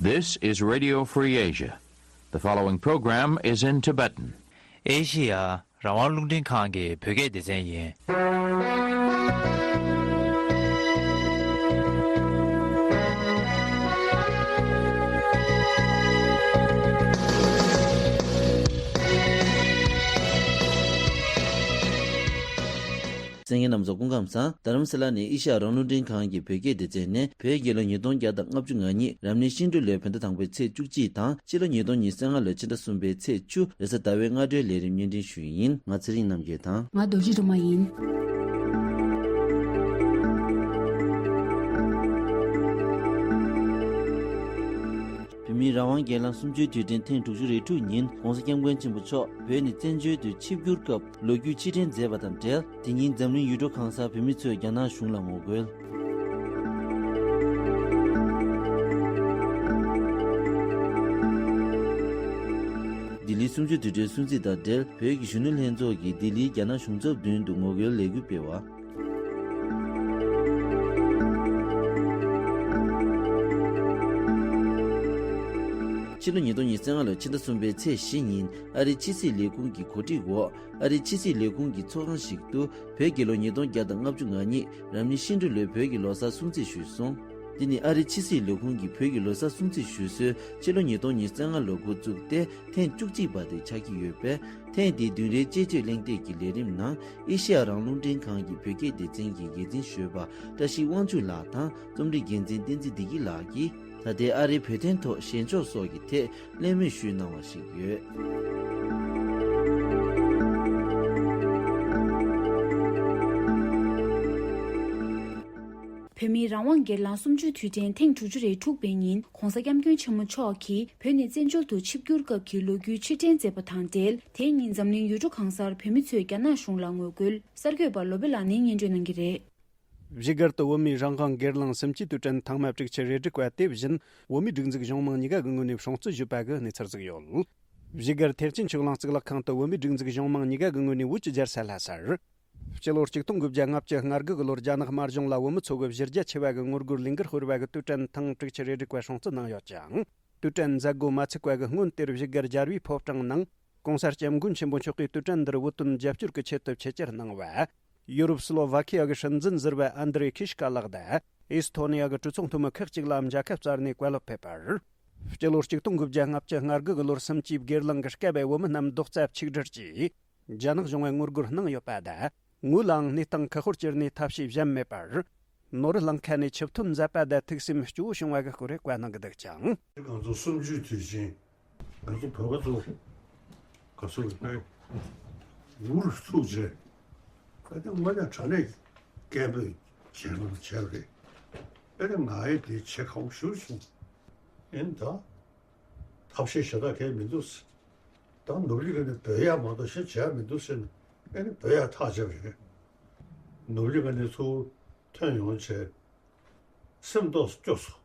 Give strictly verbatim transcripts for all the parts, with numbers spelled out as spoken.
This is Radio Free Asia. The following program is in Tibetan. ཨེ་ཤི་ཡ་རང་དབང་རླུང་འཕྲིན་ཁང་གི་བོད་སྐད་སྡེ་ཚན་ཡིན། གསན་མཁན་རྣམ་ཚོ་སྐུ་ཁམས་བཟང་། རྡ་རམ་ས་ལ་ནས་ཨེ་ཤ་ཡ་རང་དབང་རླུང་འཕྲིན་ཁང་གི་བོད་སྐད་སྡེ་ཚན་ནས། བོད་རྒྱལ་ལོ་ཉིས་སྟོང་བརྒྱ་དང་ལྔ་བཅུ་ང་གཉིས་རབ་གནས་ཤིང་འབྲུག་ལོའི་བོད་ཟླ་དང་པོའི་ཚེས་བཅུ་གཅིག་དང་། ཕྱི་ལོ་ཉིས་སྟོང་ཉི་ཤུ་རྩ་ལྔ་ལོའི་ཕྱི་ཟླ་གསུམ་པའི་ཚེས་བཅུ། རེས་གཟའ་ཟླ་བའི་སྔ་དྲོའི་ལས་རིམ་སྙན་སྒྲོན་ཞུ་ཡི་ཡིན། ང་ཚེ་རིང་རྣམ་རྒྱལ་དང་། ང་རྡོ་རྗེ་སྒྲོལ་མ་ཡིན། བོད་མིའི་རང་དབང་སྒེར་ལངས་གསུམ་བཅུའི་དུས་དྲན་ཐེངས་དྲུག་ཅུ་རེ་དྲུག་ཉིན་༸གོང་ས་༸སྐྱབས་མགོན་ཆེན་པོ་མཆོག་བོད་ནས་བཙན་བྱོལ་དུ་ཆིབས་བསྒྱུར་སྐབས་ལོ་རྒྱུས་ཕྱིར་དྲན་མཛད་པ་དང་འབྲེལ། དེ་ཉིན་འཛམ་གླིང་ཡུལ་གྲུ་གང་སར་བོད་མི་ཚོས་རྒྱ་ནག་གཞུང་ལ་ངོ་རྒོལ། ལྡི་ལིའི་གསུམ་བཅུའི་དུས་དྲན་སྲུང་བརྩི་དང་འབྲེལ། བོད་ཀྱི་གཞོན་ནུ་ལྷན་ཚོགས་ཀྱིས་ལྡི་ལིའི་རྒྱ་ནག་གཞུང་ཚབ་མདུན་དུ་ངོ་རྒོལ་ལས་འགུལ་སྤེལ་བ། ཕྱི་ལོ་ཉིས་སྟོང་ཉི་ཤུ་རྩ་ལྔ་ལོའི་ཕྱི་ཟླ་གསུམ་པའི་ཚེས་བཞི་ཉིན་ཨ་རིའི་ཕྱི་སྲིད་ལས་ཁུངས་ཀྱི་གོ་སྒྲིག་འོག་ཨ་རིའི་ཕྱི་སྲིད་ལས་ཁུངས་ཀྱི་ཚོགས་ཁང་ཞིག་ཏུ་བོད་རྒྱལ་ལོ་ཉིས་སྟོང་བརྒྱ་དང་ལྔ་བཅུ་ང་གཉིས་རབ་གནས་ཤིང་འབྲུག་ལོའི་བོད་ཀྱི་ལོ་གསར་སྲུང་བརྩི་ཞུས་སོང་། འདི་ནི་ཨ་རིའི་ཕྱི་སྲིད་ལས་ཁུངས་ཀྱིས་བོད་ཀྱི་ལོ་གསར་སྲུང་བརྩི་ཞུ་སྲོལ་ཕྱི་ལོ་ཉིས་སྟོང་ཉི་ཤུ་རྩ་ལྔ་ལོ་འགོ་བཙུགས་ཏེ་ཐེངས་བཅུ་གཅིག་པ་དེ་ཆགས་ཀྱི་ཡོད་པས། ཐེངས་འདིའི་བདུན་རེའི་དཔྱད་བརྗོད་གླེང་སྟེགས་ཀྱི་ལས་རིམ་ནང་ཨེ་ཤེ་ཡ་རང་དབང་རླུང་འཕྲིན་ཁང་གི་བོད་སྐད་སྡེ་ཚན་གྱི་འགན་འཛིན་གཞོན་པ་བཀྲ་ཤིས་དབང་ཕྱུག་ལགས་དང་རྩོམ་སྒྲིག་འགན་འཛིན་བསྟན་འཛིན་བདེ་སྐྱིད་ལགས་ཀྱིས། ད་ལྟའི་ཨ་རིའི་བོད་དོན་ཐོག་ཞེན་ཕྱོགས་སོགས་ཀྱི་ཐད་གླེང་མོལ་ཞུས་གནང་བ་ཞིག་ཡོད། བོད་མིའི་རང་དབང་སྒེར་ལངས་གསུམ་བཅུའི་དུས་དྲན་ཐེངས་དྲུག་ཅུ་རེ་དྲུག་པའི་ཉིན་༸གོང་ས་༸སྐྱབས་མགོན་ཆེན་པོ་མཆོག་གིས་བོད་ནས་བཙན་བྱོལ་དུ་ཆིབས་བསྒྱུར་སྐབས་ཀྱི་ལོ་རྒྱུས་ཕྱིར་དྲན་མཛད་པ་དང་འབྲེལ། དེ་ཉིན་འཛམ་གླིང་ཡུལ་གྲུ་གང་སར་བོད་མི་ཚོས་རྒྱ་ནག་གཞུང་ལ་ངོ་རྒོལ། གསར་འགོད་པ་བློ་བྷེ་ལགས་ནས་སྙན་སྒྲོན་གནང་གི་རེད། བཞུགས་སྒར་དུ་བོད་མིའི་རང་དབང་སྒེར་ལངས་གསུམ་བཅུའི་དུས་དྲན་ཐེངས་མ་དྲུག་ཅུ་རེ་དྲུག་པ་དེ་བཞིན་བོད་མིའི་སྒྲིག་འཛུགས་གཞུང་མང་གཉིས་ཀ་གི་ངོས་ནས་སྲུང་བརྩི་ཞུས་པ་གི་གནས་ཚུལ་ཟིག་ཡོད། བཞུགས་སྒར་ཐེག་ཆེན་ཆོས་གླིང་གཙུག་ལག་ཁང་དུ་བོད་མིའི་སྒྲིག་འཛུགས་གཞུང་མང་གཉིས་ཀ་གི་ངོས་ནས་བོད་ཀྱི་རྒྱལ་ས་ལྷ་སར། སྤྱི་ལོ་གཅིག་སྟོང་དགུ་བརྒྱ་ལྔ་བཅུ་ང་དགུ་གི་ལོར་རྒྱ་ནག་དམར་གཞུང་ལ་བོད་མི་ཚོ་གི་གཞི་རྒྱ་ཆེ་བ་གི་ངོ་རྒོལ་ལས་འགུལ་སྤེལ་བ་གི་དུས་དྲན་ཐེངས་དྲུག་ཅུ་རེ་དྲུག་པ་སྲུང་བརྩི་གནང་ཡོད་ཅིང་། དུས་དྲན་མཛད་སྒོ་མ་ཚུགས་པ་གི་སྔོན་དེར་བཞུགས་སྒར་རྒྱལ་བའི་ཕོ་བྲང་ནང་། ༸གོང་ས་༸སྐྱབས་མགོན་ཆེན་པོ་མཆོག་གིས་དུས་དྲན་འདིར་བོད་དོན་རྒྱབ་སྐྱོར་གྱི་ཆེད་དུ་ཆེད་བཅར་གནང་བ། ཡུ་རོབ་སི་ལོ་ཝ་ཁི་ཡ་གི་སྲིད་འཛིན་ཟུར་པ་ཨན་དྲེ་ཁི་ཤི་ཀ་ལགས་དང་། ཨེ་སི་ཐོ་ནི་ཡ་གི་གྲོས་ཚོགས་འཐུས་མི་ཁག་ཅིག་ལ་མཇལ་ཁ་བསྩལ་ནས་བཀའ་སློབ་ཕེབས་པར། སྤྱི་ལོ་གཅིག་སྟོང་དགུ་བརྒྱ་ལྔ་བཅུ་ང་དགུ་གི་ལོར་གསུམ་བཅུའི་སྒེར་ལངས་ཀྱི་སྐབས་བོད་མི་རྣམས་རྡོག་རྩ་གཅིག་སྒྲིལ་གྱིས། རྒྱ་ནག་གཞུང་ལ་ངོ་རྒོལ་གནང་ཡོད་པ་དང་། ངོས་ལའང་གནས་སྟངས་ཁག་པོར་གྱུར་ནས་ཐབས་ཤེས་གཞན་མེད་པར། ནོར་ལྷ་ཁ་ནས་ཆིབས་ཐོན་མཛད་པ་དང་ཐུགས་སེམས་སྐྱོ་བོ་བྱུང་བ་གི་སྐོར་བཀའ་གནང་གི་འདུག་ཅིང་། ང་ཚོ་གསུམ་བཅུའི་དུས་ཆེན། ང་ཚོ་བོད་པ་ཚོ་ག་ཚོད་རེད་པས། འུར་ཐུག་བྱས། ཨ་ནི་དངོས་གནས་དྲང་གནས་སྐད་འབོད་བྱས་ན་བྱས་པ་རེད། ཨ་ནི་ང་ཡི་དེ་བྱེད་ཁག་པོ་ཞེ་པོ་བྱུང་། ཨེ་ནི་ད་ཐབས་ཤེས་ཞེ་དྲག་གང་ཡང་མི་འདུག་ཟེར། ད་ནོར་གླིང་ག་ནས་འབོད་ཡག་མ་གཏོགས་གཞན་བྱེད་ཡག་མི་འདུག་ཟེར་ནས་ཨེ་ནི་འབོད་ཡག་ཐག་བཅད་པ་རེད། ནོར་གླིང་ག་ནས་ཚུར་ཐོན་ཡོང་བྱས། སེམས་ཏོག་ཙམ་སྐྱོ་སོང་།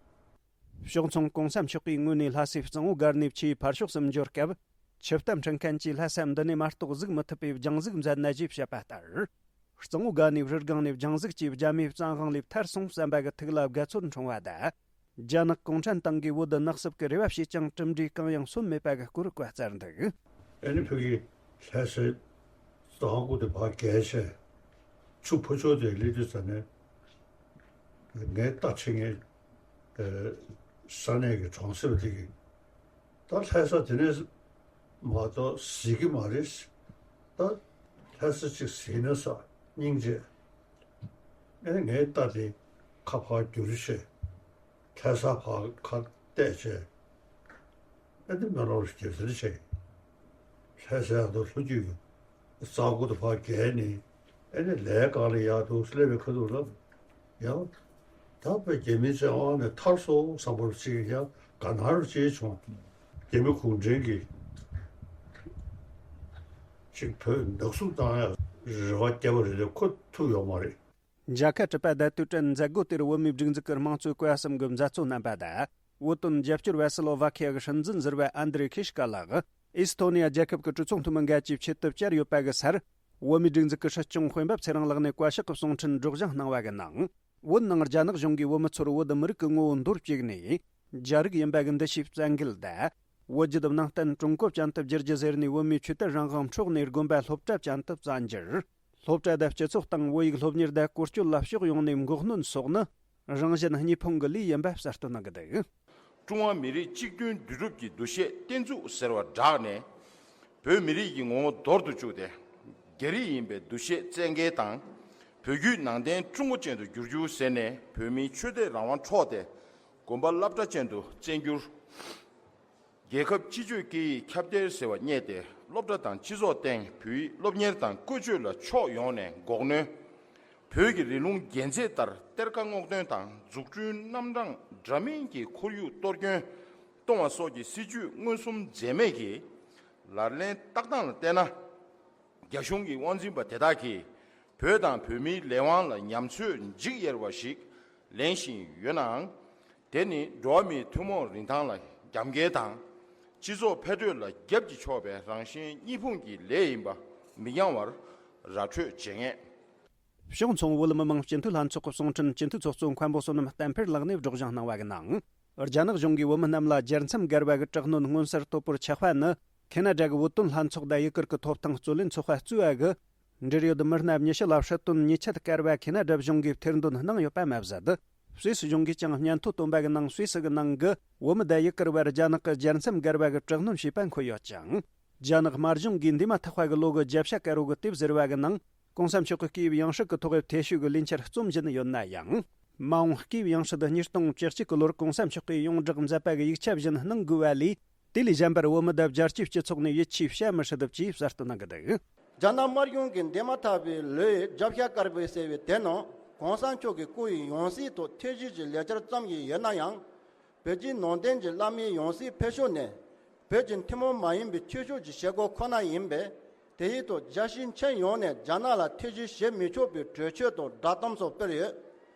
ཕྱོགས་མཚུངས་༸གོང་ས་མཆོག་གི་ངོས་ནས་ལྷ་སའི་གཙང་བོ་སྒར་ནས་ཆུའི་ཕར་ཕྱོགས་སུ་འབྱོར་སྐབས། ཆུ་གཏམ་འཕྲིན་མཁན་གྱིས་ལྷ་ས་འདི་ནས་མ་གཏོགས་གཟིགས་མི་ཐུབ་པའི་རྒྱང་གཟིགས་མཛད་ན་ཞེས་བཤད་པ་ལྟར། གཙང་བོ་སྒར་ནས་རི་སྒང་ནས་རྒྱང་གཟིགས་ཀྱིས་རྒྱ་མིའི་བཙན་དབང་ལས་ཐར་སོང་བསམ་པ་གི་ཐུགས་ལ་དགའ་ཚོར་འཁྲུངས་བ་དང་། རྒྱ་ནག་གུང་ཁྲན་ཏང་གིས་བོད་དུ་ནག་སུབ་ཀྱི་རེ་བ་བྱས་ཀྱང་གྲུབ་འབྲས་གང་ཡང་སོན་མེད་པ་གི་སྐོར་བཀའ་སྩལ་འདུག་ཨ་ནི་ཕ་གི་ལྷ་སའི་གཙང་པོ་དེ་ཕར་བརྒལ་བྱས། ཆུ་ཕར་ཕྱོགས་དེར་སླེབས་དུས་ཙ་ནས། ངའི་ལྟ་ཆེ་ངའི་ས་གནས་ཀྱི་གྲོང་གསེབ་དེ་གི། ད་ལྷ་ས་དེ་ནས་མ་གཏོགས་གཟིགས་ཀྱི་མ་རེད། ད་ལྷ་ས་གཅིག་གཟིགས་ན་ས་སྙིང་རྗེ། ཨ་ནི་ངའི་ལྟ་དེ་ཁ་ཕར་བསྒྱུར་བྱས། ལྷ་ས་ཕར་ཁ་གཏད་བྱས། ཨ་ནི་མེ་ལོང་རྒྱབ་ཟིན་བྱས། ལྷ་ས་ཡག་ཏུ་ལྷོ་རྒྱུད་ཀྱི་གཙང་པོ་དུ་ཕར་བརྒལ་ནས། ཨ་ནི་ལས་གང་ལ་ཡག་ཏུ་སླེབས་པའི་ཁ་ཐུག་ལ། ཡང་། ད་དཔེ་རྒྱ་མིའི་བཙན་དབང་ནས་ཐར་སོང་བསམ་པ་ཅིག་ཡང་དགའ་སྣང་ཅིག་བྱུང་། རྒྱ་མི་གུང་ཁྲན་གྱིས་ཅིག་བོད་ནག་བསུབ་བཏང་ཡག་རེ་བ་བརྒྱབ་པ་རེད་དེ་ཁོ་ཐུབ་ཡོད་མ་རེད། མཇལ་ཁ་གྲུབ་པ་དང་དུས་དྲན་མཛད་སྒོ་དེར་བོད་མིའི་སྒྲིག་འཛུགས་ཀྱི་དམངས་གཙོའི་བཀའ་གསུམ་གྱི་མཛད་གཙོ་རྣམ་པ་དང་། བོད་དོན་རྒྱབ་སྐྱོར་བ་སི་ལོ་ཝ་ཁི་ཡ་གི་སྲིད་འཛིན་ཟུར་པ་ཨན་དྲེ་ཁི་ཤི་ཀ་ལགས། ཨེ་སི་ཐོ་ནི་ཡ་རྒྱལ་ཁབ་ཀྱི་གྲོས་ཚོགས་འཐུས་མི་འགའ་བཅས་ཆེད་དུ་བཅར་ཡོད་པ་གི་སར། བོད་མིའི་སྒྲིག་འཛུགས་ཀྱི་སྲིད་སྐྱོང་དཔོན་པོ་ཚེ་རིང་ལགས་ནས་བཀའ་ཤག་གི་གསུང་འཕྲིན་སྒྲོག་སྦྱང་གནང་བ་གི་ནང་། བོད་ནང་རྒྱ་ནག་གཞུང་གིས་བོད་མི་ཚོར་བོད་མི་རིགས་ཀྱི་ངོ་བོ་འདོར་བཅུག་ནས། རྒྱ་རིགས་ཡིན་པ་གི་འདུ་ཤེས་བཙན་འགེལ་དང་། བོད་བརྒྱུད་ནང་བསྟན་ཀྲུང་གོ་ཅན་དུ་བསྒྱུར་རྒྱུ་ཟེར་ནས་བོད་མིའི་ཆོས་དད་རང་དབང་འཕྲོག་ནས་དགོན་པ་སློབ་གྲྭ་ཅན་དུ་བཙན་འགྱུར། སློབ་གྲྭ་དང་སྤྱི་ཚོགས་སྟེང་བོད་ཡིག་སློབ་གཉེར་དང་བཀོལ་སྤྱོད་ལ་ཕྱོགས་ཡོངས་ནས་འགོག་གནོན་སོགས་ནི་རང་གཞན་གཉིས་ཕུང་གི་ལས་ཡིན་པ་གསལ་སྟོན་གནང་གི་འདུག། ཀྲུང་ཧྭ་མི་རིགས་གཅིག་མཐུན་འདུས་གྲུབ་ཀྱི་འདུ་ཤེས་བརྟན་ཚུགས་ཟེར་བ་བསྒྲགས་ནས། བོད་མི་རིགས་ཀྱི་ངོ་བོ་འདོར་དུ་བཅུག་སྟེ། རྒྱ་རིགས་ཡིན་པའི་འདུ་ཤེས་བཙན་འགེལ་དང་། བོད་བརྒྱུད་ནང་བསྟན་ཀྲུང་གོ་ཅན་དུ་བསྒྱུར་རྒྱུ་ཟེར་ནས་བོད་མིའི་ཆོས་དད་རང་དབང་འཕྲོག་སྟེ། དགོན་པ་སློབ་གྲྭ་ཅན་དུ་བཙན་བསྒྱུར། རྒྱལ་ཁབ་སྤྱི་སྤྱོད་སྐད་ཡིག་ཁྱབ་གདལ་ཟེར་བ་བསྙད་དེ། སློབ་གྲྭ་དང་སྤྱི་ཚོགས་སྟེང་བོད་ཡིག་སློབ་གཉེར་དང་བཀོལ་སྤྱོད་ལ་ཕྱོགས་ཡོངས་ནས་འགོག་གནོན། བོད་ཀྱི་རིང་ལུགས་རྒྱལ་མཛེས་ལྟར་གཏེར་ཁ་སྔོག་འདོན་དང་། འཛུགས་སྐྲུན་རྣམ་གྲངས་འདྲ་མིན་གྱི་ཁོར་ཡུག་གཏོར་སྐྱོན་གཏོང་བ་སོགས་ཀྱི་སྲིད་ཇུས་མངོན་སུམ་འཛེམས་མེད་ཀྱིས་ལག་ལེན་བསྟར་སྟངས་ལ་བལྟས་ན། རྒྱ་གཞུང་གི་དབང་འཛིན་པ་དེ་དག་གིས་བོད་དང་བོད་མིའི་ལས་དབང་ལ་ཉམས་ཚོད་འཇིགས་ཡེར་བ་ཞིག་ལེན་བཞིན་ཡོད་ནའང་། དེ་ནི་འགྲོ་བ་མིའི་ཐུན་མོང་རིན་ཐང་ལ་རྒྱབ་འགལ་དང་། སྤྱི་ཚོགས་འཕེལ་འགྲོས་ལ་རྒྱབ་ཀྱིས་ཕྱོགས་པའི་རང་གཞན་གཉིས་ཕུང་གི་ལས་ཡིན་པ་མི་འགྱངས་བར་ར་འཕྲོད་བྱེད་ངེས། གཞུང་ཚོང་བོད་མི་མང་སྤྱི་འཐུས་ལྷན་ཚོགས་ཀྱི་གསུང་འཕྲིན་སྤྱི་འཐུས་ཚོགས་གཙོ་མཁན་པོ་བསོད་ནམས་བསྟན་འཕེལ་ལགས་ནས་སྒྲོག་སྦྱང་གནང་བ་གི་ནང་། རྒྱ་ནག་གཞུང་གིས་བོད་མི་རྣམས་ལ་རྒྱལ་མཚམས་བརྒལ་བ་གི་དྲག་གནོན་མངོན་གསལ་དོད་པོར་ཆགས་པ་ནི། ཁེ་ན་ཌ་གི་བོད་དོན་ལྷན་ཚོགས་དང་ཡུ་གུར་གྱི་ཐོབ་ཐང་རྩོད་ལེན་ཚོགས་པ་གཙོས་པ་གི་འབྲེལ་ཡོད་མི་སྣ་ཉི་ཤུ་ལ་སྲིད་དོན་ཉེས་ཆད་བཀལ་བ་ཁེ་ན་ཌ་གཞུང་གིས་ཐེར་འདོན་གནང་ཡོད་པ་མ་ཟད། སུད་སི་གཞུང་གིས་ཀྱང་སྙན་ཐོ་བཏོན་པ་གི་ནང་སུད་སི་གི་ནང་གི་བོད་མི་དང་ཡུ་གུར་བར་རྒྱ་ནག་གི་རྒྱལ་མཚམས་བརྒལ་བ་གི་དྲག་གནོན་བྱས་པ་འཁོད་ཡོད་ཅིང་། རྒྱ་ནག་དམར་གཞུང་གིས་འདས་མ་ཐག་པ་གི་ལོ་གི་བརྒྱ་ཆ་དཀར་པོ་གི་དེབ་ཟེར་བ་གི་ནང་གོང་ས་མཆོག་གི་སྐུའི་ཡང་སྲིད་ཀྱི་ཐོག་གི་ཐེ་ཞུགས་ཀྱི་ལས་འཆར་རྩོམ་བཞིན་ཡོད་ན་ཡང་། མ་འོངས་སྐུའི་ཡང་སྲིད་ཉིས་སྟོང་བཅུ་གཅིག་གི་ལོར་གོང་ས་མཆོག་གིས་ཡོངས་བསྒྲགས་མཛད་པ་གི་ཡིག་ཆ་བཞིན་གནང་དགོས་པ་ལས། དེ་ལས་གཞན་པར་བོད་མི་དང་རྒྱལ་སྤྱིའི་སྤྱི་ཚོགས་ནས་ཡིད་ཆེས་བྱ་མི་སྲིད་ཅེས་གསལ་སྟོན་གནང་གི་འདུག། རྒྱ་ནག་དམར་གཞུང་གིས་འདས་མ་ཐག་པའི་ལོའི་བརྒྱ་ཆ་དཀར་པོ་ཟེར་བའི་དེ་ནང་གོང་ས་མཆོག་གི་སྐུ་ཡི་ཡང་སྲིད་ཐོག་ཐེ་ཞུགས་ཀྱི་ལས་འཆར་བརྩམས་ཡོད་ན་ཡང་། བོད་བརྒྱུད་ནང་བསྟན་གྱི་བླ་མའི་ཡང་སྲིད་ཕེབས་ཕྱོགས་ནི། བོད་ཀྱི་ཐུན་མོང་མ་ཡིན་པའི་ཆོས་ཕྱོགས་ཀྱི་བྱེད་སྒོ་ཁོ་ན་ཡིན་པས། དེ་ཡིན་དུས་རྒྱལ་སྤྱིའི་ཁྱོན་ཡོངས་ནས་རྒྱ་ནག་ལ་ཐེ་ཞུགས་བྱེད་མི་ཆོག་པའི་གྲོས་ཆོད་དང་བསྒྲགས་གཏམ་སོགས་སྤེལ་ཡོད།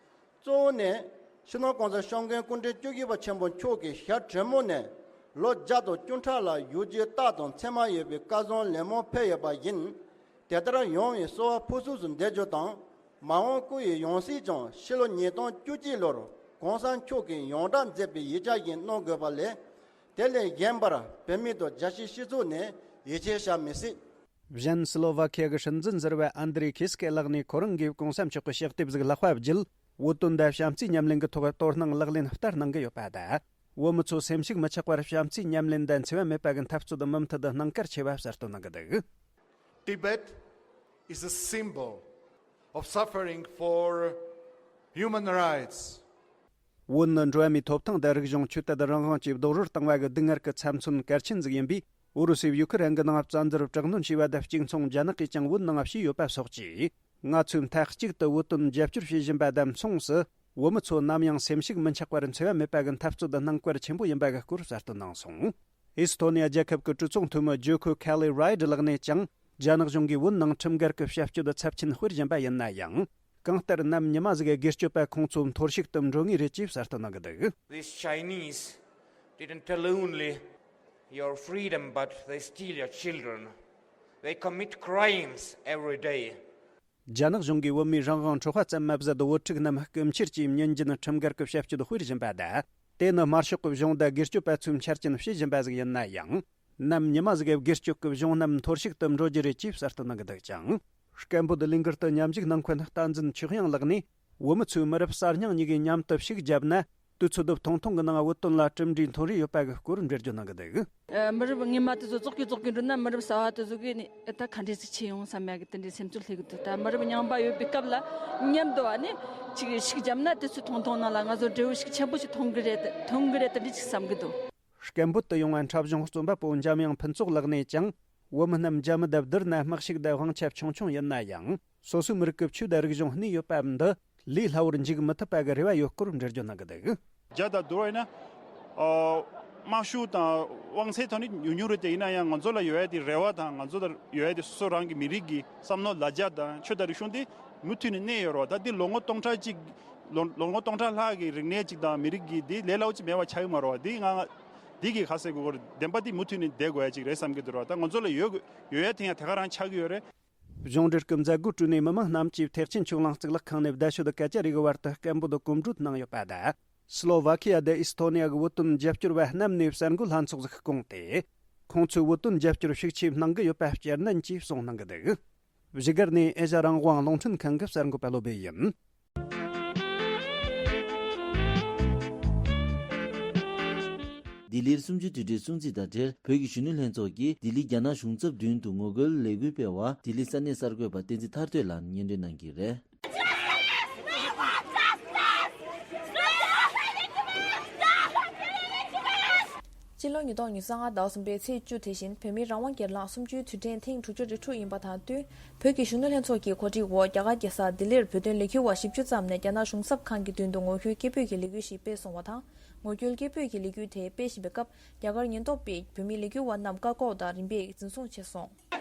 གཙོ་བོ་ནི། སྤྱི་ནོར་༸གོང་ས་༸སྐྱབས་མགོན་སྐུ་ཕྲེང་བཅུ་བཞི་པ་ཆེན་པོ་མཆོག་གིས་ཞག་དྲོན་མོ་ནས་ལོ་བརྒྱ་དང་བཅུ་ཕྲག་ལ་བཞུགས་རྒྱུའི་རྟགས་དང་མཚན་མ་ཡོད་པའི་སྐལ་བཟང་ལེགས་མོ་ཕེབས་ཡོད་པ་ཡིན། དེ་ལྟར་ཡོང་བའི་གསོལ་བ་ཕུར་ཚུགས་སུ་འདེབས་རྒྱུ་དང་། མ་འོངས་སྐུ་ཡི་ཡང་སྲིད་ཀྱང་ཕྱི་ལོ་ཉིས་སྟོང་བཅུ་གཅིག་ལོར་༸གོང་ས་མཆོག་གིས་ཡོངས་བསྒྲགས་མཛད་པའི་ཡིག་ཆ་བཞིན་གནང་དགོས་པ་ལས། དེ་ལས་གཞན་པར་བོད་མི་དང་རྒྱལ་སྤྱིའི་སྤྱི་ཚོགས་ནས་ཡིད་ཆེས་བྱ་མི་སྲིད། གཞན་སི་ལོ་ཝ་ཁི་ཡ་གི་སྲིད་འཛིན་ཟུར་པ་ཨན་དྲེ་ཁི་སྐེ་ལགས་ནས་ཁོ་རང་གིས་༸གོང་ས་མཆོག་གི་ཕྱག་དེབ་ཟིག་ལྷག་པ་བརྒྱུད། བོད་དོན་དང་བྱམས་བརྩེའི་ཉམས་ལེན་གྱི་ཐོག་དོ་སྣང་ལག་ལེན་བསྟར་གནང་གི་ཡོད་པ་དང་། བོད་མི་ཚོ་སེམས་ཤུགས་མི་ཆག་པར་བྱམས་བརྩེའི་ཉམས་ལེན་དང་འཚེ་བ་མེད་པ་གི་འཐབ་རྩོད་མུ་མཐུད་དུ་གནང་གལ་ཆེ་བ་གསལ་སྟོན་གནང་གི་འདུག། Tibet is a symbol of suffering for human rights. བོད་ནི་འགྲོ་བ་མིའི་ཐོབ་ཐང་དང་རིག་གཞུང་ཆོས་དད་རང་དབང་བཅས་རྡོག་རོལ་བཏང་བ་གི་སྡུག་བསྔལ་གྱི་ཚབ་མཚོན་གལ་ཆེན་ཟིག་ཡིན་པས། ཨུ་རུ་སུས་ཡུ་ཁུ་རན་གྱི་ནང་བཙན་འཛུལ་དྲག་གནོན་བྱས་པ་དང་གཅིག་མཚུངས་རྒྱ་ནག་གིས་ཀྱང་བོད་ནང་བྱས་ཡོད་པ་སོགས་ཀྱིས། ང་ཚོས་མཐའ་གཅིག་ཏུ་བོད་དོན་རྒྱབ་སྐྱོར་བྱེད་བཞིན་པ་དང་མཚུངས་སུ། བོད་མི་ཚོ་ནམ་ཡང་སེམས་ཤུགས་མི་ཆག་པར་འཚེ་བ་མེད་པ་གི་འཐབ་རྩོད་གནང་གལ་ཆེན་པོ་ཡིན་པ་གི་སྐོར་གསལ་སྟོན་གནང་སོང་། ཨེ་སི་ཐོ་ནི་ཡ་རྒྱལ་ཁབ་ཀྱི་གྲོས་ཚོགས་འཐུས་མི་ཇོ་ཁོ་ཁེ་ལི་རའེ་ཌི་ལགས་ནས་ཀྱང་། རྒྱ་ནག་གཞུང་གིས་བོད་ནང་ཁྲིམས་འགལ་གྱི་བྱ་སྤྱོད་ཚབས་ཆེན་སྤེལ་བཞིན་པ་ཡིན་ན་ཡང་། གང་ལྟར་ནམ་ཉི་མ་ཟིག་སྒེར་གཅོད་པ་ཁོང་ཚོ་འཐོར་ཞིག་ཏུ་འགྲོ་ངེས་རེད་ཅེས་གསལ་སྟོན་གནང་གི་འདུག། These Chinese didn't tell only your freedom, but they steal your children. They commit crimes every day. རྒྱ་ནག་གཞུང་གིས་བོད་མིའི་རང་དབང་འཕྲོག་པ་ཙམ་མ་ཟད། བོད་ཕྲུག་རྣམས་རྐུ་འཁྱེར་གྱིས་མྱུལ་འགྱུར་ཁྲིམས་འགལ་གྱི་བྱ་སྤྱོད་སྤེལ་བཞིན་པ་དང་། དེ་ནི་དམར་ཤོག་གི་གཞུང་དང་སྒེར་གཅོད་པ་ཚོས་འཆར་ཅན་བྱེད་བཞིན་པ་ཟིག་ཡིན་ན་ཡང་། ནམ་ཉི་མ་ཟིག་སྒེར་གཅོད་ཀྱི་གཞུང་རྣམས་འཐོར་ཞིག་ཏུ་འགྲོ་རྒྱུ་རེད་ཅེས་གསལ་སྟོན་གནང་གི་འདུག་ཅིང་། སྐད་འབོད་ལས་འགུལ་དུ་མཉམ་ཞུགས་གནང་མཁན་བསྟན་འཛིན་ཆོས་དབྱངས་ལགས་ནས། བོད་མི་ཚོས་མི་རབས་གསར་རྙིང་གཉིས་ཀས་མཉམ་དུ་ཤུགས་བརྒྱབ་ན། དུས་ཚོད་དུ་ཐུང་ཐུང་གི་ནང་བོད་དོན་ལ་གྲུབ་འབྲས་ཐོན་རེ་ཡོད་པ་གི་སྐོར་འགྲེལ་བརྗོད་གནང་གི་འདུག། ཨ། མི་རབས་སྔོན་མ་དེ་ཚོ་ཙོག་གེ་ཙོག་གེ་འགྲོ་ན། མི་རབས་གསར་བ་དེ་ཚོ་གིས་ནི་ད་ག་འདྲས་ཟིག་བྱས་ཡོང་བསམ་ཡག་གི་དེ་འདྲའི་སེམས་ཚོར་སླེབས་གི་འདུག། ད་མི་རབས་རྙིང་པ་ཡོད་པའི་སྐབས་ལ་མཉམ་དུ་བ་ནི་ཅིག་ཤུགས་བརྒྱབ་ན། དུས་ཚོད་ཐུང་ཐུང་ནང་ལ་ང་ཚོ་འབྲས་བུ་ཤུགས་ཆེན་པོ་ཞིག་ཐོན་གི་རེད། ཐོན་གི་རེད་དེ་འདྲ་ཅིག་བསམ་གི་འདུག། སྐད་འབོད་དུ་ཡོང་བ་འཁྲབ་གཞུང་རྩོམ་པ་པོ་འཇམ་དབྱངས་ཕུན་ཚོགས་ལགས་ནས་ཀྱང་། བོད་མི་རྣམས་བསྡུར་ན་དམག་ཤུགས་དང་དབང་ཆ་ཆུང་ཆུང་ཡིན་ན་ཡང་། སོ་སོའི་མི་རིགས་ཀྱི་ཆོས་དང་རིག་གཞུང་གནས་ཡོད་པ་འདི་ལས་སླ་བོར་འཇིག་མི་ཐུབ་པ་གི་རེ་བ་ཡོད་སྐོར་འགྲེལ་བརྗོད་གནང་གི་འདུག། རྒྱ་དང་བསྡུར་བ་ཡིན་ན། ཨོ། དམག་ཤུགས་དང་དབང་ཚད་ཐོག་ནས་ཉུང་ཉུང་རེད་དེ། ཡིན་ན་ཡང་ང་ཚོ་ལ་ཡོད་ཡ་དེ་རེ་བ་དང་། ང་ཚོ་ལ་ཡོད་ཡ་དེ་སོ་སོ་རང་གི་མི་རིགས་ཀྱི་བསམ་མནོ་ལ་རྒྱ་དང་ཆོས་དང་རིག་གཞུང་དེ་མུ་མཐུད་ནས་གནས་ཡོད་རེད་བ། ད་འདི་ལོ་ངོ་སྟོང་ཕྲག་གཅིག་ལོ་ལོ་ངོ་སྟོང་ཕྲག་ལྷག་གི་རིག་གནས་གཅིག་དང་མི་རིགས་ཀྱི་འདི་ལས་སླ་བོ་ཅིག་མེད་པ་ཆགས་ཀྱི་མ་རེད་བ། འདི་ང་འདི་གི་ཁ་གསལ་གོ་གོ་བདེན་པ་འདི་མུ་མཐུད་ནས་བསྡད་དགོས་ཡ་ཅིག་རེད་བསམ་གྱི་འདུག་ར། ད་ང་ཚོ་ལ་ཡོད་ཡོད་ཡ་དེ་ཡང་དེ་ག་རང་ཆགས་ཀྱི་ཡོད་རེད། གཞུང་འབྲེལ་གྱི་མཛད་སྒོ་གྲོལ་ནས་མི་མང་རྣམས་ཀྱིས་ཐེག་ཆེན་ཆོས་གླིང་གཙུག་ལག་ཁང་ནས་བརྡ་ཤོད་སྐད་ཆ་རེ་གི་བར་དུ་སྐད་འབོད་གོམ་བགྲོད་གནང་ཡོད་པ་དང་། སི་ལོ་ཝ་ཁི་ཡ་དང་ཨི་སི་ཐོ་ནི་ཡ་གི་བོད་དོན་རྒྱབ་སྐྱོར་བ་རྣམས་ནས་གསར་འགོད་ལྷན་ཚོགས་ཤིག་བསྐོངས་ཏེ། ཁོང་ཚོས་བོད་དོན་རྒྱབ་སྐྱོར་ཤུགས་ཆེ་གནང་གི་ཡོད་པ་བསྐྱར་ནན་གྱིས་གསུངས་གནང་གི་འདུག་བཞུགས་སྒར་ནས་ཨེ་ཤ་རང་དབང་རླུང་འཕྲིན་ཁང་གི་གསར་འགོད་པ་བློ་བྷེ་ཡིན། ལྡི་ལིར་གསུམ་བཅུའི་དུས་དྲན་སྲུང་བརྩི་དང་འབྲེལ། བོད་ཀྱི་གཞོན་ནུ་ལྷན་ཚོགས་ཀྱིས་ལྡི་ལི་རྒྱ་ནག་གཞུང་ཚབ་མདུན་དུ་ངོ་རྒོལ་ལས་འགུལ་སྤེལ་བར། ལྡི་ལི་ས་གནས་གསར་འགོད་པ་བསྟན་འཛིན་ཐར་སྟོད་ལགས་སྙན་སྒྲོན་གནང་གི་རེད། སྤྱི་ལོ་ཉིས་སྟོང་ཉི་ཤུ་རྩ་ལྔ་ཟླ་བ་གསུམ་པའི་ཚེས་བཅུ་དེ་བཞིན་བོད་མིའི་རང་དབང་སྒེར་ལངས་གསུམ་བཅུའི་དུས་དྲན་ཐེངས་དྲུག་ཅུ་རེ་དྲུག་ཡིན་པ་དང་བསྟུན། བོད་ཀྱི་གཞོན་ནུ་ལྷན་ཚོགས་ཀྱི་གོ་སྒྲིག་འོག་རྒྱ་གར་རྒྱལ་ས་ལྡི་ལིར་བོད་དོན་ལས་འགུལ་བ་བཞི་བཅུ་ཙམ་ནས་རྒྱ་ནག་གཞུང་ཚབ་ཁང་གི་མདུན་དུ་ངོ་རྒོལ་སྐད་འབོད་ཀྱི་ལས་འགུལ་ཞིག་སྤེལ་སོང་བ་དང་། ངོ་རྒོལ་སྐད་འབོད་ཀྱི་ལས་འགུལ་དེ་སྤེལ་བཞིན་པའི་སྐབས། རྒྱ་གར་ཉེན་རྟོག་པས་བོད་མི་ལས་འགུལ་བ་རྣམས་བཀག་འགོག་དང་རིམ་པས་འཛིན་བཟུང་བྱས་སོང་།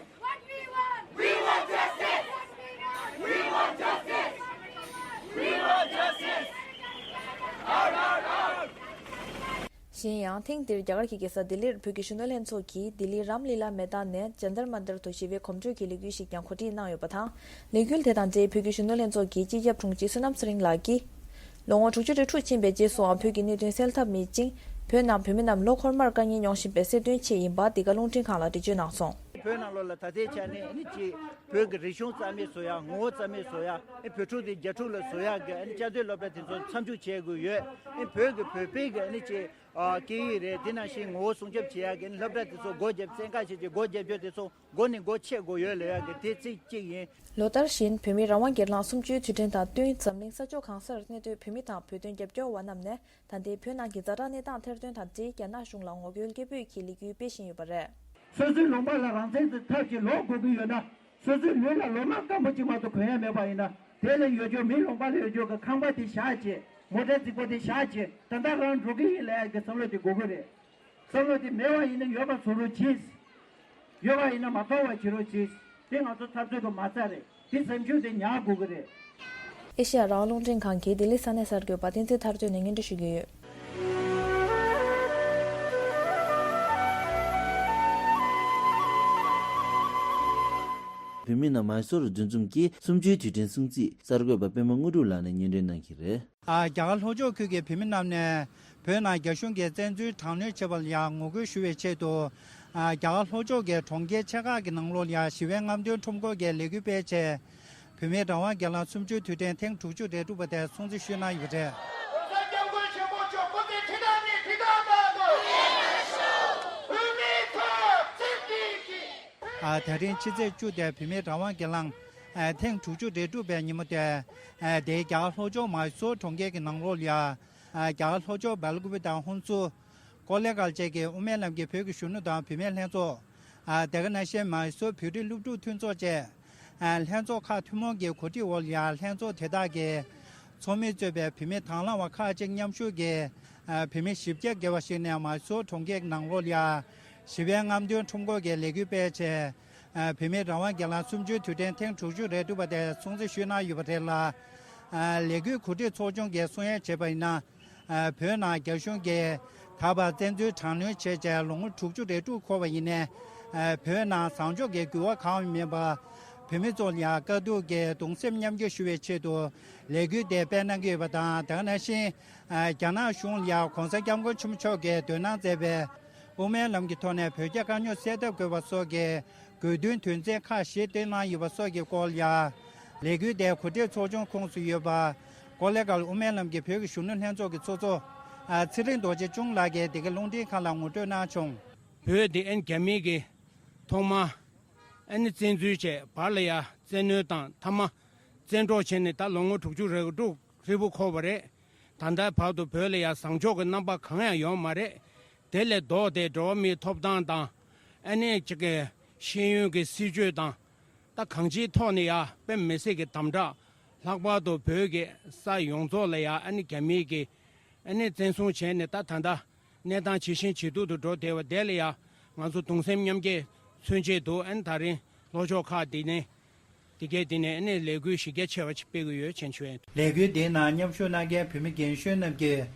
གཞན་ཡང་། ཐེངས་འདིར་རྒྱ་གར་གྱི་རྒྱལ་ས་ལྡི་ལིར་བོད་ཀྱི་གཞོན་ནུ་ལྷན་ཚོགས་ཀྱིས་ལྡི་ལི་རམ་ལི་ལ་མེ་ཏཱན་ནས་ཇན་ཏར་མན་ཏར་དུ་ཞི་བའི་གོམ་བགྲོད་ཀྱི་ལས་འགུལ་ཞིག་ཀྱང་གོ་སྒྲིག་གནང་ཡོད་པ་དང་། ལས་འགུལ་དེ་དང་འབྲེལ་བོད་ཀྱི་གཞོན་ནུ་ལྷན་ཚོགས་ཀྱི་སྤྱི་ཁྱབ་དྲུང་ཆེ་བསོད་ནམས་ཚེ་རིང་ལགས་ཀྱིས། ལོ་ངོ་དྲུག་ཅུ་རེ་དྲུག་ཕྱིན་པའི་རྗེས་སུའང་བོད་ཀྱི་གནད་དོན་སེལ་ཐབས་མེད་ཅིང་། བོད་ནང་བོད་མི་རྣམས་ལོ་འཁོར་མར་དཀའ་ངལ་མྱོང་བཞིན་པའི་གསལ་སྟོན་ཆེད་ཡིན་པ་འདི་ག་རླུང་འཕྲིན་ཁང་ལ་འགྲེལ་བརྗོད་གནང་སོང་། བོད་ནང་ལོགས་ལ་ད་ལྟའི་ཆ་ནས་ཨ་ནི་ཅིག་བོད་ཀྱི་རིག་གཞུང་རྩ་མེད་བཟོ་ཡ། ངོ་བོ་རྩ་མེད་བཟོ་ཡ། ཨ་བོད་ཕྲུག་དེ་རྒྱ་ཕྲུག་ལ་བཟོ་ཡ་གི་ཨ་ནི་བཅའ་སྡོད་སློབ་གྲྭ་དེ་ཚོ་མཚམས་འཇོག་བྱེད་དགོས་ཡོད། ཨ་བོད་ཀྱི་བོད་པའི་གི་ཨ་ནི་ཅིག་ཨ་སྐད་ཡིག་རེད། དེ་ནང་བཞིན་ངོ་བོ་སྲུང་སྐྱོབ་བྱེད་ཡ་གི་ཨ་ནི་སློབ་གྲྭ་དེ་ཚོ་སྒོ་བརྒྱབ། བཙན་བཀག་བྱས་ཀྱི་སྒོ་བརྒྱབ་རྒྱུ་དེ་ཚོ་སྒོ་ནས་སྒོ་ཕྱེ་དགོས་ཡོད་ལབ་ཡ་གི་དེ་ཚིག་གཅིག་ཡིན། ལོ་ལྟར་བཞིན་བོད་མིའི་རང་དབང་སྒེར་ལངས་གསུམ་བཅུའི་དུས་དྲན་དང་བསྟུན་འཛམ་གླིང་ས་ཕྱོགས་གང་སར་གནས་སྡོད་བོད་མི་དང་བོད་དོན་རྒྱབ་སྐྱོར་བ་རྣམས་ནས། ད་ལྟའི་བོད་ནང་གི་ཛ་དྲག་གནས་སྟངས་ཐེར་འདོན་དང་འབྲེལ་རྒྱ་ནག་གཞུང་ལ་ངོ་རྒོལ་སྐད་འབོད་ཀྱི་ལས་འགུལ་སྤེལ་བཞིན་ཡོད་པ་རེད། སོ་སོའི་ལུང་པ་ལ་རང་བཙན་གྱི་ཐབས་ཀྱིས་ལོག་དགོས་ཀྱི་ཡོད་ན། སོ་སོའི་ལུས་ལ་ལོ་མ་སྐམ་པོ་གཅིག་མ་གཏོགས་གོན་ཡ་མེད་པ་ཡིན་ན། དེ་ལ་ཡོད་རྒྱུ་མིའི་ལུང་པ་ལ་ཡོད་རྒྱུ་གི་ཁང་པ་དེ་བཞག་བྱས། མོ་ཊ་རྫིག་པོ་དེ་བཞག་བྱས། ད་ལྟ་རང་འགྲོ་གི་ཡིན་ལབ་ཡ་གི་བསམ་བློ་དེ་དགོས་ཀྱི་རེད། བསམ་བློ་དེ་མེད་པ་ཡིན་ན་ཡོད་པ་བཟོ་རོགས་གྱིས། ཡོད་པ་ཡིན་ན་མ་མཐོང་བ་བྱེད་རོགས་གྱིས། དེ་ང་ཚོ་འཐབ་རྩོད་ཀྱི་མ་རྩ་རེད། དེ་སེམས་ཤུགས་དེ་ཉར་དགོས་ཀྱི་རེད། ཨེ་ཤེ་ཡ་རང་དབང་རླུང་འཕྲིན་ཁང་གིས་ལྡི་ལི་ས་གནས་གསར་འགོད་པ་བསྟན་འཛིན་ཐར་སྟོད་ནས་སྙན་སྒྲོན་ཞུ་གི་ཡོད། བོད་མི་རྣམས་མའི་སོར་འདུ་འཛོམས་ཀྱིས་གསུམ་བཅུའི་དུས་དྲན་སྲུང་བརྩི། གསར་འགོད་པ་པད་མ་དངོས་གྲུབ་ལགས་ནས་སྙན་སྒྲོན་གནང་གི་རེད། ཨ། རྒྱ་གར་ལྷོ་ཕྱོགས་ཁུལ་གྱི་བོད་མི་རྣམས་ནས་བོད་ནང་རྒྱ་གཞུང་གིས་བཙན་འཛུལ་དྲག་གནོན་བྱས་པ་ལ་ཡང་ངོ་རྒོལ་ཞུ་བའི་ཆེད་དུ། ཨ། རྒྱ་གར་ལྷོ་ཕྱོགས་ཀྱི་གྲོང་ཁྱེར་ཆེ་ཁག་གི་ནང་ལོགས་ལ་ཡང་ཞི་བའི་རྔམ་སྟོན་ཁྲོམ་སྐོར་གྱི་ལས་འགུལ་སྤེལ་ཆེད། བོད་མིའི་རང་དབང་སྒེར་ལངས་གསུམ་བཅུའི་དུས་དྲན་ཐེངས་དྲུག་ཅུ་རེ་དྲུག་པ་དེ་སྲུང་བརྩི་ཞུས་གནང་ཡོད་པ་རེད། ༸གོང་ས་༸སྐྱབས་མགོན་ཆེན་པོ་མཆོག་སྐུ་ཚེ་ཁྲི་ཕྲག་ནས་ཁྲི་ཕྲག་བརྟན་ཏེ། བོད་མིའི་ཐོག་སེམས་གཏིང་གི། ཨ། དེ་རིང་ཕྱི་ཚེས་བཅུ་དེ་བོད་མིའི་རང་དབང་སྒེར་ལངས། ཨ། ཐེངས་དྲུག་ཅུ་རེ་དྲུག་པའི་ཉིན་མོ་དེ། ཨ། དེའི་རྒྱ་གར་ལྷོ་ཕྱོགས་མའི་སོར་གྲོང་ཁྱེར་གྱི་ནང་ལོགས་ལ་ཡ། ཨ། རྒྱ་གར་ལྷོ་ཕྱོགས་སྦེལ་ཀོབ་དང་ཧོན་སུར། ཀོ་ལེ་གྷལ་བཅས་ཀྱི་དབུ་མའི་ལམ་གྱི་བོད་ཀྱི་གཞོན་ནུ་དང་བུད་མེད་ལྷན་ཚོགས། ཨ། དེ་ག་ནང་བཞིན་མའི་སོར་བོད་རིགས་སློབ་ཕྲུག་མཐུན་ཚོགས་བཅས། ཨ། ལྷན་ཚོགས་ཁག་ཐུན་མོང་གི་གོ་སྒྲིག་འོག་ལ་ཡ་ལྷན་ཚོགས་དེ་དག་གི་ཚོགས་མིས་གཙོས་པའི་བུད་མེད་དང་བླངས་པ་ཁག་ཅིག་མཉམ་ཞུགས་ཀྱིས། ཨ། བོད་མི་བཞི་བརྒྱ་བརྒལ་བ་ཞིག་ནས་མའི་སོར་གྲོང་ཁྱེར་གྱི་ནང་ལོགས་ལ་ཡ། ཞི་བའི་རྔམ་སྟོན་ཁྲོམ་སྐོར་གྱི་ལས་འགུལ་སྤེལ་ཆེད། ཨ། བོད་མིའི་རང་དབང་སྒེར་ལངས་གསུམ་བཅུའི་དུས་དྲན་ཐེངས་དྲུག་ཅུ་རེ་དྲུག་པ་དེ་སྲུང་བརྩི་ཞུས་གནང་ཡོད་པ་རེད་ལ། ཨ། ལས་འགུལ་གོ་སྒྲིག་ཚོགས་ཆུང་གིས་གསུང་ཡས་བྱས་པ་ཡིན་ན། ཨ། བོད་ནང་རྒྱ་གཞུང་གིས་ད་བར་བཙན་འཛུལ་དྲག་གནོན་བྱས་རྗེས་ལོ་ངོ་དྲུག་ཅུ་རེ་དྲུག་འཁོར་བ་ཡིན་ནའི། ཨ། བོད་ནང་བཟང་ཕྱོགས་ཀྱི་འགྱུར་བ་གང་ཡང་མེད་པར། བོད་མི་ཚོ་ལ་ཡང་དཀའ་སྡུག་གི་གདུང་སེམས་མཉམ་སྐྱེད་ཞུ་བའི་ཆེད་དུ་ལས་འགུལ་དེ་སྤེལ་གནང་གི་ཡོད་པ་དང་། དེ་ག་ནང་བཞིན། ཨ། རྒྱ་ནག་གཞུང་ལ་ཡང་༸གོང་ས་༸སྐྱབས་མགོན་ཆེན་པོ་མཆོག་གིས་འདོན་གནང་མཛད་པའི་དབུ་མའི་ལམ་གྱི་ཐོག་ནས་བོད་རྒྱ་དཀའ་རྙོག་སེལ་ཐབས་དགོས་པ་སོགས་ཀྱི་དགོས་འདུན་དོན་ཚན་ཁག་བཞི་བཏོན་གནང་ཡོད་པ་སོགས་ཀྱི་སྐོར་ལ་ཡང་། ལས་འགུལ་དེའི་གོ་སྒྲིག་ཚོགས་ཆུང་ཁོངས་སུ་ཡོད་པ། ཀོ་ལེ་གྷལ་དབུ་མའི་ལམ་གྱི་བོད་ཀྱི་གཞོན་ནུ་ལྷན་ཚོགས་ཀྱི་ཚོགས་གཙོ། ཨ། ཚེ་རིང་རྡོ་རྗེ་ཅུན་ལགས་ཀྱིས་འདི་ག་རླུང་འཕྲིན་ཁང་ལ་ངོ་སྤྲོད་གནང་བྱུང་། བོད་དེ་ཨན་རྒྱ་མི་གིས་ཐོག་མ་ཨ་ནི་བཙན་འཛུལ་བྱས། བར་ལ་ཡ་བཙན་གནོན་དང་མཐའ་མ་བཙན་འཕྲོག་བྱས་ནས་ད་ལོ་ངོ་དྲུག་ཅུ་རེ་དྲུག་ཧྲིལ་པོ་འཁོར་བ་རེད། ད་ལྟའི་བར་དུ་བོད་ལ་ཡ་བཟང་ཕྱོགས་ཀྱི་རྣམ་པ་གང་ཡང་ཡོད་མ་རེད། དེ་ལས་ལྡོག་སྟེ་འགྲོ་བ་མིའི་ཐོབ་ཐང་དང་། ཨ་ནི་གཅིག་གི་ཤེས་ཡོན་གྱི་སྲིད་བྱུས་དང་། ད་གང་ཅིའི་ཐོག་ནས་ཡ་དཔེ་མི་སྲིད་ཀྱི་དམ་དྲག་ལྷག་པར་དུ་བོད་ཀྱི་ས་ཡོངས་རྫོགས་ལ་ཡ་ཨ་ནི་རྒྱ་མིའི་གི་ཨ་ནི་བཙན་བཟུང་བྱས་ནས། ད་ད་ལྟ་གནས་སྟངས་ཇེ་ཞན་ཇེ་སྡུག་ཏུ་འགྲོ་བསྡད་པ་དེ་ལ་ཡ་ང་ཚོ་གདུང་སེམས་མཉམ་སྐྱེད་མཚོན་ཆེད་དུ། ཨ་ནི་ད་རིང་ལྷོ་ཕྱོགས་ཁག་འདི་ནས་འདི་གའི་འདི་ནས་ཨ་ནི་ལས་འགུལ་གཞི་རྒྱ་ཆེ་བ་ཞིག་སྤེལ་གྱི་ཡོད་ཅེས་ཞུ་ཡིན། ལས་འགུལ་འདིའི་ནང་མཉམ་ཞུགས་གནང་མཁན་བོད་མི་རྒན་གཞོན་རྣམས་ཀྱིས་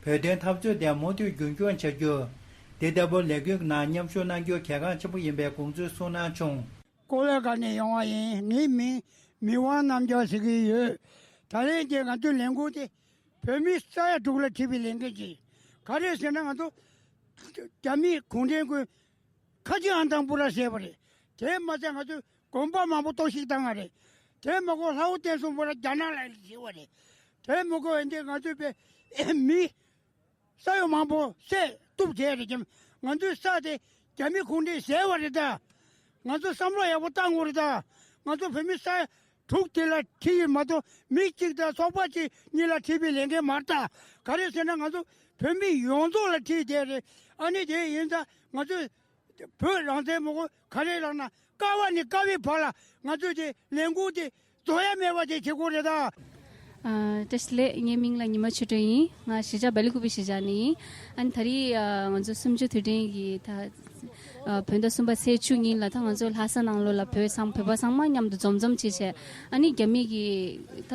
བོད་དོན་འཐབ་རྩོད་དེ་མུ་མཐུད་རྒྱུན་འཁྱོངས་བྱ་རྒྱུ། འདི་ལྟ་བུ་ལས་འགུལ་ནང་མཉམ་ཞུགས་གནང་རྒྱུ་གལ་འགངས་ཆེན་པོ་ཡིན་པའི་དགོངས་ཚུལ་གསུངས་གནང་བྱུང་། ཀོ་ལེ་གྷལ་ནས་ཡོང་བ་ཡིན། ངའི་མིང་མི་དབང་རྣམ་རྒྱལ་ཟེར་གྱི་ཡོད། ད་རེས་ཀྱི་ང་ཚོའི་ལས་འགུལ་དེ་ བོད་མི་ས་ཡ་དྲུག་ལ་ཁྲིད་པའི་ལས་འགན་ཅིག་ག་རེ་ཟེར་ན། ང་ཚོ་རྒྱ་མི་གུང་ཁྲན་ཀུན་ཁ་ཆེ་ཨན་དང་པོ་ར་ཟེར་བ་རེད། དེ་མ་ཟད་ང་ཚོས་དགོན་པ་མང་པོ་གཏོར་བཤིག་བཏང་བ་རེད། དེ་མ་གོ་ལྷ་བོ་བསྟན་སྲུང་པོ་ར་རྒྱ་ནག་ལ་བྱེད་བ་རེད། དེ་མ་གོ་འདི་ང་ཚོས་པའི་མི་ས་ཡོམ་མང་པོ་བསད་གཏུབ་བྱས་རེད་ཀྱང་། ང་ཚོའི་ས་དེ་རྒྱ་མི་གུང་ཁྲན་བཟས་པ་རེད་ད། ང་ཚོ་བསམ་བློ་ཡག་པོ་བཏང་དགོས་རེད་ད། ང་ཚོ་བོད་མི་ས་ཡ་དྲུག་དེ་ལ་ཁྲིད་ཡོད་མ་གཏོགས་མི་གཅིག་དང་ཚོགས་པ་གཅིག་གཉིས་ལ་ཁྲིད་པའི་ལས་འགན་མ་རེད་ད། ག་རེ་ཟེར་ན་ང་ཚོ་བོད་མི་ཡོངས་རྫོགས་ལ་ཁྲིད་བསྡད་རེད། ཨ་ནི་དེ་ཡིན་ཙང་ང་ཚོས་བོད་རང་བཙན་མ་གོ་ག་རེ་ལབ་ན། ཀ་བ་ནས་ཀ་བའི་བར་ལ་ང་ཚོས་དེ་ལས་འགུལ་དེ་རྫོགས་ཡ་མེད་པ་དེ་བྱེད་དགོས་རེད་ད། ཨ། བཀྲ་ཤིས་བདེ་ལེགས། ངའི་མིང་ལ་ཉི་མ་ཆོས་སྒྲོན་ཡིན། ང་གཞིས་ཆགས་སྦེལ་ཀོབ་གཞིས་ཆགས་ནས་ཡིན། ཨ་ནི་ད་རེས་ཨ་ང་ཚོ་གསུམ་བཅུ་དུས་དྲན་གྱི་ད་ཨ་བོད་ཟླ་གསུམ་པ་ཚེས་བཅུ་ཉིན་ལ་ད་ང་ཚོ་ལྷ་ས་ནང་ལོགས་ལ་བོད་ཚང་བོད་པ་ཚང་མ་མཉམ་དུ་འཛོམས་འཛོམས་བྱས་བྱས། ཨ་ནི་རྒྱ་མི་གི་ད་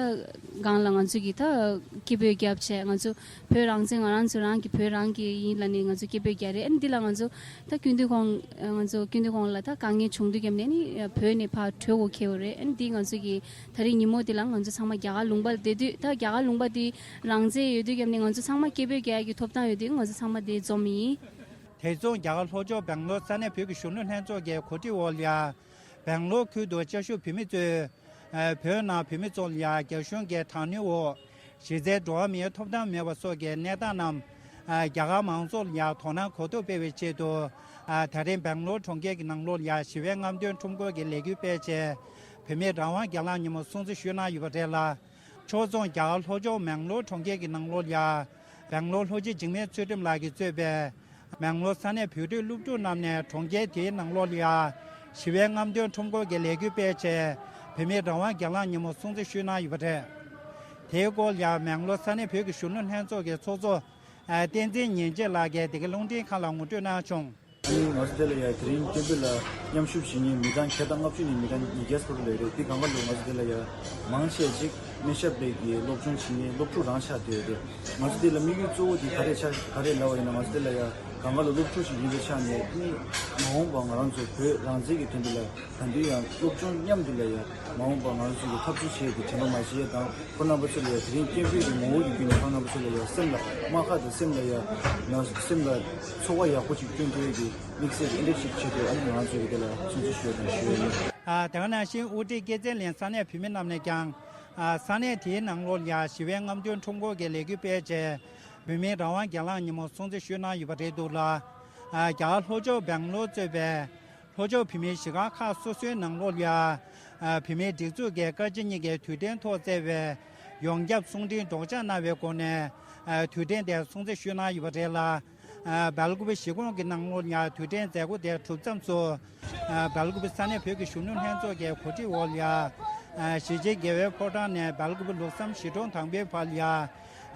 སྒང་ལ་ང་ཚོ་གི་ད་སྐད་འབོད་བརྒྱབ་བྱས། ང་ཚོ་བོད་རང་བཙན་ང་རང་ཚོ་རང་གི་བོད་རང་གི་ཡིན་ལབ་ནས་ང་ཚོ་སྐད་འབོད་རྒྱག་རེད། ཨ་ནི་འདི་ལ་ང་ཚོ་ད་སྐུ་མདུན་ཁོང་ང་ཚོ་སྐུ་མདུན་ཁོང་ལ་ད་དཀའ་ངལ་བྱུང་དུས་རྒྱབ་ནས་ནི་བོད་ནས་ཕར་བྲོས་དགོས་ཁེལ་བ་རེད། ཨ་ནི་འདི་ང་ཚོ་གི་ད་རེས་ཉིན་མོ་འདི་ལ་ང་ཚོ་ཚང་མ་རྒྱ་གར་ལུང་པ་ལ་བསྡད་དུས། ད་རྒྱ་གར་ལུང་པ་འདི་རང་བཙན་ཡོད་དུས་རྒྱབ་ནས་ང་ཚོ་ཚང་མ་སྐད་འབོད་རྒྱག་ཡ་གི་ཐོབ་ཐང་ཡོད་དུས་ང་ཚོ་ཚང་མ་འདི་འཛོམས་ཡིན། དེ་ཚོ་རྒྱ་གར་ལྷོ་ཕྱོགས་སྦེང་ལོར་ས་གནས་བོད་ཀྱི་གཞོན་ནུ་ལྷན་ཚོགས་ཀྱི་གོ་སྒྲིག་འོག་ལ་ཡ། སྦེང་ལོར་ཁུལ་དུ་བཅའ་བཞུགས་བོད་མི་ཚོས། ཨ། བོད་ནང་བོད་མི་ཚོ་ལ་ཡ་རྒྱ་གཞུང་གིས་དྲག་གནོན་འོག་གཞི་རྩའི་འགྲོ་བ་མིའི་ཐོབ་ཐང་མེད་པ་སོགས་ཀྱི་གནས་སྟངས་རྣམས། ཨ། རྒྱ་གར་མང་ཚོགས་ལ་ཡ་དོ་སྣང་གོ་རྟོགས་སྤེལ་བའི་ཆེད་དུ། ཨ། ད་རེས་སྦེང་ལོར་གྲོང་ཁྱེར་གྱི་ནང་ལོགས་ལ་ཡ་ཞི་བའི་རྔམ་སྟོན་ཁྲོམ་སྐོར་གྱི་ལས་འགུལ་སྤེལ་བྱས། བོད་མིའི་རང་དབང་སྒེར་ལངས་ཉིན་མོ་སྲུང་བརྩི་ཞུས་གནང་ཡོད་པ་རེད་ལ། ཕྱོགས་མཚུངས་རྒྱ་གར་ལྷོ་ཕྱོགས་སྦེང་ལོར་གྲོང་ཁྱེར་གྱི་ནང་ལོགས་ལ་ཡ། སྦེང་ལོར་ལྷོ་སྤྱི་འཇིགས་མེད་ཚུལ་ཁྲིམས་ལགས་ཀྱིས་གཙོས་པའི་སྦེང་ལོར་ས་གནས་བོད་ཕྲུག་སློབ་ཕྲུག་རྣམས་ནས་གྲོང་ཁྱེར་དེའི་ནང་ལོགས་ལ་ཡ་ཞི་བའི་རྔམ་སྟོན་ཁྲོམ་སྐོར་གྱི་ལས་འགུལ་སྤེལ་བྱས། བོད་མིའི་རང་དབང་སྒེར་ལངས་ཉིན་མོ་སྲུང་བརྩི་ཞུས་གནང་ཡོད་པ་རེད། དེའི་སྐོར་ལ་ཡ་སྦེང་ལོར་ས་གནས་བོད་ཀྱི་གཞོན་ནུ་ལྷན་ཚོགས་ཀྱི་ཚོགས་གཙོ། ཨ། བསྟན་འཛིན་ཉིན་བྱེད་ལགས་ཀྱིས་འདི་ག་རླུང་འཕྲིན་ཁང་ལ་ངོ་སྤྲོད་གནང་བྱུང་། ཨ་ནི་ང་ཚོ་དེ་ལ་ཡ་དེ་རིང་སྐད་འབོད་ལ་མཉམ་ཞུགས་བྱེད་མཁན་མི་གྲངས་ཁྱད་མཚར་ལྔ་བཅུ་ནས་མི་གྲངས་ཉིས་བརྒྱ་སྐོར་ལས་རེད། དེ་སྒང་ག་ལ་ང་ཚོ་དེ་ལ་ཡ་མང་ཆེ་ཅིག་སྨན་ཞབས་པའི་གི་སློབ་སྦྱོང་བྱེད་མཁན་སློབ་ཕྲུག་རང་ཆགས་བསྡད་ཡོད་རེད། ང་ཚོ་དེ་ལ་དམིགས་ཡུལ་གཙོ་བོ་དེ་ག་རེ་ཆགས་ག་རེ་ལབ་པ་ཡིན་ན། ང་ཚོ་དེ་ལ་ཡ་སྒང་ག་ལ་སློབ་ཕྲུག་ཞིག་ཡིན་པའི་ཆ་ནས། ཨ་ནི་མ་འོངས་པ་ང་རང་ཚོ་བོད་རང་བཙན་གྱི་དོན་དུ་ལ་ད་དུང་ཡང་སློབ་སྦྱོང་མཉམ་དུ་ལ་ཡ་མ་འོངས་པ་ང་རང་ཚོ་གི་འཐབ་རྩོད་བྱེད་ཡ་དེ་དྲན་པ་མ་བརྗེད་ཡ་དང་། ཁོང་རྣམ་པ་ཚོ་ལ་ཡ་དེ་རིང་སྐད་འབོད་ཀྱི་ངོ་བོ་ཡིན་པ་ཡིན་ན། ཁོང་རྣམ་པ་ཚོ་ལ་ཡ་སེམས་ལ་རྨ་ཁ་དང་སེམས་ལ་ཡ་ན་སེམས་ལ་ཚོར་བ་ཡག་པོ་ཅིག་སྐྱོན་ཐུབ་ཡ་གི་དམིགས་བསལ་གྱི་ཨེ་འདྲ་ཞིག་བྱེད་དགོས། ཨ་ནི་ང་ཚོ་གི་དེ་ལ་སྲུང་བརྩི་ཞུ་ཡ་དང་ཞུ་ཡ་ཡིན། ཨ། དེ་ག་ནང་བཞིན་དབུ་ཁྲིད་སྐྱེད་ཚལ་གླིང་ས་གནས་བོད་མི་རྣམས་ནས་ཀྱང་། ཨ། ས་གནས་དེའི་ནང་ལོགས་ལ་ཡ་ཞི་བའི་རྔམ་སྟོན་ཁྲོམ་སྐོར་གྱི་ལས་འགུལ་སྤེལ་བྱས། བོད་མིའི་རང་དབང་སྒེར་ལངས་ཉིན་མོ་སྲུང་བརྩི་ཞུས་གནང་ཡོད་པ་རེད་འདུག་ལ། ཨ། རྒྱ་གར་ལྷོ་ཕྱོགས་སྦེང་ལོར་གཙོས་པའི་ལྷོ་ཕྱོགས་བོད་མིའི་གཞིས་སྒར་ཁག་སོ་སོའི་ནང་ལོགས་ལ་ཡ། ཨ། བོད་མིའི་སྒྲིག་འཛུགས་ཀྱི་བཀའ་སྤྱི་གཉིས་ཀྱི་དུས་དྲན་ཐོག་བསྩལ་བའི་ཡོངས་ཁྱབ་གསུང་འཕྲིན་སྒྲོག་སྦྱང་གནང་བའི་སྒོ་ནས། ཨ། དུས་དྲན་དེ་སྲུང་བརྩི་ཞུས་གནང་ཡོད་པ་རེད་ལ། ཨ། སྦེལ་ཀོབ་གཞིས་ཁོངས་ཀྱི་ནང་ལོགས་ལ་ཡ་དུས་དྲན་མཛད་སྒོ་དེ་གྲུབ་མཚམས་སུ། ཨ། སྦེལ་ཀོབ་ས་གནས་བོད་ཀྱི་གཞོན་ནུ་ལྷན་ཚོགས་ཀྱི་གོ་སྒྲིག་འོག་ལ་ཡ། ཨ། གཞིས་བྱེས་དགེ་འོས་ཕོ་བྲང་ནས་སྦེལ་ཀོབ་ལུགས་བསམ་གཞིས་གྲོང་དང་པོའི་བར་ལ་ཡ།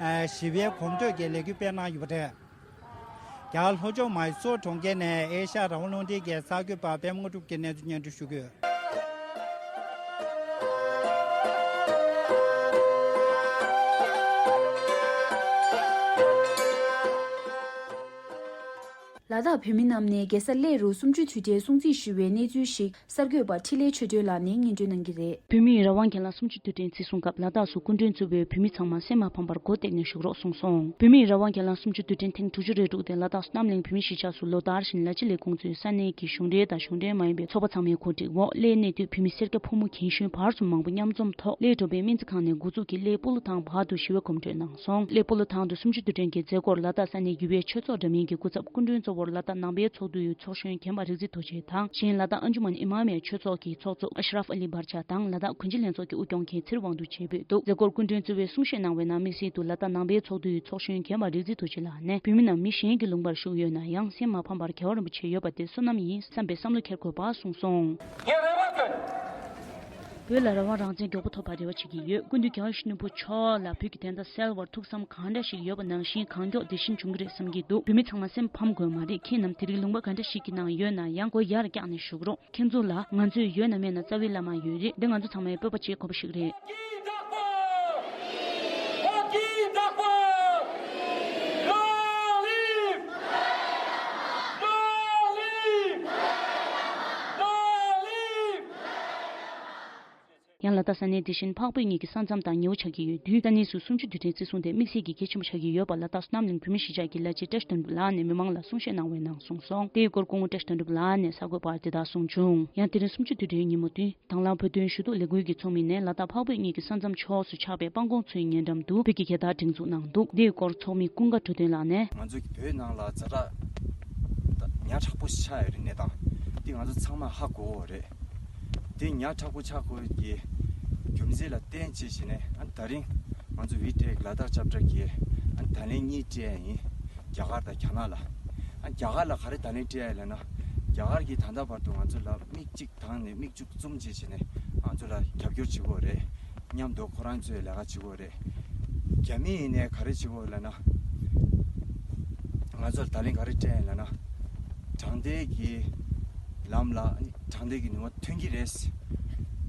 ཨ། ཞི་བའི་གོམ་བགྲོད་ཀྱི་ལས་འགུལ་སྤེལ་གནང་ཡོད་པ་རེད། རྒྱ་གར་ལྷོ་ཕྱོགས་མཱི་སོར་གྲོང་ཁྱེར་ནས་ཨེ་ཤ་ཡ་རང་དབང་རླུང་འཕྲིན་གྱི་གསར་འགོད་པ་པད་མ་དངོས་གྲུབ་ཀྱིས་གནས་ཚུལ་སྙན་སྒྲོན་ཞུ་གི་ཡོད། ལ་དྭགས་བོད་མི་རྣམས་ནས་རྒྱལ་ས་གླེ་རུ་གསུམ་བཅུའི་དུས་དྲན་སྲུང་བརྩི་ཞུ་བའི་གནས་ཚུལ་ཞིག་གསར་འགོད་པ་འཕྲིན་ལས་ཆོས་སྒྲོན་ལགས་ནས་སྙན་སྒྲོན་གནང་གི་རེད། བོད་མིའི་རང་དབང་སྒེར་ལངས་གསུམ་བཅུའི་དུས་དྲན་བརྩི་སྲུང་སྐབས། ལ་དྭགས་སུ་སྐུ་མགྲོན་གཙོས་པའི་བོད་མི་ཚང་མ་སེམས་མ་ཕམ་པར་སྒོ་བཏེགས་ནས་བཞུགས་རོགས་གསུངས་སོང་། བོད་མིའི་རང་དབང་སྒེར་ལངས་གསུམ་བཅུའི་དུས་དྲན་ཐེངས་དྲུག་ཅུ་རེ་དྲུག་དེ་ལ་དྭགས་སུ་རྣམ་གླིང་བོད་མིའི་གཞིས་ཆགས་སུ་ལོ་ལྟར་བཞིན་ལ་ཕྱི་ལས་ཁུངས་གཙོས་ས་གནས་ཀྱི་གཞུང་འབྲེལ་དང་གཞུང་འབྲེལ་མ་ཡིན་པའི་ཚོགས་པ་ཚང་མའི་གོ་སྒྲིག་འོག་གླེའི་གནས་སྡོད་བོད་མི་སེར་སྐྱ་ཕོ་མོ་རྒན་གཞོན་བར་གསུམ་མང་པོ་མཉམ་འཛོམས་ཐོག་གླེ་གྲོང་པའི་སྨན་རྩིས་ཁང་ནས་འགོ་འཛུགས་ཀྱིས་གླེའི་སྤོ་ལོ་ཐང་བར་དུ་ཞི་བའི་གོམ་བགྲོད་གནང་སོང་། གླེའི་སྤོ་ལོ་ཐང་དུ་གསུམ་བཅུའི་དུས་དྲན་གྱི་མཛད་སྒོར་ལ་དྭགས་ས་གནས་ཡུལ་པའི་ཆོས་ཚོགས་འདྲ་མིན་གྱི་སྐུ་ཚབ་སྐུ་མགྲོན་གཙོ་བོར་ལ་དྭགས་ནང་པའི་ཚོགས་འདུའི་ཚོགས་གཞོན་རྒན་པ་རིག་འཛིན་རྡོ་རྗེ་དང་། གཞན་ལ་དྭགས་ཨན་ཇུ་མན་ཨི་མ་མའི་ཆོས་ཚོགས་ཀྱི་ཚོགས་གཙོ་ཨ་ཤ་རབ་ཨ་ལི་བྷར་ཆ་དང་། ལ་དྭགས་གུང་ཁྲན་ལྷན་ཚོགས་ཀྱི་དབུ་སྐྱོང་མཁན་ཚེ་རིང་དབང་འདུས་བཅས་ཕེབས་འདུག། མཛད་སྒོར་སྐུ་མགྲོན་གཙོ་བོས་གསུང་བཤད་གནང་བའི་ནང་། དམིགས་བསལ་དུ་ལ་དྭགས་ནང་པའི་ཚོགས་འདུའི་ཚོགས་གཞོན་རྒན་པ་རིག་འཛིན་རྡོ་རྗེ་ལགས་ནས། བོད་མི་རྣམས་མི་གཞན་གྱི་ལུང་པར་བཞུགས་ཡོད་ན་ཡང་། སེམས་མ་ཕམ་པར་རྒྱལ་བ་རིན་པོ་ཆེ་ཡོད་པ་དེ་བསོད་ནམས་ཡིན་བསམ་པའི་བསམ་བློ་འཁྱེར་དགོས་པ་གསུངས་སོང་། བོད་ལ་རང་དབང་རང་བཙན་མགྱོགས་པོ་ཐོབ་པར་རེ་བ་བྱེད་ཀྱི་ཡོད། སྐུ་མདུན་རྒྱལ་བ་ཡིད་བཞིན་ནོར་བུ་མཆོག་ལ་བོད་ཀྱི་བདེན་མཐའ་གསལ་བར་ཐུགས་བསམ་གང་འདྲ་ཞིག་ཡོད་པ་ནང་བཞིན་གང་མགྱོགས་དེ་བཞིན་འབྱུང་གི་རེད་བསམ་གྱི་འདུག། བོད་མི་ཚང་མ་སེམས་ཕམ་དགོས་མ་རེད། ཁྱེད་རྣམས་དེ་རིང་ལུང་པ་ག་འདྲ་ཞིག་གི་ནང་ཡོད་ན་ཡང་སྒོ་ཡར་བཀྱགས་ནས་བཞུགས་རོགས། ཁྱེད་ཚོ་ལ་ང་ཚོས་ཡོད་ན་མེད་ན་རྩ་བའི་བླ་མ་ཡོད་རེད། འདི་ང་ཚོ་ཚང་མས་སྤོབས་པ་བྱེད་དགོས་པ་ཞིག་རེད། ཡང་ལ་ ད་ལྟ་ས་གནས་དེ་བཞིན་འཕགས་བོད་གཉིས་ཀྱི་ས་མཚམས་དང་ཉེ་བོ་ཆགས་ཀྱི་ཡོད་དུས། ས་གནས་སུ་གསུམ་བཅུའི་དུས་དྲན་བརྩི་སྲུང་དེ་དམིགས་བསལ་གྱི་གལ་ཆེན་པོ་ཆགས་ཀྱི་ཡོད་པ་ལ་དྭགས་སུ་གནམ་གླིང་བོད་མིའི་གཞིས་ཆགས་ཀྱི་བླ་སྤྱི་བཀྲ་ཤིས་དོན་གྲུབ་ལགས་ནས་མི་མང་ལ་གསུང་བཤད་གནང་བའི་ནང་གསུངས་སོང་། དེའི་སྐོར་སྐུ་ངོ་བཀྲ་ཤིས་དོན་གྲུབ་ལགས་ནས་གསར་འགོད་པར་དེ་ལྟར་གསུངས་བྱུང་། ཡང་དེ་རིང་གསུམ་བཅུའི་དུས་དྲན་ཉིན་མོ་སྟེ། དང་བླངས་བོད་དོན་ཞུ་གཏུག་ལས་འགུལ་གྱི་ཚོགས་མི་ནས་ལ་དྭགས་འཕགས་བོད་གཉིས་ཀྱི་ས་མཚམས་ཕྱོགས་སུ་ཆགས་པའི་སྤང་གོང་མཚོའི་ཉེ་འགྲམ་དུ་བོད་ཀྱི་རྒྱལ་དར་སྒྲེང་འཛུགས་གནང་འདུག་འདིའི་སྐོར་ཚོགས་མི་ཀུན་དགའ་འཕྲོད་བསྟེན་ལགས་ནས། ང་ཚོ་གི་བོད་ནང་ལ་ཛ་དྲག་ཉག་ཕྲ་པོ་ཆགས་ཡོད་རེད། གནས་སྟངས་འདི་ང་ཚོ་ཚང་མ་ཧ་གོ་བ་རེད། དེ་ཉག་ཕྲ་པོ་ཆགས་དགོས་ཀྱི་རྒྱུ་མཚན་ལ་བརྟེན་བྱས་བྱས་ནས། ཨ་ད་རིང་ང་ཚོ་ཝི་ཊེག་ལ་དྭགས་ཁྱབ་བསྒྲགས་ཀྱིས་ཨ་ད་ལན་གཉིས་སྤྲད་ཡ་ཡིན། རྒྱ་གར་དང་རྒྱ་ནག་ལ། ཨ་རྒྱ་གར་ལ་ག་རེ་ད་ལན་སྤྲད་ཡ་ལབ་ན། རྒྱ་གར་གྱིས་ད་ལྟ་བར་དུ་ང་ཚོ་ལ་མིག་གཅིག་དང་ནས་མིག་བཅུ་བཙུམ་བྱས་བྱས་ནས་ང་ཚོ་ལ་རྒྱབ་སྐྱོར་བྱེད་ཀྱི་ཡོད་རེད། མཉམ་དུ་ཁོ་རང་ཚོས་ལས་ཀ་བྱེད་ཀྱི་ཡོད་རེད། རྒྱ་མི་ཡིན་ནའི་ག་རེ་བྱེད་ཀྱི་ཡོད་ལབ་ན། ང་ཚོར་ད་ལན་ག་རེ་སྤྲད་ཡིན་ལབ་ན། དྲང་བདེན་གྱི་ལམ་ལ་དྲང་བདེན་གྱི་ནུས་པ་ཐོན་གྱི་རེད།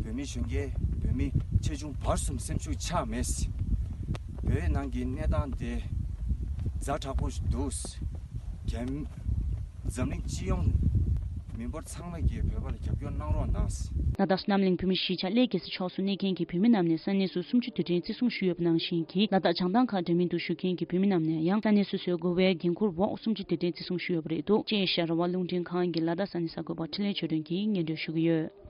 བོད་མི་གཞོན་སྐྱེས་བོད་མི་ཆེ་ཆུང་བར་གསུམ་སེམས་ཤུགས་ཆག་མེད། བོད་ནང་གི་གནས་སྟངས་དེ་ཛ་དྲག་པོ་ཞིག་འདུག་རྒྱ་མི། འཛམ་གླིང་སྤྱི་ཡོངས་མི་འབོར་ཚང་མ་གིས་བོད་པ་ལ་རྒྱབ་སྐྱོར་གནང་རོགས་གནང་། ལ་དྭགས་སུ་གནམ་གླིང་བོད་མིའི་གཞིས་ཆགས་གླེ་རྒྱལ་ས་ཕྱོགས་སུ་གནས་མཁན་གྱི་བོད་མི་རྣམས་ནས་ས་གནས་སུ་གསུམ་བཅུའི་དུས་དྲན་བརྩི་སྲུང་ཞུས་ཡོད་པ་ནང་བཞིན་གྱི་ལ་དྭགས་བྱང་ཐང་ཁག་འདྲ་མིན་དུ་བཞུགས་མཁན་གྱི་བོད་མི་རྣམས་ནས་ཡང་ས་གནས་སོ་སོའི་དགོས་པའི་འགན་འཁུར་འོག་གསུམ་བཅུའི་དུས་དྲན་བརྩི་སྲུང་ཞུས་ཡོད་པ་རེད་འདུག་ཅེས་ཨེ་ཤ་ཡ་རང་དབང་རླུང་འཕྲིན་ཁང་གི་ལ་དྭགས་ས་གནས་གསར་འགོད་པ་འཕྲིན་ལས་ཆོས་སྒྲོན་གྱིས་སྙན་སྒྲོན་ཞུ་གི་ཡོད།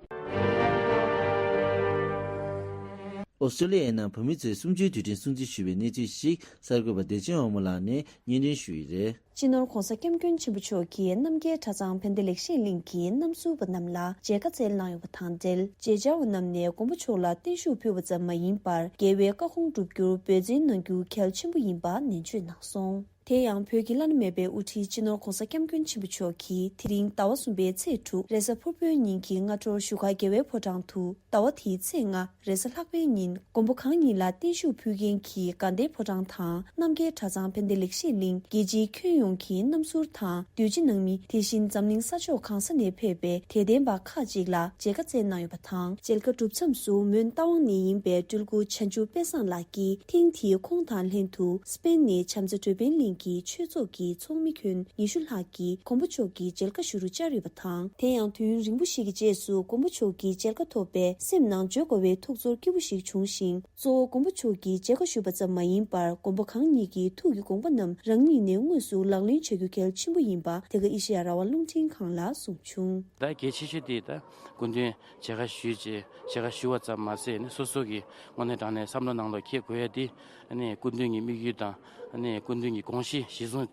ཨོ་སི་ཀྲོ་ལི་ཡའི་ནང་བོད་མི་ཚོས་གསུམ་བཅུའི་དུས་དྲན་སྲུང་བརྩི་ཞུས་པའི་གནས་ཚུལ་ཞིག་གསར་འགོད་པ་བདེ་ཆེན་དབང་མོ་ལགས་ནས་སྙན་སྒྲོན་ཞུས་ཡོད་རེད། སྤྱི་ནོར་༧གོང་ས་༧སྐྱབས་མགོན་ཆེན་པོ་མཆོག་གིས་རྣམ་རྒྱལ་གྲྭ་ཚང་ཕན་བདེ་ལེགས་བཤད་གླིང་གི་རྣམ་ཟུར་པ་རྣམས་ལ་མཇལ་ཁ་བསྩལ་གནང་ཡོད་པ་དང་འབྲེལ། མཇལ་བཅར་བ་རྣམས་ནས་མགོན་པོ་མཆོག་ལ་བརྟན་བཞུགས་ཕུལ་བ་ཙམ་མ་ཡིན་པར། རྒྱལ་བའི་བཀའ་དགོངས་བསྒྲུབ་རྒྱུར་འབད་བརྩོན་གནང་རྒྱུ་གལ་ཆེན་པོ་ཡིན་པ་ནན་བརྗོད་གནང་སོང་། དེ་ཡང་བོད་ཀྱི་བླ་ན་མེད་པའི་དབུ་ཁྲིད་སྤྱི་ནོར་༧གོང་ས་༧སྐྱབས་མགོན་ཆེན་པོ་མཆོག་གིས་དེ་རིང་ཟླ་བ་གསུམ་པའི་ཚེས་དྲུག་རེས་གཟའ་ཕུར་བུའི་ཉིན་གྱི་སྔ་དྲོར་བཞུགས་སྒར་རྒྱལ་བའི་ཕོ་བྲང་དུ། ཟླ་བ་དེའི་ཚེས་ལྔ་རེས་གཟའ་ལྷག་པའི་ཉིན། མགོན་པོ་གང་ཉིད་ལ་བརྟན་བཞུགས་ཕུལ་མཁན་གྱི་དགའ་ལྡན་ཕོ་བྲང་དང་། རྣམ་རྒྱལ་གྲྭ་ཚང་ཕན་བདེ་ལེགས་བཤད་གླིང་། རྒྱལ་སྤྱིའི་ཁྱོན་ཡོངས་ཀྱི་རྣམ་ཟུར་དང་། འདུས་སྤྱི་ནང་མི། དེ་བཞིན་འཛམ་གླིང་ས་ཕྱོགས་གང་ས་ནས་ཕེབས་པའི་དད་ལྡན་པ་ཁག་ཅིག་ལ་མཇལ་ཁ་བསྩལ་གནང་ཡོད་པ་དང་། མཇལ་ཁ་གྲུབ་མཚམས་སུ་མོན་རྟ་དབང་ནས་ཡིན་པའི་སྤྲུལ་སྐུ་བྱང་ཆུབ་དཔལ་བཟང་ལགས་ཀྱིས་ཐེངས་འདིའི་ཁོང་དང་ལྷན་དུ་སི་པེན་ནས་བྱམས་བརྩེ་འགྲུལ་པ་གླིང་གི་ཆོས་ཚོགས་ཀྱི་ཚོགས་མི་ཁྱོན་ཉི་ཤུ་ལྷག་གིས་མགོན་པོ་མཆོག་གི་མཇལ་ཁ་ཞུ་རུ་བཅར་ཡོད་པ་དང་། དེ་ཡང་དུས་ཡུན་རིང་པོ་ཞིག་གི་རྗེས་སུ་མགོན་པོ་མཆོག་གི་མཇལ་ཁ་ཐོབ་པས་སེམས་ནང་བརྗོད་དཀའ་བའི་ཐུགས་ཚོར་སྐྱིད་པོ་ཞིག་བྱུང་ཞིང་། གཙོ་བོ་མགོན་པོ་མཆོག་གི་མཇལ་ཁ་ཞུ་བ་ཙམ་མ་ཡིན་པར། མགོན་པོ་གང་ཉིད་ཀྱི་ཐུགས་ཀྱི་དགོངས་པ་རྣམས་རང་ཉིད་ནས་དངོས་སུ་ལག་ལེན་བྱ་རྒྱུ་གལ་ཆེན་པོ་ཡིན་པ། དེ་ག་ཨེ་ཤེ་ཡ་རང་དབང་རླུང་འཕྲིན་ཁང་ལ་གསུངས་བྱུང་། ད་གལ་ཆེ་ཤོས་དེ་ད་སྐུ་མདུན་མཇལ་ཁ་ཞུས་རྗེས། མཇལ་ཁ་ཞུ་བ་ཙམ་མ་ཟད་ནས་སོ་སོ་གི་དངོས་གནས་དྲང་གནས་བསམ་བློ་ནང་ལ་འཁྱེར་དགོས་ཡ་དེ། ཨ་ནི་སྐུ་མདུན་གྱི་དམིགས་ཡུལ་དང་། ཨ་ནི་སྐུ་མདུན་གྱི་དགོངས་གཞི་གཞིར་བཟུང་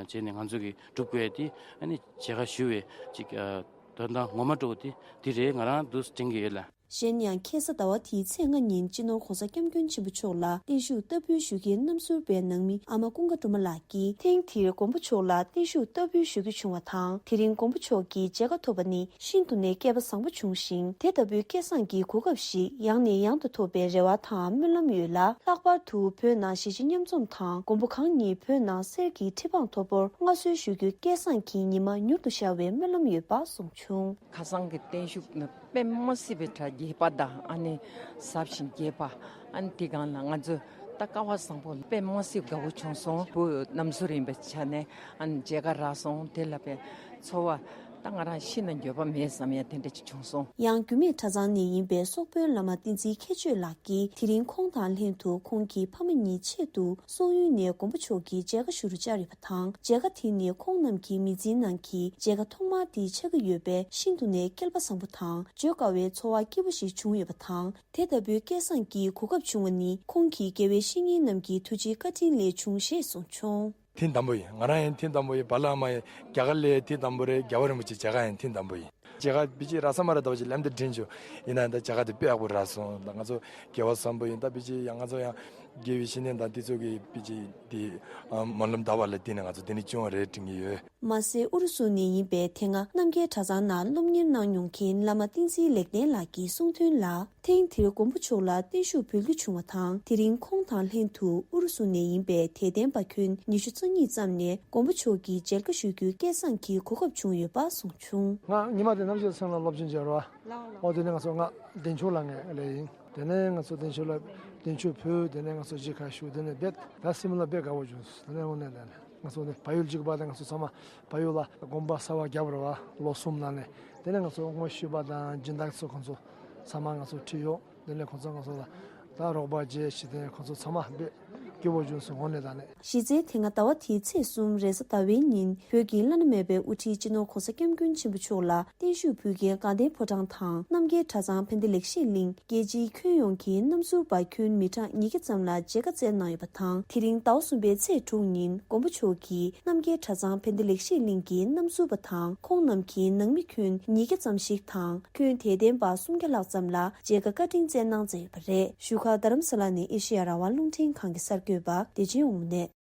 བྱས་ནས་ང་ཚོ་གིས་སྒྲུབ་དགོས་ཡ་དེ། ཨ་ནི་མཇལ་ཁ་ཞུ་བའི་ཅིག་དོན་དག་ངོ་མ་འདྲ་བོ་དེ་དེ་རེད། ང་རང་འདུག་དྲན་གྱི་ཡོད་ལ། གཞན་ཡང་ཁ་སང་ཟླ་བ་འདིའི་ཚེས་ལྔ་ཉིན་སྤྱི་ནོར་༧གོང་ས་༧སྐྱབས་མགོན་ཆེན་པོ་མཆོག་ལ་བརྟན་བཞུགས་བསྟར་འབུལ་ཞུ་མཁན་རྣམ་ཟུར་པའི་ནང་མི་ཨ་མ་ཀུན་དགའ་སྒྲོལ་མ་ལགས་ཀྱིས་ཐེངས་འདིར་མགོན་པོ་མཆོག་ལ་བརྟན་བཞུགས་བསྟར་འབུལ་ཞུ་རྒྱུ་བྱུང་བ་དང་། དེ་རིང་མགོན་པོ་མཆོག་གི་མཇལ་ཁ་ཐོབ་པ་ནི་ཤིན་ཏུ་ནས་སྐལ་པ་བཟང་པོ་བྱུང་ཞིང་། དེ་ལྟ་བུའི་སྐལ་བཟང་གི་གོ་སྐབས་ཤིག་ཡང་ནས་ཡང་དུ་ཐོབ་པའི་རེ་བ་དང་སྨོན་ལམ་ཡོད་ལ། ལྷག་པར་དུ་བོད་ནང་གཞིས་བྱེས་མཉམ་འཛོམས་དང་། མགོན་པོ་གང་ཉིད་བོད་ནང་གསེར་གྱི་ཁྲི་འཕང་མཐོ་པོར་མངའ་གསོལ་ཞུ་རྒྱུའི་སྐལ་བཟང་གི་ཉི་མ་མྱུར་དུ་ཤར་བའི་སྨོན་ལམ་ཡོད་པ་གསུངས་བྱུང་། ཁ་སང་གི་བརྟན་བཞུགས་ནི་དཔེ་མ་སྲིད་པའི་གྲ་རྒྱས་པ་དང་། ཨ་ནི་ཟབ་ཞིང་རྒྱས་པ། ཨ་ནི་དེ་སྒང་ལ་ང་ཚོས་ད་སྐལ་བ་བཟང་པོ་དཔེ་མ་སྲིད་དགའ་བོ་བྱུང་སོང་། བོད་རྣམ་ཟུར་ཡིན་པའི་ཆ་ནས་ཨ་ནི་མཇལ་ཁ་རག་སོང་། དེ་ལ་དཔེ་ཚོར་བ་ད་ང་རང་ཤི་ན་འགྱོད་པ་མེད་བསམ་ཡ་དེ་འདྲ་ཅིག་བྱུང་སོང་། ཡང་རྒྱུད་སྨད་གྲྭ་ཚང་ནས་ཡིན་པའི་སོག་པོའི་བླ་མ་བསྟན་འཛིན་མཁས་ཆོས་ལགས་ཀྱིས་དེ་རིང་ཁོང་དང་ལྷན་དུ་ཁོང་གི་ཕ་མ་གཉིས་ཆེད་དུ། སོག་ཡུལ་ནས་མགོན་པོ་མཆོག་གི་མཇལ་ཁ་ཞུ་རུ་བཅར་ཡོད་པ་དང་། མཇལ་ཁ་དེ་ནི་ཁོང་རྣམས་ཀྱི་མི་ཚེའི་ནང་གི་མཇལ་ཁ་ཐོག་མ་དེ་ཆགས་ཀྱི་ཡོད་པས་ཤིན་ཏུ་ནས་སྐལ་པ་བཟང་པོ་དང་བརྗོད་དཀའ་བའི་ཚོར་བ་སྐྱིད་པོ་ཞིག་བྱུང་ཡོད་པ་དང་། དེ་ལྟ་བུའི་སྐལ་བཟང་གི་གོ་སྐབས་བྱུང་བ་ནི་ཁོང་གི་དགེ་བའི་བཤེས་གཉེན་རྣམས་ཀྱི་ཐུགས་རྗེའི་བཀའ་དྲིན་ལས་བྱུང་ཞེས་གསུངས་བྱུང་། ཐེངས་དང་པོ་ཡིན། ང་རང་ཡང་ཐེངས་དང་པོ་ཡིན། བ་ལ་མ་ཡིན། རྒྱ་གར་ལ་ཐེངས་དང་པོ་རེད། རྒྱལ་བ་རིན་པོ་ཆེ་མཇལ་ཁ་ཡང་ཐེངས་དང་པོ་ཡིན། མཇལ་ཁ་པི་ཅི་རག་ས་མ་རེད། ད་བ་ཅི་ལམ་དུ་དྲན་བྱུང་། ཡིན་ན་ད་མཇལ་ཁ་དེ་དཔེ་ཡག་པོ་རག་སོང་། ད་ང་ཚོ་རྒྱལ་བ་བཟང་པོ་ཡིན། ད་པི་ཅི་ཡང་ང་ཚོ་ཡང་དགེ་བའི་བཤེས་གཉེན་དང་དེ་ཚོ་གི་པི་ཅི་དེ་སྨོན་ལམ་བཏབ་པ་ལ་བརྟེན་ནས་ང་ཚོ་དེ་ནས་བྱུང་བ་རེད་དྲན་གྱི་ཡོད། མ་ཟད་ཨུ་རུ་སུ་ནས་ཡིན་པའི་དེ་སྔ་རྣམ་རྒྱལ་གྲྭ་ཚང་ནང་སློབ་གཉེར་གནང་མྱོང་མཁན་བླ་མ་བསྟན་འཛིན་ལེགས་ལྡན་ལགས་ཀྱིས་གསུངས་དོན་ལ། ཐེངས་འདིར་མགོན་པོ་མཆོག་ལ་བརྟན་བཞུགས་འབུལ་རྒྱུ་བྱུང་བ་དང་། དེ་རིང་ཁོང་དང་ལྷན་དུ་ཨུ་རུ་སུ་ནས་ཡིན་པའི་དད་ལྡན་པ་ཁྱོན་ཉི་ཤུ་རྩ་གཉིས་ཙམ་ནས་མགོན་པོ་མཆོག་གི་མཇལ་ཁ་ཞུ་རྒྱུའི་སྐལ་བཟང་གི་གོ་སྐབས་བྱུང་ཡོད་པ་གསུངས་བྱུང་། ང་ཉི་མ་དེ་ནམ་ཞིག་སེམས་ལ་སློབ་སྦྱོང་བྱས་རོགས། ཨོ་དེ་ནས་ང་ཚོ་ང་བདེ་མཆོག་ལ་ངས་ལས་ཡིན། དེ་ནས་ང་ཚོ་བདེ་མཆོག་ལ་བདེ་མཆོག་ཕུལ། དེ་ནས་ང་ཚོ་གཞིས་ཁ་བཞུགས། དེ་ནས་རྦད་ད་སེམས་ལ་རྦད་དགའ་བོ་བྱུང་། དེ་ནས་དངོས་གནས་ལས་ནས། ང་ཚོ་ནི་བལ་ཡུལ་གཅིག་པ་དང་ང་ཚོ་ཚང་མ་བལ་ཡུལ་ལ་དགོན་པ་གསར་པ་བརྒྱབ་རེད་བ། ལོ་གསུམ་ནང་ནས། དེ་ནས་ང་ཚོ་དངོས་ཤུལ་པ་དང་སྦྱིན་བདག་ཚོ་ཁོང་ཚོ་ཚང་མ་ང་ཚོ་ཁྲིད་ཡོང་། དེ་ལས་ཁོང་ཚོ་ང་ཚོ་ལ་ད་རོགས་པ་བྱས་ཞེས་དེ་ཁོང་ཚོ་ཚང་མ་དཔེ་སྐྱིད་པོ་བྱུང་སོང་། དངོས་གནས་དྲང་གནས། གཞི་རྩའི་དེ་སྔ་ཟླ་བ་འདིའི་ཚེས་གསུམ་རེས་གཟའ་ཟླ་བའི་ཉིན་བོད་ཀྱི་བླ་ན་མེད་པའི་དབུ་ཁྲིད་སྤྱི་ནོར་ྋགོང་ས་ྋསྐྱབས་མགོན་ཆེན་པོ་མཆོག་ལ་བརྟན་བཞུགས་ཕུལ་མཁན་དགའ་ལྡན་ཕོ་བྲང་དང་རྣམ་རྒྱལ་གྲྭ་ཚང་ཕན་བདེ་ལེགས་བཤད་གླིང་རྒྱལ་སྤྱིའི་ཁྱོན་ཡོངས་ཀྱི་རྣམ་ཟུར་པ་ཁྱོན་མི་གྲངས་ཉིས་བརྒྱ་ཙམ་ལ་མཇལ་ཁ་བསྩལ་གནང་ཡོད་པ་དང་། དེ་རིང་ཟླ་བ་གསུམ་པའི་ཚེས་དྲུག་ཉིན་མགོན་པོ་མཆོག་གིས་རྣམ་རྒྱལ་གྲྭ་ཚང་ཕན་བདེ་ལེགས་བཤད་གླིང་གི་རྣམ་ཟུར་པ་དང་ཁོང་རྣམས་ཀྱི་ནང་མི་ཁྱོན་ཉིས་བརྒྱ་ཙམ་ཞིག་དང་། ཁྱོན་དད་ལྡན་པ་སུམ་བརྒྱ་ལྷག་ཙམ་ལ་མཇལ་ཁ་བཀའ་དྲིན་བསྩལ་གནང་མཛད་ཡོད་པ་རེད། བཞུགས་སྒར་རྡ་རམ་ས་ལ་ནས་ཨེ་ཤེ་ཡ་རང་དབང་རླུང་འཕྲིན་ཁང་གི་གསར་འགོད་པ་བདེ་ཆེན་དབང་མོ་ནས།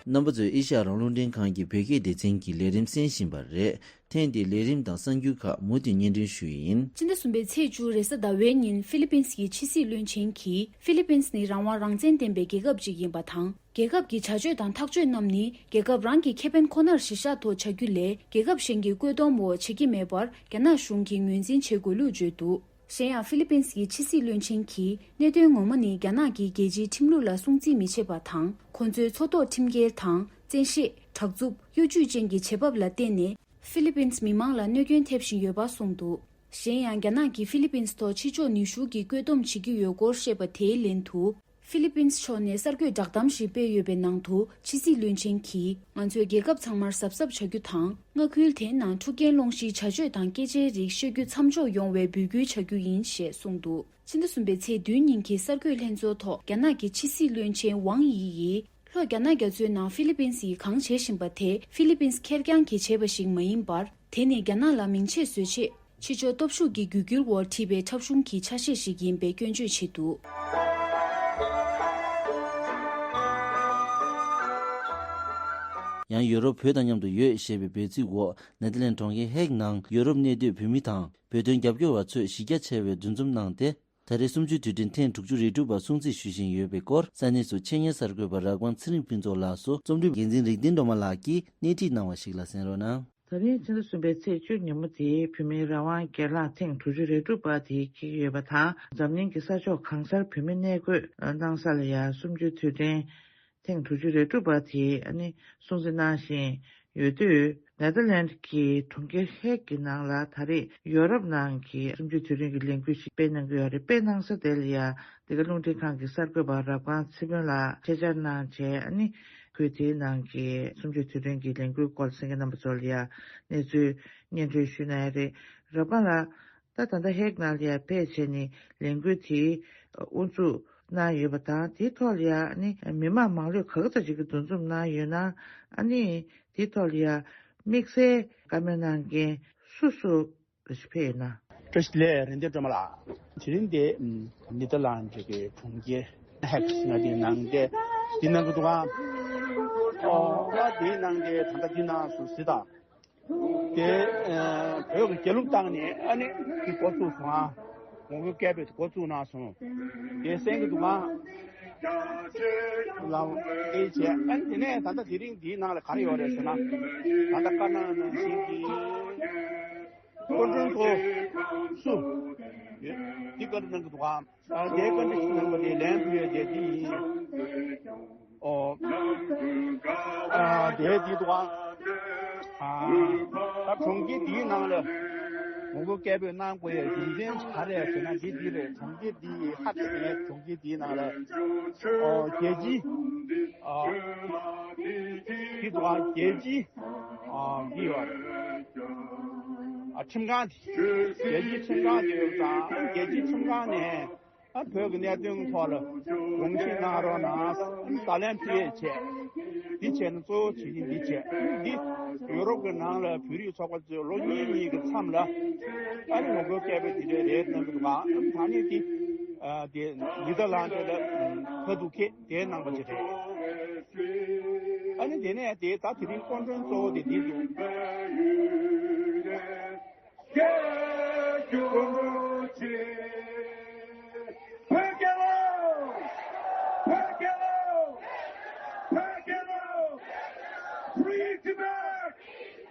རྣམ་པ་ཚོས་ཨེ་ཤེ་ཡ་རང་དབང་རླུང་འཕྲིན་ཁང་གི་བོད་སྐད་སྡེ་ཚན་གྱི་ལས་རིམ་གསན་བཞིན་པ་རེད། ཐེངས་འདིའི་ལས་རིམ་དང་གསར་འགྱུར་ཁག་མུ་མཐུད་སྙན་སྒྲོན་ཞུ་ཡི་ཡིན། ཕྱི་ཟླ་གསུམ་པའི་ཚེས་བཅུ་རེས་གཟའ་ཟླ་བའི་ཉིན་ཧྥི་ལི་པིན་སི་ཡི་ཕྱི་སྲིད་བློན་ཆེན་གྱིས། ཧྥི་ལི་པིན་སི་ནི་རང་དབང་རང་བཙན་ལྡན་པའི་རྒྱལ་ཁབ་ཅིག་ཡིན་པ་དང་། རྒྱལ་ཁབ་ཀྱི་བྱ་སྤྱོད་དང་ཐག་གཅོད་རྣམས་ནི་རྒྱལ་ཁབ་རང་གི་ཁེ་ཕན་ཁོ་ནར་གཞི་བཞག་ཐོག་བྱ་རྒྱུ་ལས། རྒྱལ་ཁབ་གཞན་གྱི་བཀོད་འདོམས་འོག་བྱེད་ཀྱི་མེད་པར་རྒྱ་ནག་གཞུང་གིས་ངོས་འཛིན་བྱེད་དགོས་ལུགས་བརྗོད་འདུག་གཞན་ཡང་ཧྥི་ལི་པིན་སི་ཡི་ཕྱི་སྲིད་བློན་ཆེན་གྱིས། གནད་དོན་ངོ་མ་ནི་རྒྱ་ནག་གིས་རྒྱལ་སྤྱིའི་ཁྲིམས་ལུགས་ལ་སྲུང་བརྩི་མི་བྱེད་པ་དང་། ཁོ་ཚོའི་མཚོ་ཐོག་ཁྲིམས་འགལ་དང་། བཙན་ཤེད། དྲག་རྩུབ། གཡོ་ཇུས་ཅན་གྱི་བྱེད་བབ་ལ་བརྟེན་ནས། ཧྥི་ལི་པིན་སི་མི་མང་ལ་གནོད་སྐྱོན་ཐེབས་བཞིན་ཡོད་པ་གསུངས་འདུག་གཞན་ཡང་། རྒྱ་ནག་གིས་ཧྥི་ལི་པིན་སི་ཐོག་ཕྱི་ཕྱོགས་ནུས་ཤུགས་ཀྱི་བཀོད་འདོམས་བྱེད་ཀྱི་ཡོད་སྐོར་བཤད་པ་དེའི་ལན་དུ། ཧྥི་ལི་པིན་སི་ཕྱོགས་ནས་གསར་འགོད་བསྒྲགས་གཏམ་ཞིག་སྤེལ་ཡོད་པའི་ནང་དུ། ཕྱི་སྲིད་བློན་ཆེན་གྱིས། ང་ཚོས་རྒྱལ་ཁབ་ཚང་མར་གཟབ་གཟབ་བྱ་རྒྱུ་དང་། མངའ་ཁུལ་དེའི་ནང་འཁྲུག་རྐྱེན་སློང་གཞིའི་བྱ་སྤྱོད་དང་སྐད་ཆའི་རིགས་བཤད་རྒྱུ་མཚམས་འཇོག་ཡོང་བའི་འབོད་སྐུལ་བྱ་རྒྱུ་ཡིན་ཞེས་གསུངས་འདུག་ཕྱི་ཟླ་གསུམ་པའི་ཚེས་བདུན་ཉིན་གྱི་གསར་འགོད་ལྷན་ཚོགས་ཐོག་རྒྱ་ནག་གི་ཕྱི་སྲིད་བློན་ཆེན་ཝང་དབྱི་ཡིས། ལྷོ་རྒྱ་ནག་རྒྱ་མཚོའི་ནང་ཧྥི་ལི་པིན་སིས་གང་བྱེད་བཞིན་པ་དེ་ཧྥི་ལི་པིན་སི་ཁེར་རྐྱང་གིས་བྱས་པ་ཞིག་མ་ཡིན་པར། དེ་ནི་རྒྱ་ནག་ལ་མིང་ཆད་བཟོ་ཆེད། ཕྱི་ཕྱོགས་སྟོབས་ཤུགས་ཀྱི་བརྒྱུད་འགྱུར་འོག་བྲིས་པའི་འཁྲབ་གཞུང་གི་ཆ་ཤས་ཤིག་ཡིན་པའི་སྐྱོན་བརྗོད་བྱས་འདུག་ཡང་ཡུ་རོབ་བོད་དང་མཉམ་དུ་ཡོད་ཞེས་པའི་འབོད་ཚིག་འོག་ནེ་ཐར་ལན་གྲོང་ཁྱེར་ཧེག་ནང་ཡུ་རོབ་གནས་སྡོད་བོད་མི་དང་བོད་དོན་རྒྱབ་སྐྱོར་བ་ཚོས་གཞི་རྒྱ་ཆེ་བའི་འདུ་འཛོམས་གནང་སྟེ། ད་རེས་གསུམ་བཅུའི་དུས་དྲན་ཐེངས་དྲུག་ཅུ་རེ་དྲུག་པ་སྲུང་བརྩི་ཞུ་བཞིན་ཡོད་པའི་སྐོར་ས་གནས་སུ་ཆེད་གཉེར་གསར་འགོད་པ་རབ་དགའ་ཚེ་རིང་ཕུན་ཚོགས་ལགས་སུ་རྩོམ་སྒྲིག་འགན་འཛིན་རིག་ལྡན་སྒྲོལ་མ་ལགས་ཀྱིས་སྣེ་ཁྲིད་གནང་བ་ཞིག་ལ་གསན་རོགས་གནང་། ད་རིང་ཕྱི་ཟླ་གསུམ་པའི་ཚེས་བཅུ་ཉིན་མོ་དེ་བོད་མིའི་རང་དབང་སྒེར་ལངས་ཐེངས་དྲུག་ཅུ་རེ་དྲུག་པ་དེ་འཁེལ་གྱི་ཡོད་པ་དང་། འཛམ་གླིང་གི་ས་ཕྱོགས་གང་སར་བོད་མི་གནས་སྐོད་གནང་ས་ལ་ཡང་གསུམ་བཅུའི་དུས་དྲན་ཐེངས་དྲུག་ཅུ་རེ་དྲུག་པ་དེ་ཨ་ནི་སྲུང་བརྩི་གནང་བཞིན་ཡོད་དུས། ནེ་ཐར་ལན་གྱི་གྲོང་ཁྱེར་ཧེག་གི་ནང་ལ་ད་རེས་ཡོ་རོབ་ནང་གི་གསུམ་བཅུའི་དུས་དྲན་གྱི་ལས་འགུལ་ཞིག་སྤེལ་གནང་གི་ཡོད་རེད། སྤེལ་གནང་ས་དེ་ལ་ཡང་འདི་ག་རླུང་འཕྲིན་ཁང་གི་གསར་འགོད་པ་རབ་དགའ་ཚེ་ཕུན་ལགས་ཆེད་བཅར་གནང་བྱས། ཨ་ནི་ཁོས་དེའི་ནང་གི་གསུམ་བཅུའི་དུས་དྲན་གྱི་ལས་འགུལ་སྐོར་གསན་མཁན་རྣམ་པ་ཚོ་ལ་ཡང་གནས་ཚུལ་སྙན་སྒྲོན་ཞུས་གནང་ཡ་རེད། རབ་དགའ་ལགས། ད་ད་ལྟ་ཧེག་ནང་ལ་ཡང་ཕེབས་བྱས་ནས་ལས་འགུལ་དེ་དབུ་འཛུགས་གནང་ཡོད་པ་དང་། དེའི་ཐོག་ལ་ཡང་ཨ་ནི་མི་མང་མང་ལོས་ག་ཚོད་ཅིག་གིས་འདུ་འཛོམས་གནང་ཡོད་ན། ཨ་ནི་དེའི་ཐོག་ལ་ཡང་དམིགས་བསལ་བཀའ་མོལ་གནང་མཁན་སུ་སུ་ཕེབས་ཡོད་ན། བཀྲ་ཤིས་བདེ་ལེགས། རིག་ལྡན་སྒྲོལ་མ་ལགས། དེ་རིང་འདི་ནེ་ཐར་ལན་གྱི་གྲོང་ཁྱེར་ཧེག་ཟེར་ན་དེའི་ནང་དེ་དེ་ནང་གི་འདུག་ག་ཨོ་ང་དེའི་ནང་དེ་ད་ལྟ་དེ་ནང་སུ་སི་དང་། དེ་བོད་ཀྱི་རྒྱལ་གླུ་བཏང་ནས་ཨ་ནི་དེ་འགོ་བཙུགས་སོང་ཨ། ངོ་རྒོལ་སྐད་འབོད་འགོ་བཙུགས་གནང་སོང་། དེ་གསན་གྱི་འདུག་ག་ལའོ་དེ་བྱས། ཨ་ནི་དེ་ནས་ད་ལྟ་དེ་རིང་འདིའི་ནང་ལ་ག་རེ་ཡོད་རེད་ཟེར་ན། ད་ལྟ་བཀའ་གནང་ནང་བཞིན་གྱི་སྐུ་མགྲོན་ཚོ་སུ་ཡོད་འདི་བཀའ་འདྲི་གནང་གི་འདུག་ག་ཨ་དེའི་བཀའ་འདྲི་ཞིག་གནང་བ་དེ་ལན་ཕུལ་ཡ་དེ་འདི་ཡིན། ཨོ། ཨ་དེའི་འདི་འདུག་ཨ། ཨ་ད་གྲོང་ཁྱེར་འདིའི་ནང་ལ་ངོ་རྒོལ་སྐད་འབོད་གནང་དགོས་ཡ་རྒྱུ་མཚན་ག་རེ་ཟེར་ན། འདི་འདི་རེད། གྲོང་ཁྱེར་འདི་ཧེག་ཟེར་ནས་གྲོང་ཁྱེར་འདིའི་ནང་ལ་ཨོ་རྒྱལ་སྤྱིའི་ཨ་འདི་འདུག་ཨ་རྒྱལ་སྤྱིའི་ཨ་འདི་ཡོད་རེད། ཨ་ཁྲིམས་ཁང་དེ་རྒྱལ་སྤྱིའི་ཁྲིམས་ཁང་དེ་ཡོད་ཙང་རྒྱལ་སྤྱིའི་ཁྲིམས་ཁང་ནས། ཨ་བོད་ཀྱི་གནད་དོན་ཐོག་ལ་དགོངས་ཞིབ་གནང་རོགས་གནང་། བརྡ་ལན་ཕུལ་ཡས་བྱས། འདི་བྱས་ན་གཙོ་བོ་བྱེད་ཀྱི་འདི་བྱས། འདི་ཡུ་རོབ་ཀྱི་ནང་ལ་བོད་རིགས་ཚོགས་པ་ཚོས་ལོ་གཉིས་གཉིས་ཀྱི་མཚམས་ལ་ཨ་ནི་ངོ་རྒོལ་སྐད་འབོད་འདི་འདྲ་རེད་གནང་གི་འདུག་ག་ཨ་ནི་ད་ནི་འདི་ཨ་དེ་ནི་ད་ལན་དེ་ལ་ཁ་ཐུག་ཁེ་དེ་གནང་བ་ཅིག་རེད། ཨ་ནི་དེ་ནས་དེ་ད་དེ་རིང་སྐུ་མགྲོན་གཙོ་བོ་དེ་འདི་འདུག་བོད་རྒྱལ་ལོ། བོད་རྒྱལ་ལོ། བོད་རྒྱལ་ལོ། Free Tibet!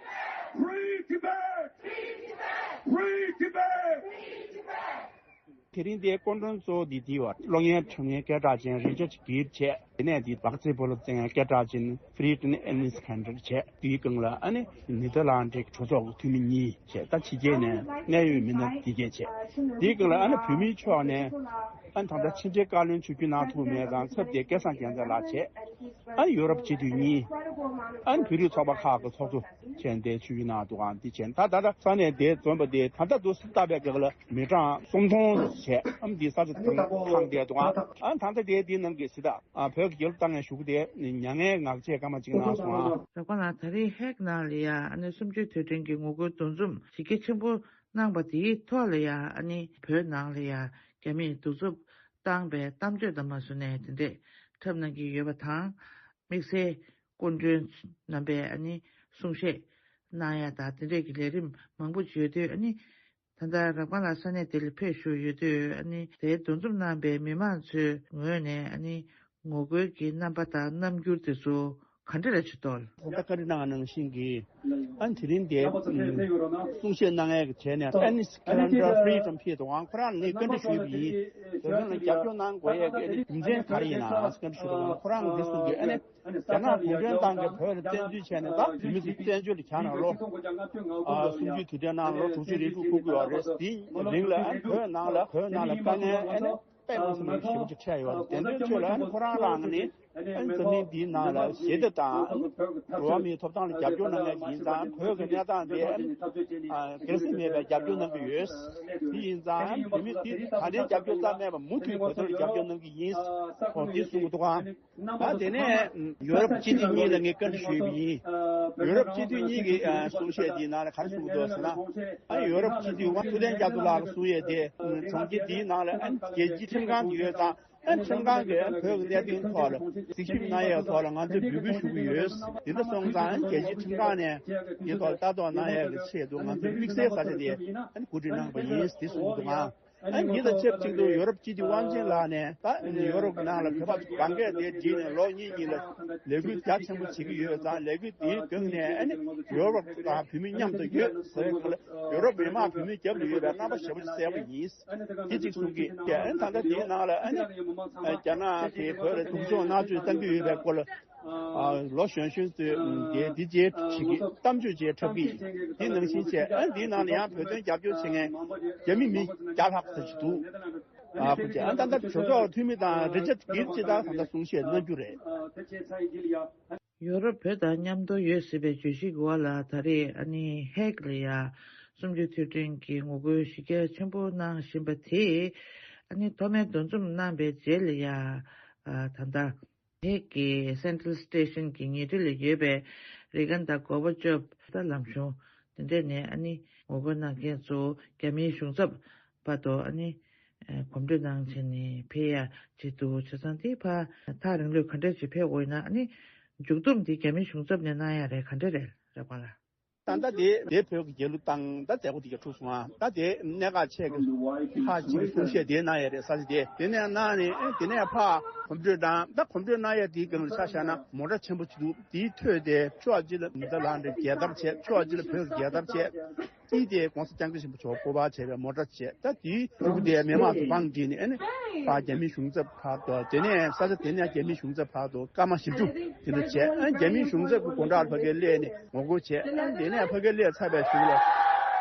Free Tibet! Free Tibet! དེ་རིང་འདིའི་སྐུ་མགྲོན་གཙོ་བོ་འདི་འདི་བ་གློག་བརྙན་འཁྲབ་མཁན་སྐད་གྲགས་ཅན་རི་ཅར་གིར་བྱས། དེ་ནས་འདི་སྦག་རྩེད་སྤོ་ལོ་རྩེད་མཁན་སྐད་གྲགས་ཅན་ཧྥི་རི་ཏིན་ཨེ་ནིས་ཁན་ཌར་བྱས། དེའི་སྒང་ལ་ཨ་ནི་ནེ་དར་ལན་ཌི་གྲོས་ཚོགས་ཀྱི་འཐུས་མི་གཉིས་བྱས། ད་ཕྱི་རྒྱལ་ནས་གནད་ཡོད་མི་སྣ་དེ་གས་བྱས། དེའི་སྒང་ལ་ཨ་ནི་བོད་མིའི་ཕྱོགས་ནས་ཨ་ནི་ད་ལྟ་ཕྱི་འབྲེལ་བཀའ་བློན་ཆོས་སྐྱིད་གནང་ཐུབ་མེད་ཙང་ཚབ་དེ་སྐལ་བཟང་རྒྱལ་མཚན་ལགས་བྱས། ཨ་ནི་ཡོ་རོབ་སྤྱི་འཐུས་གཉིས། ཨ་ནི་བོད་རིགས་ཚོགས་པ་ཁག་གི་ཚོགས་གཙོ་བྱས་ཏེ་ཆིབས་བསྒྱུར་གནང་འདུག་ཨང་འདི་བྱས། ད་ད་ལྟ་ས་གནས་དེ་འཛོམས་པ་དེ་ད་ལྟ་འདུག་སེ་བལྟས་པའི་སྒང་ལ་མི་གྲངས་སུམ་སྟོང་བྱས། ཨ་ནི་འདི་ས་ཆ་ཐང་ཐང་བསྡད་འདུག་ཨང་། ཨ་ནི་ད་ལྟ་དེ་འདི་ནང་གི་སྲིད་ད་ཨ་བོད་ཀྱི་རྒྱལ་གླུ་བཏང་ཡས་ཞུ་གི་དེ་མྱ་ངན་ངག་བཅད་སྐར་མ་གཅིག་གནང་སོང་ཨང་། རོགས་པ་ལགས། ད་རེས་ཧེག་ནང་ལ་ཡ་ཨ་ནི་གསུམ་བཅུའི་དུས་དྲན་གྱི་ངོ་རྒོལ་འདུ་འཛོམས་གཞི་རྒྱ་ཆེན་པོ་གནང་པ་དེའི་ཐོག་ལ་ཡ་ཨ་ནི་བོད་ནང་ལ་ཡ་རྒྱ་མིས་གདུག་རྩུབ་བཏང་པའི་གཏམ་བརྗོད་དང་མ་སུ་ནས་དེ་འདྲས་འཁྲབ་གནང་གི་ཡོད་པ་དང་། དམིགས་བསལ་སྐུ་མགྲོན་རྣམ་པས་ཨ་ནི་གསུང་བཤད་གནང་ཡ་དང་དེ་འདྲས་ཀྱི་ལས་རིམ་མང་པོ་ཡོད་དུས། ཨ་ནི་ད་ལྟ་རོགས་པ་ལགས་ས་གནས་དེ་ལ་ཕེབས་བཞུགས་ཡོད་དུས། ཨ་ནི་དེའི་འདུ་འཛོམས་གནང་པའི་མི་མང་ཚོའི་ངོས་ནས་ཨ་ནི་ངོ་རྒོལ་གྱི་རྣམ་པ་དང་རྣམ་འགྱུར་དེ་ཚོ་ག་འདྲ་རེད་ཅེས་དོགས། ད་ལྟ་བཀའ་འདྲི་གནང་བ་ནང་བཞིན་གྱི་ཨ་ནི་དེ་རིང་འདིར་གསུང་བཤད་གནང་ཡས་ཀྱི་གྲས་ནས་ཨེ་ནིས་ཁེ་ལན་ཌར་ཧྥི་རི་ཏམ་ཕེབས་འདུག་ཨང་། ཁོ་རང་ནས་བཀའ་འདྲི་ཞུས་པ་ཡིན། བོད་དོན་ལ་རྒྱབ་སྐྱོར་གནང་དགོས་ཡས་ཀྱི་རྒྱུ་མཚན་ག་རེ་ཡིན་ནམ་བཀའ་འདྲི་ཞུས་པ་དང་། ཁོ་རང་འདི་གསུང་གི་ཨ་ནི་རྒྱ་ནག་གུང་ཁྲན་ཏང་གིས་བོད་ལ་བཙན་འཛུལ་བྱས་ནས་ད་བོད་མི་ཚོ་བཙན་བྱོལ་ལ་གྱར་ནས་ལོ་ཨ་སུམ་ཅུའི་དུས་དྲན་ནང་ལོ་དྲུག་ཅུ་རེ་དྲུག་འཁོར་གྱི་ཡོད་རེད། དེའི་རིང་ལ་ཨ་ནི་བོད་ནང་ལ་བོད་ནང་ལ་དཀའ་ངལ་ཨ་ནི་དཔེ་མི་སྲིད་པ་ཞེ་པོ་ཅིག་འཕྲད་ཡོད་རེད། དེ་འདྲའི་ཆོས་ལ་ཨ་ནི་ཁོ་རང་རང་ནི་ཨ་ནི་འཛམ་གླིང་འདིའི་ནང་ལ་ཞི་བདེ་དང་འགྲོ་བ་མིའི་ཐོབ་ཐང་ལ་རྒྱབ་སྐྱོར་གནང་མཁན་ཡིན་ཙང་། བོད་ཀྱི་གནས་སྟངས་འདི་ཨ་ནི་ཨ་སྒེར་སེམས་མེད་པའི་རྒྱབ་སྐྱོར་གནང་གི་ཡོད། དེ་ཡིན་ཙང་བོད་མི་འདི་ད་ལྟའི་རྒྱབ་སྐྱོར་ཙམ་མེད་པར་མུ་མཐུད་བོད་དོན་ལ་རྒྱབ་སྐྱོར་གནང་གི་ཡིན། ཁོང་འདི་གསུང་གི་འདུག་ཨང་། ཨ་དེ་ནས་ཡོ་རོབ་སྤྱི་འཐུས་གཉིས་ལ་ངས་བཀའ་འདྲི་ཞུས་པ་ཡིན། ཡོ་རོབ་སྤྱི་འཐུས་གཉིས་ཀྱི་ཨ་གསུང་བཤད་འདིའི་ནང་ལ་ག་རེ་གསུངས་འདུག་ཟེར་ན། ཨ་ཡོ་རོབ་སྤྱི་འཐུས་ཝང་ཐུའུ་ཐན་རྒྱ་མཚོ་ལགས་ལ་གསུང་ཡས་དེ། གྲོང་ཁྱེར་འདིའི་ནང་ལ་ཨ་རྒྱལ་སྤྱིའི་ཁྲིམས་ཁང་དེ་ཡོད་ཙང་། ཨ་ཁྲིམས་ཁང་གིས་ཨ་བོད་ཀྱི་གནད་དོན་ཐོག་ལ་གཟིགས་ཞིབ་གནང་ཡས་ཐོག་ལ་ང་ཚོས་འབོད་སྐུལ་ཞུ་གི་ཡོད། དེ་འདྲ་སོང་ཙང་ཨ་རྒྱལ་སྤྱིའི་ཁྲིམས་ཁང་ནས་འདིའི་ཐོག་ལ་ལྟ་རྟོག་གནང་ཡས་ཀྱི་ཆེད་དུ་ང་ཚོས་དམིགས་བསལ་ས་ཆ་དེ་ཨ་གོ་སྒྲིག་གནང་པ་ཡིན་ཟེར་གསུངས་འདུག་ཨང་། ཨ་འདི་དང་ཆབས་ཅིག་ཏུ་ཡོ་རོབ་སྤྱི་འཐུས་དབང་ཆེན་ལགས་ནས་ད་ཡོ་རོབ་ནང་ལ་བོད་པ་གང་གས་དེ་བསྒྲིགས་ནས་ལོ་གཉིས་གཉིས་ལ་ལས་འགུལ་རྒྱ་ཆེན་པོ་བྱེད་ཀྱི་ཡོད་ཙང་། ལས་འགུལ་དེའི་སྒང་ནས་ཨ་ནི་ཡོ་རོབ་དང་བོད་མི་མཉམ་དུ་ཡོད་ཟེར་བའི་སྐོར་ལ་ཡོ་རོབ་མི་མང་བོད་མིའི་རྒྱབ་ལ་ཡོད་པའི་རྣམ་པ་ཞེ་པོ་ཅིག་གསལ་པོ་ཡིན། དེ་གཅིག་གསུང་གི། ཨ་ནི་ད་ལྟ་དེའི་ནང་ལ་ཨ་ནི་རྒྱ་ནག་གིས་བོད་ལ་སྡུག་སྦྱོང་མནར་གཅོད་བཏང་གི་ཡོད་པའི་སྐོར་ལ། ཨ་ལོ་གཞོན་གཞོན་ཚོས་དེ་འདི་རྗེས་བྱེད་ཀྱི་གཏམ་བརྗོད་བྱས་འཁྲབ་ཀྱི་ཡིན། དེ་ནང་བཞིན་བྱས། ཨ་འདིའི་ནང་ལ་ཡང་བོད་དོན་རྒྱབ་སྐྱོར་བྱེད་མཁན་རྒྱ་མི་མི་བརྒྱ་ལྷག་ཙམ་ཞིག་འདུག་ཨ་ཁོ་ཅག་ཨ་ད་ལྟ་གྲོས་ཚོགས་འཐུས་མི་དང་རི་ཅར་གིར་ཅི་ད་ད་ལྟ་གསུང་བཤད་གནང་རྒྱུ་རེད། ཡོ་རོབ་བོད་དང་མཉམ་དུ་ཡོད་སྲིད་པའི་བརྗོད་གཞི་གི་འོག་ལ་ད་རེས་ཨ་ནི་ཧེག་ལ་ཡ་གསུམ་བཅུའི་དུས་དྲན་གྱི་ངོ་རྒོལ་གཞི་རྒྱ་ཆེན་པོ་གནང་བཞིན་པ་དེས། ཨ་ནི་ཐོག་མའི་འདུ་འཛོམས་གནང་པའི་རྗེས་ལ་ཡ་ཨ་ད་ལྟ། ཧེག་གི་སེན་ཊྲལ་སི་ཊེ་ཤན་གྱི་ཉེ་འཁྲིས་ལ་ཡོད་པའི་རེ་གན་དང་གོར་བ་ཅོབ་ད་ལམ་གཞུང་དེ་འདྲས་ནས་ཨ་ནི་ངོ་རྒོལ་གནང་མཁན་ཚོ་རྒྱ་མིའི་གཞུང་ཚབ་བར་དུ་ཨ་ནི་ཨ་གོམ་བགྲོད་གནང་བྱས་ནས་ཕེབས་ཡ་བྱེད་འདུག་བྱས་ཙང་དེ་ཕར་ཐག་རིང་ལོས་ག་འདྲས་ཅིག་ཕེབས་དགོས་ཡིན་ན། ཨ་ནི་མཇུག་བསྡོམས་དེ་རྒྱ་མིའི་གཞུང་ཚབ་ནས་གནང་ཡ་རེད། ག་འདྲས་རེད་རེད་པ་ལགས། ད་ལྟ་དེ་དེ་བོད་ཀྱི་རྒྱལ་གླུ་བཏང་། ད་མཛད་སྒོ་དེ་ག་གྲུབ་སོང་ཨ། ད་དེ་གནད་འགག་ཆེ་གི་ཁག་ཅིག་གི་གསུང་བཤད་དེ་གནང་ཡ་རེད། ས་ཆ་དེ་དེ་ནས་གནང་ནས་ཨེ་དེ་ནས་ཕར་གོམ་བགྲོད་གནང་། ད་གོམ་བགྲོད་གནང་ཡ་དེའི་སྒང་ལ་ཆ་བཞག་ན་མོ་ཊ་ཆེན་པོ་ཅིག་འདུག་དེའི་ཐོག་དེ་ཕྱོགས་གཅིག་ལ་ནེ་དར་ལན་ཌི་རྒྱལ་དར་བྱས། ཕྱོགས་གཅིག་ལ་བོད་ཀྱི་རྒྱལ་དར་བྱས། དེའི་དེ་༸གོང་ས་༸སྐྱབས་མགོན་ཆེན་པོ་མཆོག་སྐུ་པར་བྱས་པའི་མོ་ཊ་བྱས། ད་དེའི་ཕྲུ་གུ་དེ་མི་མང་ཚོ་བང་བསྒྲིགས་ནས་ཨེ་ནས་ཕར་རྒྱ་མི་གཞུང་ཚབ་བར་དུ། དེ་ནས་ས་ཆ་དེ་ནས་རྒྱ་མི་གཞུང་ཚབ་བར་དུ་སྐར་མ་བཞི་བཅུ་དེ་འདྲ་བྱས། ཨ་རྒྱ་མི་གཞུང་ཚབ་ཀྱི་སྒོ་འགྲམ་ལ་ཕ་གིར་སླེབས་ནས་ངོ་རྒོལ་བྱས། ཨ་དེ་ནས་ཕ་གིར་སླེབས་ཚར་བའི་གཞུག་ལ་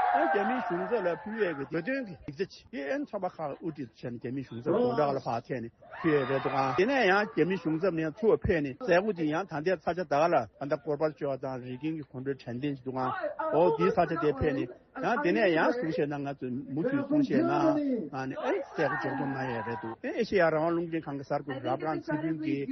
ཨ་རྒྱ་མི་གཞུང་ཚབ་ལ་ཕུལ་ཡས་ཀྱི་བོད་དོན་གྱི་ཡིག་ཆ་ཅིག་དེ་ཨ་ཚོགས་པ་ཁག་དབུ་ཁྲིད་བྱས་ནས་རྒྱ་མི་གཞུང་ཚབ་སྒོ་འགྲམ་ལ་ཕར་ཐད་ནས་ཕུལ་ཡས་རེད་འདུག་ཨང་། དེ་ནས་ཡང་རྒྱ་མི་གཞུང་ཚབ་ནས་ཚུར་ཕེབས་ནས་མཛད་སྒོ་དེ་ཡང་ད་ལྟའི་ས་ཆ་ད་ག་ལ་ད་ལྟ་གོར་བ་ཅོབ་དང་རེ་གན་གྱི་གོམ་བགྲོད་དྲན་རྟེན་ཅིག་འདུག་ཨང་། འོ་དེའི་ས་ཆ་དེར་ཕེབས་ནས། ཡང་དེ་ནས་ཡང་གསུང་བཤད་གནང་། ང་ཚོས་མུ་མཐུད་གསུང་བཤད་གནང་། ཨ་ནི་ཨེ་མཛད་སྒོ་མཇུག་སྡོམ་གནང་ཡས་རེད་འདུག་ཨེ་ཨེ་ཤེ་ཡ་རང་དབང་རླུང་འཕྲིན་ཁང་གི་གསར་འགོད་རབ་རང་ཚེ་ཕུན་གྱིས་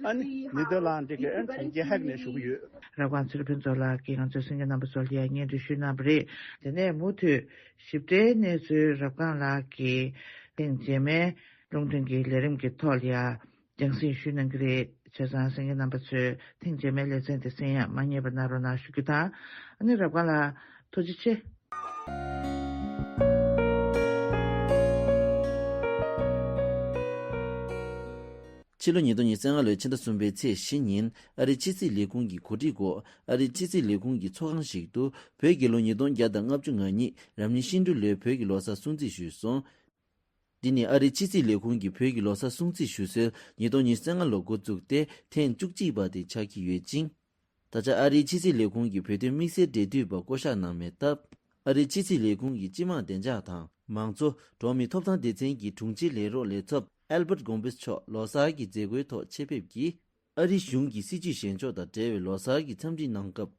ཨ་ནི་ནེ་དར་ལན་ཌི་གི་ཨེ་གྲོང་ཁྱེར་ཧེག་ནས་ཞུ་གི་ཡོད། རབ་རང་ཚེ་རིང་ཕུན་ཚོགས་ལགས་ཀྱིས་ང་ཚོའི་གསན་མཁན་རྣམ་པ་ཚོ་ལ་ཡང་སྙན་སྒྲོན་ཞུས་གནང་བ་རེད། དེ་ནས་མུ་མཐུད་ཞིབ་ཕྲའི་གནས་ཚུལ་རབ་རྒན་ལགས་ཀྱིས་ཐེངས་རྗེས་མའི་རླུང་འཕྲིན་གྱི་ལས་རིམ་གྱི་ཐོག་ལ་ཡང་། རྒྱང་སྲིང་ཞུས་གནང་གི་རེད། བྱས་ཙང་གསན་མཁན་རྣམ་པ་ཚོས་ཐེངས་རྗེས་མའི་ལེ་ཚན་དེ་གསན་ཡག་མ་བསྙེལ་བ་གནང་རོགས་གནང་ཞུ་རྒྱུ་དང་། ཨ་ནི་རབ་རྒན་ལགས་ཐུགས་རྗེ་ཆེ། ཕྱི་ལོ་ཉིས་སྟོང་ཉི་ཤུ་རྩ་ལྔ་ལོའི་ཕྱི་ཟླ་གསུམ་པའི་ཚེས་བཞི་ཉིན་ཨ་རིའི་ཕྱི་སྲིད་ལས་ཁུངས་ཀྱི་གོ་སྒྲིག་འོག་ཨ་རིའི་ཕྱི་སྲིད་ལས་ཁུངས་ཀྱི་ཚོགས་ཁང་ཞིག་ཏུ་བོད་རྒྱལ་ལོ་ཉིས་སྟོང་བརྒྱ་དང་ལྔ་བཅུ་ང་གཉིས་རབ་གནས་ཤིང་འབྲུག་ལོའི་བོད་ཀྱི་ལོ་གསར་སྲུང་བརྩི་ཞུས་སོང་། འདི་ནི་ཨ་རིའི་ཕྱི་སྲིད་ལས་ཁུངས་ཀྱིས་བོད་ཀྱི་ལོ་གསར་སྲུང་བརྩི་ཞུ་སྲོལ་ཉིས་སྟོང་ཉི་ཤུ་རྩ་ལྔ་ལོར་འགོ་བཙུགས་ཏེ་ཐེངས་བཅུ་གཅིག་པ་དེ་ཆགས་ཀྱི་ཡོད་ཅིང་། ད་ཆ་ཨ་རིའི་ཕྱི་སྲིད་ལས་ཁུངས་ཀྱི་བོད་དོན་དམིགས་བསལ་འབྲེལ་མཐུད་པ་བསྐོ་གཞག་གནང་མེད་སྟབས། ཨ་རིའི་ཕྱི་སྲིད་ལས་ཁུངས་ཀྱི་སྤྱི་དམངས་བདེ་འཇགས་དང་མང་གཙོ་འགྲོ་བ་མིའི་ཐོབ་ཐང་སྡེ་ཚན་གྱི་དྲུང་ཆེའི་ལས་རོགས་ལས་ཚབ་ཨལ་བྷར་ཏ་གོམ་བིས་མཆོག་ལོ་གསར་གྱི་མཛད་སྒོའི་ཐོག་ཆེད་ཕེབས་ཀྱིས། ཨ་རིའི་གཞུང་གི་སྲིད་ཇུས་བཞེངས་ཕྱོགས་དང་འབྲེལ་བའི་ལོ་གསར་གྱི་འཚམས་འདྲི་གནང་སྐབས།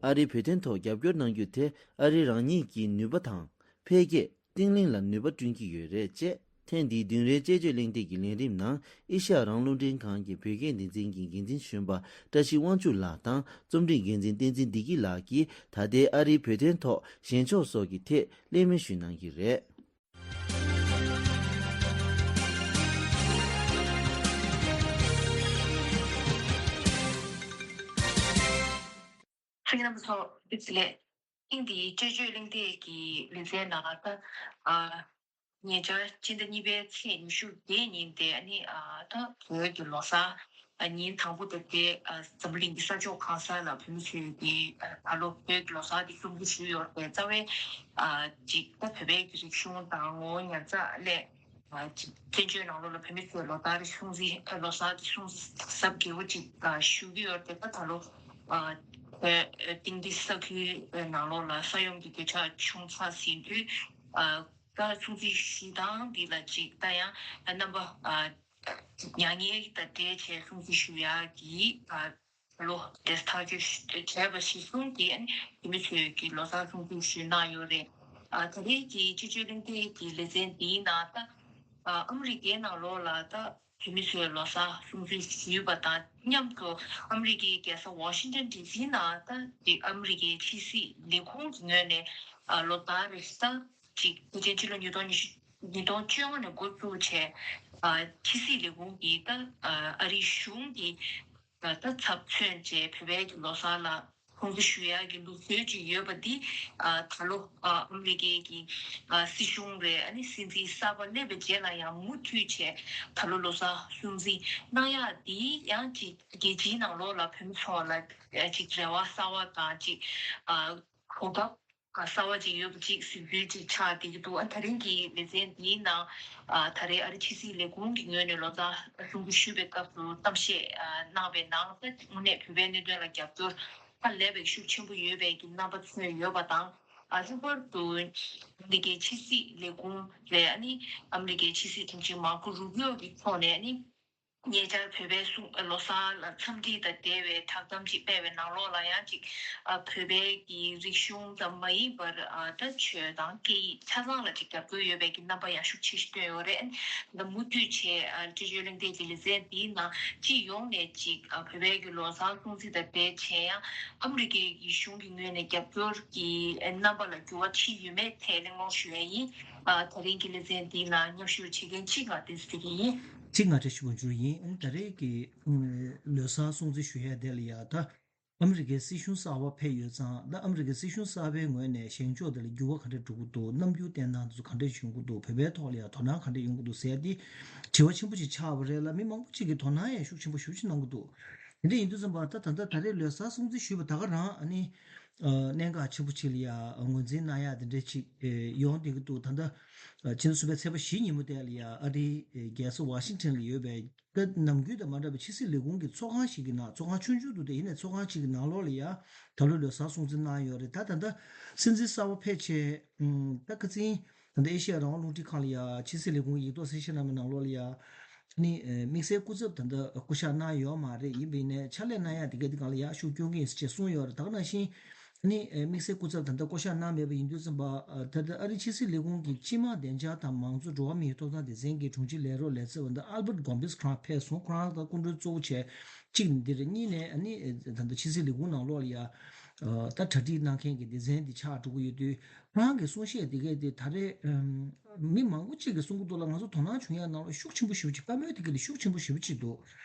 ཨ་རིའི་བོད་དོན་ཐོག་རྒྱབ་སྐྱོར་གནང་རྒྱུ་དེ་ཨ་རིའི་རང་ཉིད་ཀྱི་ནུས་པ་དང་འཕེལ་རྒྱས་བརྟན་ལྷིང་ལ་ནུས་པ་བསྐྲུན་གྱི་ཡོད་རེད་ཅེས། ཐེངས་འདིའི་བདུན་རེའི་དཔྱད་བརྗོད་གླེང་སྟེགས་ཀྱི་ལས་རིམ་ནང་ཨེ་ཤ་ཡ་རང་དབང་རླུང་འཕྲིན་ཁང་གི་བོད་སྐད་སྡེ་ཚན་གྱི་འགན་འཛིན་གཞོན་པ་བཀྲ་ཤིས་དབང་ཕྱུག་ལགས་དང་རྩོམ་སྒྲིག་འགན་འཛིན་བསྟན་འཛིན་བདེ་སྐྱིད་ལགས་ཀྱིས་ད་ལྟའི་ཨ་རིའི་བོད་དོན་ཐོག་བཞེངས་ཕྱོགས་སོགས་ཀྱི་ཐད་གླེང་མོལ་ཞུས་གནང་གི་རེད། ཚོགས་གཙོ་རྣམ་པ་ཚོ་བདེ་ལེགས། ཐེངས་འདིའི་དཔྱད་བརྗོད་གླེང་སྟེགས་ཀྱི་ལེ་ཚན་ནང་ད་ཨ་ཉེ་ཆར་སྤྱི་ཟླ་གཉིས་པའི་ཚེས་ཉི་ཤུ་བརྒྱད་ཉིན་དེ་ཨ་ནི་ཨ་ད་བོད་ཀྱི་ལོ་གསར་ཨ་ཉིན་དང་པོ་དེ་དེ་ཨ་འཛམ་གླིང་གི་ས་ཕྱོགས་གང་ས་ལ་བོད་མི་ཚོས་ཀྱི་ཨ་ད་ལོ་བོད་ཀྱི་ལོ་གསར་དེ་སྲུང་བརྩི་ཞུས་ཡོད་པའི་རྩ་བའི་ཨ་ཅིག་ད་བོད་པའི་གི་རིག་གཞུང་དང་ངོ་བོ་ཉར་ཚགས་སླད། ཅིག་བཙན་བྱོལ་ནང་ལོགས་ལ་བོད་མི་ཚོས་ལོ་ལྟར་སྲུང་བརྩི་ལོ་གསར་གྱི་སྲུང་བརྩི་གཟབ་རྒྱས་པོ་ཅིག་ཞུ་གི་ཡོད་དེ་ད་ད་ལོ་བོད་ཏིང་ཏི་ས་ཁུལ་ནང་ལོགས་ལ་ས་ཡོམ་གྱི་གོད་ཆག་བྱུང་ཚར་ཟིན་དུས་ད་སྲུང་བརྩི་ཞུ་སྟངས་འདི་ལ་ཅིག་ད་ཡང་རྣམ་པ་མྱ་ངན་དང་འབྲེལ་བྱས་སྲུང་བརྩི་ཞུ་ཡག་གི་ལོ་དེ་ཐག་གཅོད་བྱས་པ་གཞིར་བཟུང་གིས་ཨ་ནི་བོད་མི་ཚོས་ཀྱི་ལོ་གསར་སྲུང་བརྩི་ཞུས་གནང་ཡོད་རེད། ཨ་ད་རེས་ཀྱི་སྤྱི་སྤྱོད་གླེང་སྟེགས་ཀྱི་ལེ་ཚན་འདིའི་ནང་ད་ཨ་ཨ་མི་རི་ཀའི་ནང་ལོགས་ལ་ད་བོད་མི་ཚོས་ལོ་གསར་སྲུང་བརྩི་ཞུས་པ་དང་མཉམ་དུ་ཨ་མི་རི་ཀའི་རྒྱལ་ས་ཝ་ཤིང་ཊོན་ཌི་སི་ནང་ད་ཅིག་ཨ་མི་རི་ཀའི་ཕྱི་སྲིད་ལས་ཁུངས་ཀྱི་ངོས་ནས་ཨ་ལོ་ལྟར་རེ་ད་ཅིག་ཕལ་ཆེར་ཕྱི་ལོ་ཉིས་སྟོང་ཉི་ཤུ་ཉིས་སྟོང་བཅོ་ལྔ་ནས་འགོ་བཙུགས་བྱས་ཨ་ཕྱི་སྲིད་ལས་ཁུངས་ཀྱིས་ད་ཨ་ཨ་རིའི་གཞུང་གིས། ད་ཚབ་མཚོན་བྱས་བོད་པའི་གི་ལོ་གསར་ལ་སྲུང་བརྩི་ཞུ་ཡག་གི་ལུགས་སྲོལ་ཅིག་ཡོད་པ་འདི་ཨ་ད་ལོ་ཨ་ཨ་མི་རི་ཀའི་གི་ཨ་སྲིད་གཞུང་རེད། ཨ་ནི་སྲིད་འཛིན་གསར་པ་སླེབས་པའི་རྗེས་ལ་ཡང་མུ་མཐུད་བྱས་ད་ལོ་ལོ་གསར་སྲུང་བརྩི་གནང་ཡག་འདི་ཡང་ཅིག་རྒྱལ་སྤྱིའི་ནང་ལོགས་ལ་བོད་མི་ཚོ་ལ་ཨ་ཅིག་རེ་བ་གསར་པ་དང་ཅིག་ཨ་གོ་སྐབས་གསར་པ་ཅིག་ཡོད་པ་ཅིག་གཟིགས་འབུལ་ཅིག་ཆགས་བསྡད་ཀྱི་འདུག་ཨ་ད་རིང་གི་ལེ་ཚན་འདིའི་ནང་ཨ་ད་རེས་ཨ་རི་ཕྱི་སྲིད་ལས་ཁུངས་ཀྱི་ངོས་ནས་ལོ་ཙཱ་སྲུང་བརྩི་ཞུས་པའི་སྐབས་སུ་གཏམ་བཤད་ཨ་གནང་བའི་ནང་ད་དངོས་གནས་བོད་པའི་གནད་དོན་ལ་རྒྱབ་སྐྱོར་ཧ་ལས་པའི་ཤུགས་ཆེན་པོ་ཡོད་པའི་གི་རྣམ་པ་མཚོན་ཡོད་པ་དང་། ཨ་ལྷག་པར་དུ་ཨ་མི་རི་ཀའི་ཕྱི་སྲིད་ལས་ཁུངས་རེད། ཨ་ནི་ཨ་མི་རི་ཀའི་ཕྱི་སྲིད་དྲུང་ཆེ་མར་ཀོ་རུ་པིའོ་གི་ཐོག་ནས་ཨ་ནི། ཉེ་ཆར་བོད་པའི་སྲུང་ལོ་གསར་ལ་འཚམས་འདྲི་དང་འབྲེལ་བའི་བསྒྲགས་གཏམ་ཅིག་སྤེལ་བའི་ནང་ལོགས་ལ་ཡང་ཅིག་ཨ་བོད་པའི་གི་རིག་གཞུང་ཙམ་མ་ཡིན་པར་ཨ་ད་ཆོས་དང་སྐད་ཡིག་ཆ་ཚང་ལ་ཅིག་རྒྱབ་སྐྱོར་ཡོད་པའི་གི་རྣམ་པ་ཡང་ཤུགས་ཆེ་ཞིག་བཏོན་ཡོད་རེད། ད་མུ་མཐུད་བྱས་ཨ་སྤྱི་སྤྱོད་གླེང་སྟེགས་ཀྱི་ལེ་ཚན་འདིའི་ནང་སྤྱི་ཡོངས་ནས་ཅིག་ཨ་བོད་པའི་གི་ལོ་གསར་སྲུང་བརྩི་དང་འབྲེལ་བྱས་ཡང་ཨ་མི་རི་ཀའི་གི་གཞུང་གི་ངོས་ནས་རྒྱབ་སྐྱོར་གྱི་རྣམ་པ་ལ་འགྱུར་བ་ཕྱིན་ཡོད་མེད་ཐད་གླེང་སློང་ཞུ་ཡ་ཡིན། ཨ་ད་རིང་གི་ལེ་ཚན་འདི་ལ་མཉམ་ཞུགས་བྱེད་མཁན་གཅིག་ང་བསྟན་འཛིན་བདེ་སྐྱིད་ཡིན། གཅིག་ང་བཀྲ་ཤིས་དབང་ཕྱུག་ཡིན། ཨ་ནི་ད་རེས་ཀྱི་ལོ་གསར་སྲུང་བརྩི་ཞུ་ཡ་དེ་ལ་ཡ་ད་ཨ་མི་རི་ཀའི་སྲིད་གཞུང་གསར་པ་ཕེབས་ཡོད་ཙང་ད་ཨ་མི་རི་ཀའི་སྲིད་གཞུང་གསར་པའི་ངོས་ནས་བཞེངས་ཕྱོགས་དེ་ལ་འགྱུར་བ་ག་འདྲ་འགྲོ་གི་འདུག་རྣམ་འགྱུར་བསྟན་སྟངས་དེ་ཚོ་ག་འདྲ་བྱུང་གི་འདུག་བོད་པའི་ཐོག་ལ་ཡ་དོ་སྣང་ག་འདྲ་ཡོང་གི་འདུག་ཟེར་ཡ་དེ་དྲི་བ་ཆེན་པོ་ཅིག་ཆགས་པ་རེད་ལ། མི་མང་པོ་ཅིག་གིས་དོ་སྣང་ཡང་ཤུགས་ཆེན་པོ་ཞེ་པོ་ཅིག་གནང་གི་འདུག་དེ་འདྲ་ཡིན་དུས་ཙམ་པ་ད་ད་ལྟ་ད་རེས་ལོ་གསར་སྲུང་བརྩི་ཞུས་པ་ད་ག་རང་ཨ་ནི། གནད་འགག་ཆེན་པོ་ཅིག་ལ་ཡ་ངོས་འཛིན་གནང་ཡག་དེ་འདྲ་ཅིག་ཡོང་བསྡད་ཀྱི་འདུག་ད་ལྟ་ཕྱི་ཟླ་གསུམ་པའི་ཚེས་པ་བཞི་ཉིན་མོ་དེ་ལ་ཡ་ཨ་རིའི་རྒྱལ་ས་ཝ་ཤིང་ཊོན་ལ་ཡོད་པའི་ད་ནམ་རྒྱུན་དང་མ་འདྲ་བའི་ཕྱི་སྲིད་ལས་ཁུངས་ཀྱི་ཚོགས་ཁང་ཞིག་གི་ནང་། ཚོགས་ཁང་ཆུང་ཆུང་འདུག་དེ་ཡིན་ནའི་ཚོགས་ཁང་ཅིག་གི་ནང་ལོགས་ལ་ཡ་ད་ལོ་ལོ་གསར་སྲུང་བརྩི་གནང་ཡོད་རེད། ད་ད་ལྟ་སྲིད་འཛིན་གསར་པ་ཕེབས་བྱས་ད་ཁ་སང་ད་ལྟ་ཨེ་ཤེ་ཡ་རང་དབང་རླུང་འཕྲིན་ཁང་ལ་ཡ་ཕྱི་སྲིད་ལས་ཁུངས་ཀྱི་ཡིག་ཐོག་གསལ་བཤད་གནང་བའི་ནང་ལོགས་ལ་ཡ། ནི་དམིགས་བསལ་སྐུ་ཚབ་ད་ལྟ་བསྐོ་བཞག་གནང་ཡོད་མ་རེད། ཡིན་པ་ཡིན་ནའི་ཕྱག་ལས་གནང་ཡག་དེ་ག་དེ་གང་ལ་ཡག་ཤུགས་སྐྱོན་གྱི་ཡིན་ཟེར་བྱས་གསུངས་ཡོད་རེད། ད་ག་ནང་བཞིན་ནི་དམིགས་བསལ་སྐུ་ཚབ་ད་ལྟ་བསྐོ་བཞག་གནང་མེད་པ་ཡིན་དུས་ཙམ་པ། ད་ལྟ་ཨ་རིའི་ཕྱི་སྲིད་ལས་ཁུངས་ཀྱི་སྤྱི་དམངས་བདེ་འཇགས་དང་མང་གཙོ་འགྲོ་བ་མིའི་ཐོབ་ཐང་སྡེ་ཚན་གྱི་དྲུང་ཆེ་ལས་རོགས་ལས་ཚབ་པ་ད་ཨལ་བྷར་ཊ་གོམ་བིས་ཁོ་རང་ཕེབས་སོང་། ཁོ་རང་ད་སྐུ་མགྲོན་གཙོ་བོ་བྱས་གཅིག་ནི་འདི་རེད། གཉིས་ནས་ནི་ད་ལྟ་ཕྱི་སྲིད་ལས་ཁུངས་ནང་ལོགས་ལ་ཡ་ད་གྲ་སྒྲིག་གནང་མཁན་གྱི་སྡེ་ཚན་འདི་ཆགས་འགྲོ་གི་ཡོད་དུས། ཁོ་རང་གི་གསུང་བཤད་དེ་གས་དེ་ད་རེས་མི་མང་པོ་གཅིག་གིས་གསུང་གི་འདུག་ལ། ང་ཚོ་དོ་སྣང་བྱུང་ཡ་ནང་ལ་ཤུགས་ཆེན་པོ་ཞེ་པོ་ཅིག་བཀའ་མོལ་དེ་གས་དེ་ཤུགས་ཆེན་པོ་ཞེ་པོ་ཅིག་འདུག་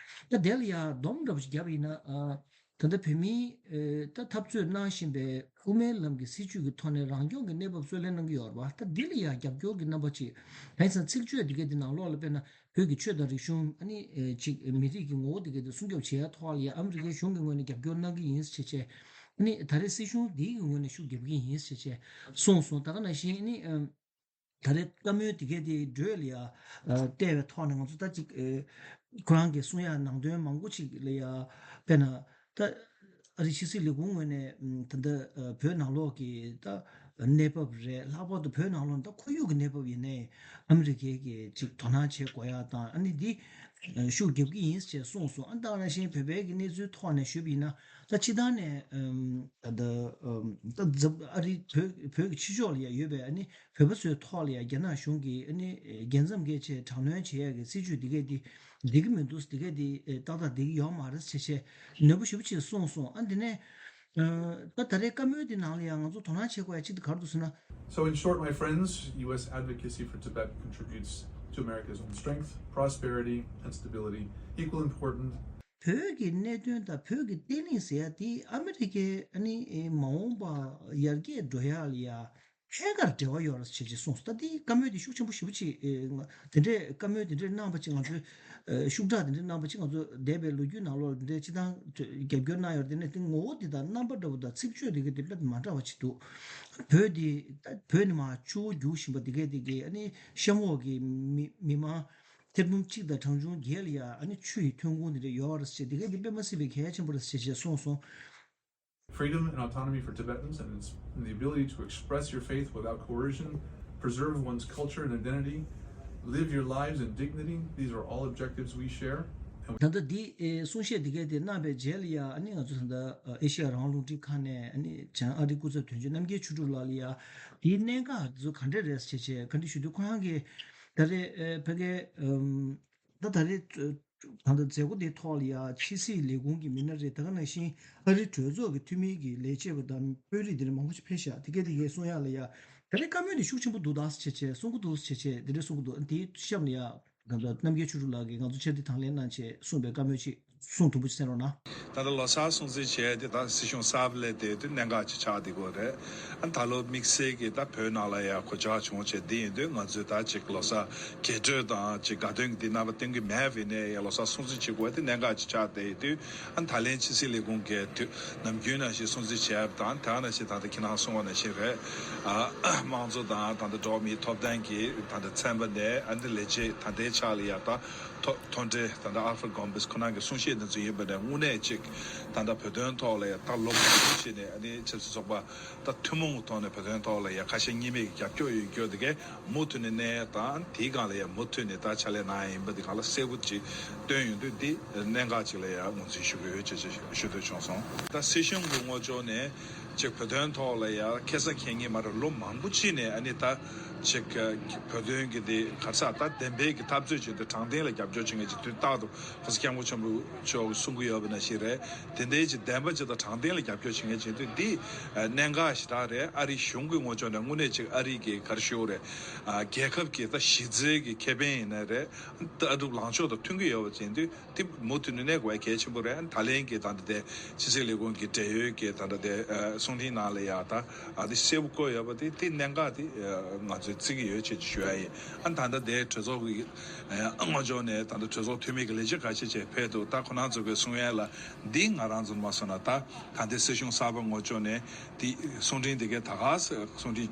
ད་དེ་ལ་ཡ་སྡོམ་འདྲ་པོ་ཞིག་བརྒྱབ་པ་ཡིན་ན། ད་ལྟ་བོད་མིའི་ད་འཐབ་རྩོད་གནང་བཞིན་པའི་དབུ་མའི་ལམ་གྱི་སྲིད་བྱུས་ཀྱི་ཐོག་ནས་རང་སྐྱོང་གི་གནས་བབ་རྩོད་ལེན་གནང་གི་ཡོད་རེད་པ། ད་འདི་ལ་ཡ་རྒྱབ་སྐྱོར་གྱི་རྣམ་པ་ཅིག་ད་ཡིན་ཙང་ཚིག་བརྗོད་དེ་གས་དེ་ནང་ལོགས་ལ་དཔེར་ན། བོད་ཀྱི་ཆོས་དང་རིག་གཞུང་ཨ་ནི་ཅིག་མི་རིགས་ཀྱི་ངོ་བོ་དེ་གས་དེ་སྲུང་སྐྱོབ་བྱེད་ཡ་ཐོག་ལ་ཡ་ཨ་མི་རི་ཀའི་གཞུང་གི་ངོས་ནས་རྒྱབ་སྐྱོར་གནང་གི་ཡིན་ཟེར་བྱས། ཨ་ནི་ད་རེས་སྲིད་གཞུང་འདིའི་གི་ངོས་ནས་ཤུགས་རྒྱབ་ཀྱི་ཡིན་ཟེར་བྱས་གསུངས་སོང་། ད་ག་ནང་བཞིན་ཨ་ནི་ ད་རེས་བཀའ་མོལ་དེ་གས་དེ་འགྲོས་ལ་ཡ་བལྟས་པའི་ཐོག་ནས་ང་ཚོ་ད་ཅིག་ཁོ་རང་གིས་གསུང་ཡ་ནང་དོན་མང་པོ་ཅིག་ལ་ཡ་དཔེར་ན་ད་ཨ་རི་ཕྱི་སྲིད་ལས་ཁུངས་ངོས་ནས་ད་ལྟ་བོད་ནང་ལོགས་ཀྱི་ད་གནས་བབ་རེད། ལྷག་པར་དུ་བོད་ནང་ལོགས་ནས་ད་ཁོར་ཡུག་གི་གནས་བབ་ཡིན་ནའི་ཨ་མི་རི་ཀའི་གི་ཅིག་དོ་སྣང་བྱེད་དགོས་ཡ་དང་། ཨ་ནི་འདི་ཤུགས་རྒྱབ་ཀྱི་ཡིན་ཞེས་གསུངས་སོང་། ཨ་ནི་ད་ག་ནང་བཞིན་བོད་པའི་གི་གནས་ཚུལ་ཐོག་ནས་ཞུས་པ་ཡིན་ན། ད་སྤྱི་བཏང་ནས་ཨམ་ད་ལྟ་ཨམ་ད་འཛམ་ཨ་རི་བོད་བོད་ཀྱི་ཕྱི་ཕྱོགས་ལ་ཡ་ཡོད་པའི་ཨ་ནི་བོད་པ་ཚོའི་ཐོག་ལ་ཡ་རྒྱ་ནག་གཞུང་གིས་ཨ་ནི་རྒྱལ་མཚམས་བརྒལ་བྱས་དྲག་གནོན་བྱེད་ཡ་གི་སྲིད་ཇུས་འདི་གས་འདི་འགྲིག་གི་མི་འདུག་འདི་གས་འདི་ཏག་ཏག་འགྲིག་གི་ཡོད་མ་རེད་ཟེར་བྱས་ནན་པོ་ཞེ་པོ་ཅིག་གསུངས་སོང་། ཨ་འདི་ནས་ཨ་ད་ད་རེས་བཀའ་མོལ་འདི་ནང་ལ་ཡ་ང་ཚོ་དོ་སྣང་བྱེད་དགོས་ཡ་གཅིག་འདི་ག་རེ་འདུག་ཟེར་ན། So in short, my friends, U S advocacy for Tibet contributes to America's own strength, prosperity, and stability. Equal important བོད་ཀྱི་གནད་དོན་དང་བོད་ཀྱི་བརྟན་ལྷིང་ཟེར་ཡ་དེ་ཨ་མི་རི་ཀའི་ཨ་ནི་མ་འོངས་པ་ཡར་རྒྱས་འགྲོ་ཡ་ལ་ཡ་ཐད་ཀར་འབྲེལ་བ་ཡོད་རེད་ཟེར་བྱས་གསུངས་སོང་། ད་དེ་བཀའ་མོལ་དེ་ཤུགས་ཆེན་པོ་ཞེ་པོ་ཅིག་ཨེ་དེ་འདྲས་བཀའ་མོལ་དེ་འདྲས་གནང་བ་ཅིག་ང་ཚོས་ཨེ་ཤུགས་དྲག་དེ་འདྲས་གནང་བ་ཅིག་ང་ཚོ་འདས་པའི་ལོ་རྒྱུས་ནང་ལོགས་དེ་འདྲས་སྤྱི་བཏང་རྒྱབ་སྐྱོར་གནང་ཡོད་རེད། དེ་ནས་དེ་ངོ་བོ་དེ་དང་རྣམ་པ་འདྲ་བོ་དང་ཚིག་བརྗོད་དེ་ག་དེ་དཔེ་མ་འདྲ་བ་ཅིག་འདུག་བོད་དེ་ད་བོད་ནས་མར་ཆུ་བོ་རྒྱུག་བཞིན་པ་དེ་གས་དེ་གས་ཨ་ནི་གཤམ་འོག་གི་མི་མི་མང་ཐེར་འབུམ་གཅིག་དང་གྲངས་ཆུང་བརྒྱད་ལ་ཡ་ཨ་ནི་ཆུ་ཡི་ཐོན་ཁུངས་དེ་འདྲ་ཡོད་རེད་ཟེར། དེ་གས་དེ་དཔེ་མ་སྲིད་པའི་གལ་ཆེན་པོ་རེད་ཟེར་བྱས་གསུངས་སོང་། Freedom and autonomy for Tibetans and its, and the ability to express your faith without coercion, preserve one's culture and identity, live your lives in dignity, these are all objectives we share. And ད་ལྟ་འདི་ཨེ་གསུང་བཤད་འདི་གས་དེ་གནང་བའི་རྗེས་ལ་ཡ་ཨ་ནི་ང་ཚོ་ད་ལྟ་ཨེ་ཤེ་ཡ་རང་དབང་རླུང་འཕྲིན་ཁང་ནས་ཨ་ནི་བྱང་ཨ་རིའི་སྐུ་ཚབ་དོན་གཅོད་རྣམ་རྒྱལ་ཆོས་གྲུབ་ལགས་ལ་ཡ་དེའི་གནད་འགག་དེ་ཚོ་ག་འདྲས་རེད་ཟེར་བྱས་བཀའ་འདྲི་ཞུ་དུས་ཁོ་རང་གིས་ད་རེས་ཨེ་ཕ་གིའི་ཨམ་ད་ད་རེས་ད་ལྟ་མཛད་སྒོ་འདིའི་ཐོག་ལ་ཡ་ཕྱི་སྲིད་ལས་ཁུངས་ཀྱི་མི་སྣ་རེད། ད་ག་ནང་བཞིན་ཨ་རི་གྲོས་ཚོགས་ཀྱི་འཐུས་མི་གི་ལས་བྱེད་པ་དང་དཔོན་རིགས་དེ་འདྲ་མང་པོ་ཞིག་ཕེབས་ཤག་དེ་གས་དེ་གས་གསུང་ཡག་ལ་ཡ་ད་རེས་བཀའ་མོལ་འདི་ཤུགས་ཆེན་པོ་འདུག་ད་ཟེར་བྱས་བྱས་གསུང་གི་འདུག་ཟེར་བྱས་བྱས་དེ་འདྲ་གསུང་གི་འདུག་དེའི་གཤམ་ལ་ཡ་ང་ཚོ་རྣམ་རྒྱལ་ཆོས་གྲུབ་ལགས་ཀྱིས་ང་ཚོ་ཕྱིར་འཐེན་དང་ལེན་གནང་བྱས་གསུངས་པའི་བཀའ་མོལ་ཅིག་གསུང་ཐུང་པོ་ཅིག་གསན་རོགས་གནང་། ད་ལྟ་ལོ་གསར་སྲུང་བརྩི་བྱས་དེ་དང་སྲིད་གཞུང་གསར་པ་སླེབས་དེ་དེ་གནད་འགག་ཅིག་ཆགས་བསྡད་ཀྱི་ཡོད་རེད། ཨ་ད་ལོ་དམིགས་བསལ་གྱི་ད་བོད་ནང་ལ་ཡ་གོད་ཆག་བྱུང་བྱས་འདི་ཡིན་དུས་ང་ཚོས་ད་ཅིག་ལོ་གསར་རྒྱས་སྤྲོས་དང་ཅིག་དགའ་སྟོན་གྱི་འདི་རྣམ་པ་སྟོན་གྱི་མེད་པ་ཡིན་ནའི་ཡ་ལོ་གསར་སྲུང་བརྩི་བྱེད་དགོས་དེ་གནད་འགག་ཅིག་ཆགས་བསྡད་ཡོད་དུས། ཨ་ད་ལན་ཕྱི་སྲིད་ལས་ཁུངས་ཀྱིས་དུས་ནམ་རྒྱུན་ནང་བཞིན་སྲུང་བརྩི་བྱས་པ་དང་དེ་ནང་བཞིན་ད་ལྟ་ཁྱེད་རང་གསུངས་པ་ནང་བཞིན་རེད། ཨ་དམངས་གཙོ་དང་ད་ལྟ་འགྲོ་བ་མིའི་ཐོབ་ཐང་གི་ད་ལྟ་ཚན་པ་ནས་ཨ་འདི་ལས་བྱེད་ད་ལྟའི་ཆ་ལ་ཡ་ད་མཐོ་མཐོ་གྲས་ད་ལྟ་ཨལ་ཧྥ་གོམ་བྷེས་ཁོ་རང་གི་གསུང་བཤད་འདི་ཚོ་ཡིན་པ་ནས་དངོས་གནས་ཅིག་ད་ལྟ་བོད་དོན་ཐོག་ལ་ཡ་ད་ལོ་མང་པོ་ཞིག་ནས་ཨ་ནི་ཆབ་སྲིད་ཚོགས་པ་ད་ཐུན་མོང་གི་ཐོག་ནས་བོད་དོན་ཐོག་ལ་ཡ་ཁ་ཞེ་གཉིས་མེད་ཀྱི་རྒྱབ་སྐྱོར་ཡོད་རྒྱུ་དེ་གས་མུ་མཐུད་ནས་གནས་དང་དེའི་སྒང་ལ་ཡ་མུ་མཐུད་ནས་ད་ཕྱག་ལས་གནང་ཡ་ཡིན་པ་དེ་སྒང་ལ་གསལ་པོ་ཅིག་བཏོན་ཡོང་དུས་དེ་གནད་འགག་ཅིག་ལ་ཡ་ངོས་འཛིན་ཞུ་གི་ཡོད་ཅེས་ཞུ་འདོད་བྱུང་སོང་། ད་སྲིད་གཞུང་གི་ངོས་ཕྱོགས་ནས་ཅིག་བོད་དོན་ཐོག་ལ་ཡ་ཁེ་ས་ཁེ་ཉེན་མ་རེད། ལོ་མང་པོ་ཅིག་ནས་ཨ་ནི་ད་ཅིག་བོད་དོན་གྱི་དེ་ག་རེ་ཟེར་ད་བདེན་པའི་གི་འཐབ་རྩོད་བྱེད་དུས་དྲང་བདེན་ལ་རྒྱབ་སྐྱོར་བྱེད་མཁན་ཅིག་དུས་རྟག་ཏུ་གོང་ས་སྐྱབས་མགོན་ཆེན་པོ་མཆོག་གིས་གསུང་གི་ཡོད་པ་ནང་བཞིན་རེད། དེ་འདྲའི་ཅིག་བདེན་པ་ཅིག་དང་དྲང་བདེན་ལ་རྒྱབ་སྐྱོར་བྱེད་མཁན་བྱེད་དུས་འདི་གནད་འགག་ཞེ་དྲག་རེད། ཨ་རི་གཞུང་གི་ངོས་ཕྱོགས་ནས་དངོས་གནས་ཅིག་ཨ་རི་གི་ག་རེ་ཞུ་དགོས་རེད། རྒྱལ་ཁབ་ཀྱི་ད་གཞི་རྩའི་གི་ཁེ་ཕན་ཡིན་ན་རེད། ལྟ་གྲུབ་ལངས་ཕྱོགས་དང་མཐུན་གྱི་ཡོད་པ་ཡིན་དུས་དེ་མུ་མཐུད་ནས་གནས་དགོས་གལ་ཆེན་པོ་རེད། ད་ལན་གྱི་ད་ལྟ་དེ་ཕྱི་སྲིད་ལས་ཁུངས་ཀྱི་འབྲེལ་ཡོད་ཀྱི་ད་ལྟ་དེ་གསུང་འཕྲིན་ནང་ལ་ཡ་ད་ཨ་དེ་གསལ་པོ་བཀོད་ཡོད་པ་དེ་དེ་གནད་འགག་དེ་ང་ཚོས་བརྩི་གི་ཡོད་ཅེས་ཞུ་ཡ་ཡིན། ཨ་ད་ལྟ་དེ་གྲོས་ཚོགས་ཀྱི་ངོས་ཕྱོགས་ནས་ད་ལྟ་གྲོས་ཚོགས་འཐུས་མི་གི་ལས་བྱེད་ཁ་ཤས་ཅིག་ཕེབས་འདུག་ད་ཁོ་རང་ཚོ་གི་གསུང་ཡ་ལ་འདི་ང་རང་ཚོ་མ་སོང་ན་ད་ད་ལྟའི་སྲིད་གཞུང་གསར་པ་ངོས་ཕྱོགས་ནས། དེ་གསུང་འཕྲིན་དེ་གའི་ད་ག་ས་གསུང་འཕྲིན་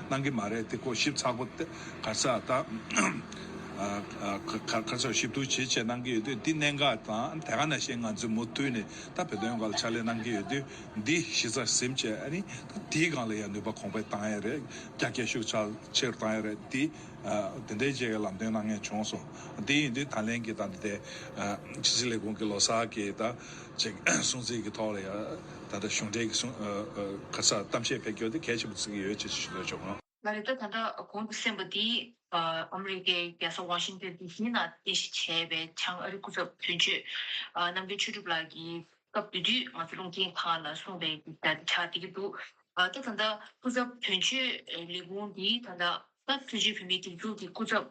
གནང་གི་མ་རེད། དེ་ཁོ་ཞིབ་ཚགས་པོ་དེ་ག་ས་ད་ག་ས་ཞིབ་འཇུག་བྱེད་བྱེད་གནང་གི་ཡོད་དུས་འདི་གནད་འགག་དང་དེ་ག་ནང་བཞིན་ང་ཚོས་མུ་མཐུད་ནས་ད་བོད་དོན་སྒང་ལ་ཕྱག་ལས་གནང་གི་ཡོད་དུས་འདི་གཞི་རྩར་ཟིན་བྱས་ཨ་ནི་ད་དེའི་སྒང་ལ་ཡང་ནུས་པ་གོང་འཕེལ་བཏང་ཡ་རེད། རྒྱ་སྐྱེད་ཤུགས་ཆེ་ཆེར་བཏང་ཡ་རེད། དེ་དེ་འདྲའི་བྱས་ལམ་སྟོན་གནང་མཁན་བྱུང་སོང་། དེ་ཡིན་དུས་ད་ལན་གྱི་ད་འདི་དེ་ཕྱི་སྲིད་ལས་ཁུངས་ཀྱི་ལོ་གསར་གྱི་ད། ཅིག་སྲུང་བརྩི་གི་ཐོག་ལ་ཡ་ད་ལྟ་གཞུང་འབྲེལ་གྱི་སྲུང་ཨ་ཨ་ག་ས་གཏམ་བཤད་ཕེབས་རྒྱུ་དེ་གལ་ཆེན་པོ་བརྩི་གི་ཡོད་ཅེས་ཞུ་འདོད་བྱུང་། ང་རེ་ད་ད་ལྟ་གོང་དུ་གསན་པ་འདི་ཨ་ཨ་མི་རི་ཀའི་རྒྱལ་ས་ཝ་ཤིང་ཏོན་ཌི་སི་ནང་རྟེན་གཞི་བྱས་པའི་བྱང་ཨ་རི་སྐུ་ཚབ་དོན་གཅོད་ཨ་རྣམ་རྒྱལ་ཆོས་གྲུབ་ལགས་ཀྱིས་སྐབས་དེ་དུས་ང་ཚོ་རླུང་འཕྲིན་ཁང་ལ་གསུངས་པའི་གི་ད་ཆགས་བསྡད་ཀྱི་འདུག་ཨ་ད་ད་ལྟ་སྐུ་ཚབ་དོན་གཅོད་ལས་ཁུངས་འདི་ད་ལྟ། ད་བཙན་བྱོལ་བོད་མིའི་སྒྲིག་འཛུགས་ཀྱི་སྐུ་ཚབ་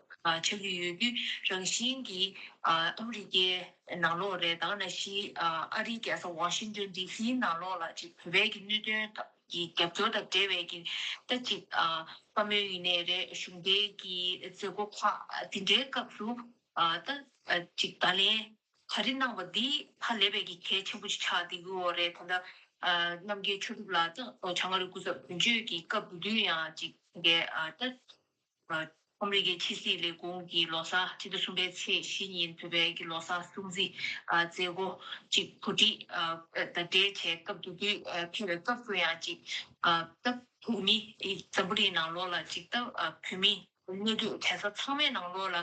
ཆགས་ཀྱི་ཡོད་དུས་རང་བཞིན་གྱིས་ཨ་ཨ་མི་རི་ཀའི་ནང་ལོགས་རེད། ད་ག་ནང་བཞིན་ཨ་རིའི་རྒྱལ་ས་ཝ་ཤིང་ཏོན་ཌི་སིའི་ནང་ལོགས་ལ་ཅིག་བོད་པའི་གི་གནད་དོན་གྱི་རྒྱབ་སྐྱོར་དང་འབྲེལ་བའི་གི་ད་ཅིག་ཨ་བཀའ་མོལ་ཡིན་ནའི་རེད། གཞུང་འབྲེལ་གྱི་མཛད་སྒོ་ཁག་དེ་འདྲའི་སྐབས་སུ་ཨ་ད་ཅིག་ད་ལན་ག་རེ་གནང་བ་འདི་ཧ་ལས་པའི་གི་གལ་ཆེན་པོ་ཅིག་ཆགས་བསྡད་ཀྱི་ཡོད་རེད། ད་ལྟ་ཨ་རྣམ་རྒྱལ་ཆོས་གྲུབ་ལགས་དང་བྱང་ཨ་རི་སྐུ་ཚབ་དོན་གཅོད་ཀྱི་སྐབས་དེ་དུས་ཡང་ཅིག་གི་ཨ་ད་ ཨ་ཨ་མི་རི་ཀའི་ཕྱི་སྲིད་ལས་ཁུངས་ཀྱི་ལོ་གསར་ཕྱི་ཟླ་གསུམ་པའི་ཚེས་བཞི་ཉིན་བོད་པའི་གི་ལོ་གསར་སྲུང་བརྩི་ཨ་མཛད་སྒོ་ཅིག་གོ་སྒྲིག་ཨ་དང་འབྲེལ་བྱས་སྐབས་དེ་དུས་ཨ་ཕེབས་པའི་སྐབས་སུ་ཡང་ཅིག་ཨ་ད་བོད་མི་འཛམ་བུ་གླིང་ནང་ལོགས་ལ་ཅིག་ད་ཨ་བོད་མི་གནས་སྡོད་གྲས་ཚང་མའི་ནང་ལོགས་ལ་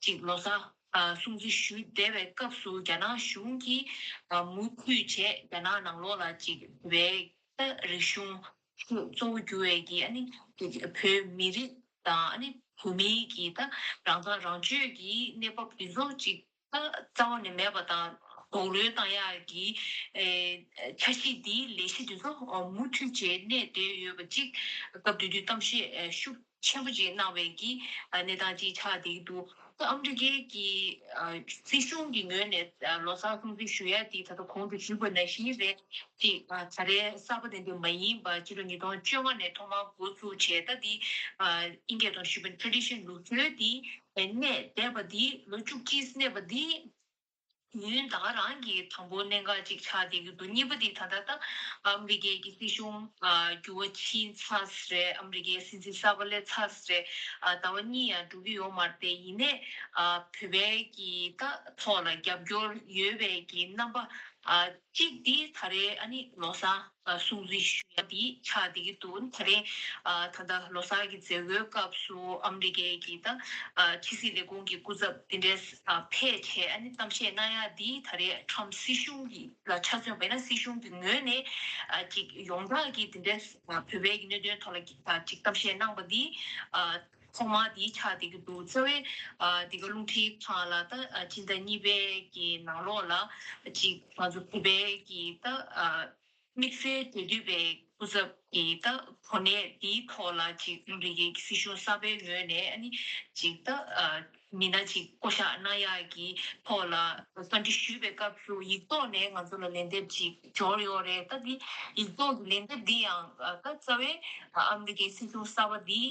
ཅིག་ལོ་གསར་ཨ་སྲུང་བརྩི་ཞུས་བསྡད་པའི་སྐབས་སུ་རྒྱ་ནག་གཞུང་གིས་ཨ་མུ་མཐུད་བྱས་རྒྱ་ནག་ནང་ལོགས་ལ་ཅིག་བོད་པའི་ད་རིག་གཞུང་ཆོས་གཙོ་བོ་གྱུར་བའི་གི་ཨ་ནི་དེ་བོད་མི་རིགས་དང་ཨ་ནི་བོད་མིའི་གི་ད་རང་ཐག་རང་གཅོད་ཀྱི་གནས་བབ་དེ་ཚོ་ཅིག་ད་རྩ་བ་ནས་མེད་པ་དང་རྡོག་རོལ་བཏང་ཡག་གི་ཨེ་འཆར་གཞི་འདིའི་ལས་གཞི་དེ་ཚོ་མུ་མཐུད་བྱས་གནས་བསྡད་ཡོད་པ་ཅིག་སྐབས་དེ་དུས་གཏམ་བཤད་ཤུགས་ཆེན་པོ་ཅིག་གནང་བའི་གི་གནས་སྟངས་ཅིག་ཆགས་བསྡད་ཀྱི་འདུག་ད་ཨ་མི་རི་ཀའི་གི་སྲིད་གཞུང་གི་ངོས་ནས་ལོ་གསར་སྲུང་བརྩི་ཞུ་ཡ་དེ་ད་ལྟ་གོང་དུ་ཞུས་པ་ནང་བཞིན་རེད། དེ་ད་རེས་གསར་པ་དེ་འདྲ་མ་ཡིན་པ་ཕྱི་ལོ་ཉིས་སྟོང་བཅོ་ལྔ་ནས་ཐོག་མར་འགོ་བཙུགས་བྱས། ད་དེ་ཨིན་སྐད་ཐོག་ཞུས་པ་ན་ཊེ་རེ་ཌི་ཤན་ལུགས་སྲོལ་དེ་གནས་བསྡད་པ་དེ་ལོ་བཅུ་གཅིག་གནས་པ་དེ་ཡུན་ད་ག་རང་གི་དང་པོ་གནད་འགག་ཅིག་ཆགས་བསྡད་ཀྱི་འདུག་གཉིས་པ་དེ་ད་ལྟ་ད་ཨ་མི་རི་ཀའི་གི་སྲིད་གཞུང་ཨ་འགྱུར་བ་ཕྱིན་ཚར་རེད། ཨ་མི་རི་ཀའི་སྲིད་འཛིན་གསར་པ་སླེབས་ཚར་རེད། ཨ་ཟླ་བ་གཉིས་ཡང་འགྲོ་གི་ཡོད་མ་རེད་དེ། ཡིན་ནའི་ཨ་བོད་པའི་གི་ད་ཐོག་ལ་རྒྱབ་སྐྱོར་ཡོད་པའི་གི་རྣམ་པ་ཨ་གཅིག་དེ་ད་རེས་ཨ་ནི་ལོ་གསར་ཨ་སྲུང་བརྩི་ཞུ་ཡ་དེ་ཆགས་བསྡད་ཀྱི་འདུག་ད་རེས་ཨ་ད་ལྟ་ལོ་གསར་གྱི་མཛད་སྒོའི་སྐབས་སུ་ཨ་མི་རི་ཀའི་གི་ད་ཨ་ཕྱི་སྲིད་ལས་ཁུངས་ཀྱི་སྐུ་ཚབ་དེ་འདྲས་ཨ་ཕེབས་བྱས་ཨ་ནི་གཏམ་བཤད་གནང་ཡ་འདི་ད་རེས་ཊམ་སྲིད་གཞུང་གི་ལ་ཆ་མཚོན་པ་ཡིན་ན་སྲིད་གཞུང་གི་ངོས་ནས་ཨ་ཅིག་ཡོངས་གྲགས་ཀྱི་དེ་འདྲས་ཨ་བོད་པའི་གི་གནད་དོན་ཐོག་ལ་ཨ་ཅིག་གཏམ་བཤད་གནང་པ་འདི་ཨ་ཐོག་མ་འདི་ཆགས་བསྡད་ཀྱི་འདུག་རྩ་བའི་ཨ་འདི་ག་རླུང་འཕྲིན་ཁང་ལ་ད་ཨ་སྤྱི་ཟླ་གཉིས་པའི་གི་ནང་ལོགས་ལ་ཅིག་ང་ཚོ་བོད་པའི་གི་ད་ཨ། དམིགས་བསལ་འབྲེལ་མཐུད་པའི་སྐུ་ཚབ་ཀྱིས་ད་གོ་གནས་འདིའི་ཐོག་ལ་ཅིག་ཨ་མི་རི་ཀའི་སྲིད་གཞུང་གསར་པའི་ངོས་ནས་ཨ་ནི་ཅིག་ད་ཨ་མི་སྣ་ཅིག་བསྐོ་གཞག་གནང་ཡག་གི་ཐོག་ལ་བཀའ་འདྲི་ཞུས་པའི་སྐབས་སུ་ཡིག་ཐོག་ནས་ང་ཚོ་ལ་ལན་འདེབས་ཅིག་འབྱོར་ཡོད་རེད། ད་འདི་ཡིག་ཐོག་གི་ལན་འདེབས་འདི་ཡང་ད་རྩ་བའི་ཨ་མི་རི་ཀའི་སྲིད་གཞུང་གསར་པ་འདི་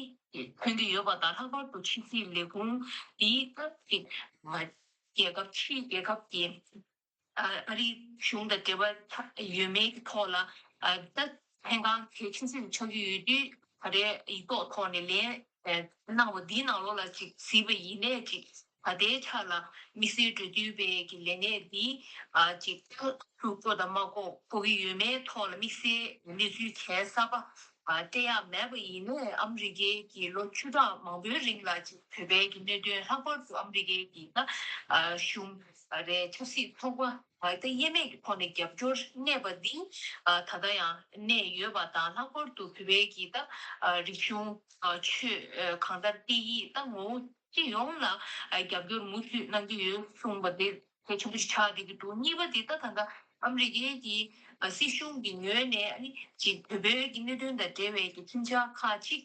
ཐོན་གྱི་ཡོད་པ་དང་ལྷག་པར་དུ་ཕྱི་སྲིད་ལས་ཁུངས་འདི་ད་ཅིག་རྒྱལ་ཁབ་ཕྱིའི་རྒྱལ་ཁབ་ཀྱི་ཨ་རིའི་གཞུང་དང་འབྲེལ་བ་ཡོད་མེད་ཀྱི་ཐོག་ལ་ཨ་ད་ལྷན་ཁང་གལ་ཆེ་ཤོས་ཆགས་ཀྱི་ཡོད་དུས་ད་རེས་ཡིག་ཐོག་ཐོག་ནས་ལན་གནང་བ་འདིའི་ནང་ལོགས་ལ་ཅིག་གཟིགས་པ་ཡིན་ནའི་ཅིག་ད་ལྟའི་ཆ་ལ་དམིགས་བསལ་འབྲེལ་མཐུད་པའི་གི་ལས་གནས་འདི་ཨ་ཅིག་ཐུགས་དགོས་དང་མ་དགོས་དགོས་ཀྱི་ཡོད་མེད་ཐོག་ལ་དམིགས་བསལ་གནས་ཚུལ་གལ་གསར་པ་ཨ་སྤྲད་ཡག་མེད་པ་ཡིན་ནའི་ཨ་མི་རི་ཀའི་གི་ལོ་བཅུ་ཕྲག་མང་པོའི་རིང་ལ་ཅིག་བོད་པའི་གི་གནད་དོན་ལྷག་པར་དུ་ཨ་མི་རི་ཀའི་གི་ད་ཨ་གཞུང་རེད་ཆབ་སྲིད་ཚོགས་པ་ཨ་ད་དབྱེར་མེད་ཀྱི་ཐོག་ནས་རྒྱབ་སྐྱོར་གནས་པ་འདི་ཨ་ད་ལྟ་ཡང་གནས་ཡོད་པ་དང་ལྷག་པར་དུ་བོད་པའི་གི་ད་ཨ་རིག་གཞུང་ཨ་ཆོས་ཨ་གང་ལྟར་སྐད་ཡིག་ད་ངོ་བོ་སྤྱི་ཡོངས་ལ་ཨ་རྒྱབ་སྐྱོར་མུ་མཐུད་གནང་གི་ཡོད་གསུངས་པ་དེ་གལ་ཆེན་པོ་ཞིག་ཆགས་བསྡད་ཀྱི་འདུག་གཉིས་པ་དེ་ད་ད་ལྟ་ཨ་མི་རི་ཀའི་གི་ཨ་སྲིད་གཞུང་གི་ངོས་ནས་ཨ་ནི་ཅིག་བོད་པའི་གི་གནད་དོན་དང་འབྲེལ་བའི་གི་ཁྲིམས་འཆར་ཁག་ཅིག་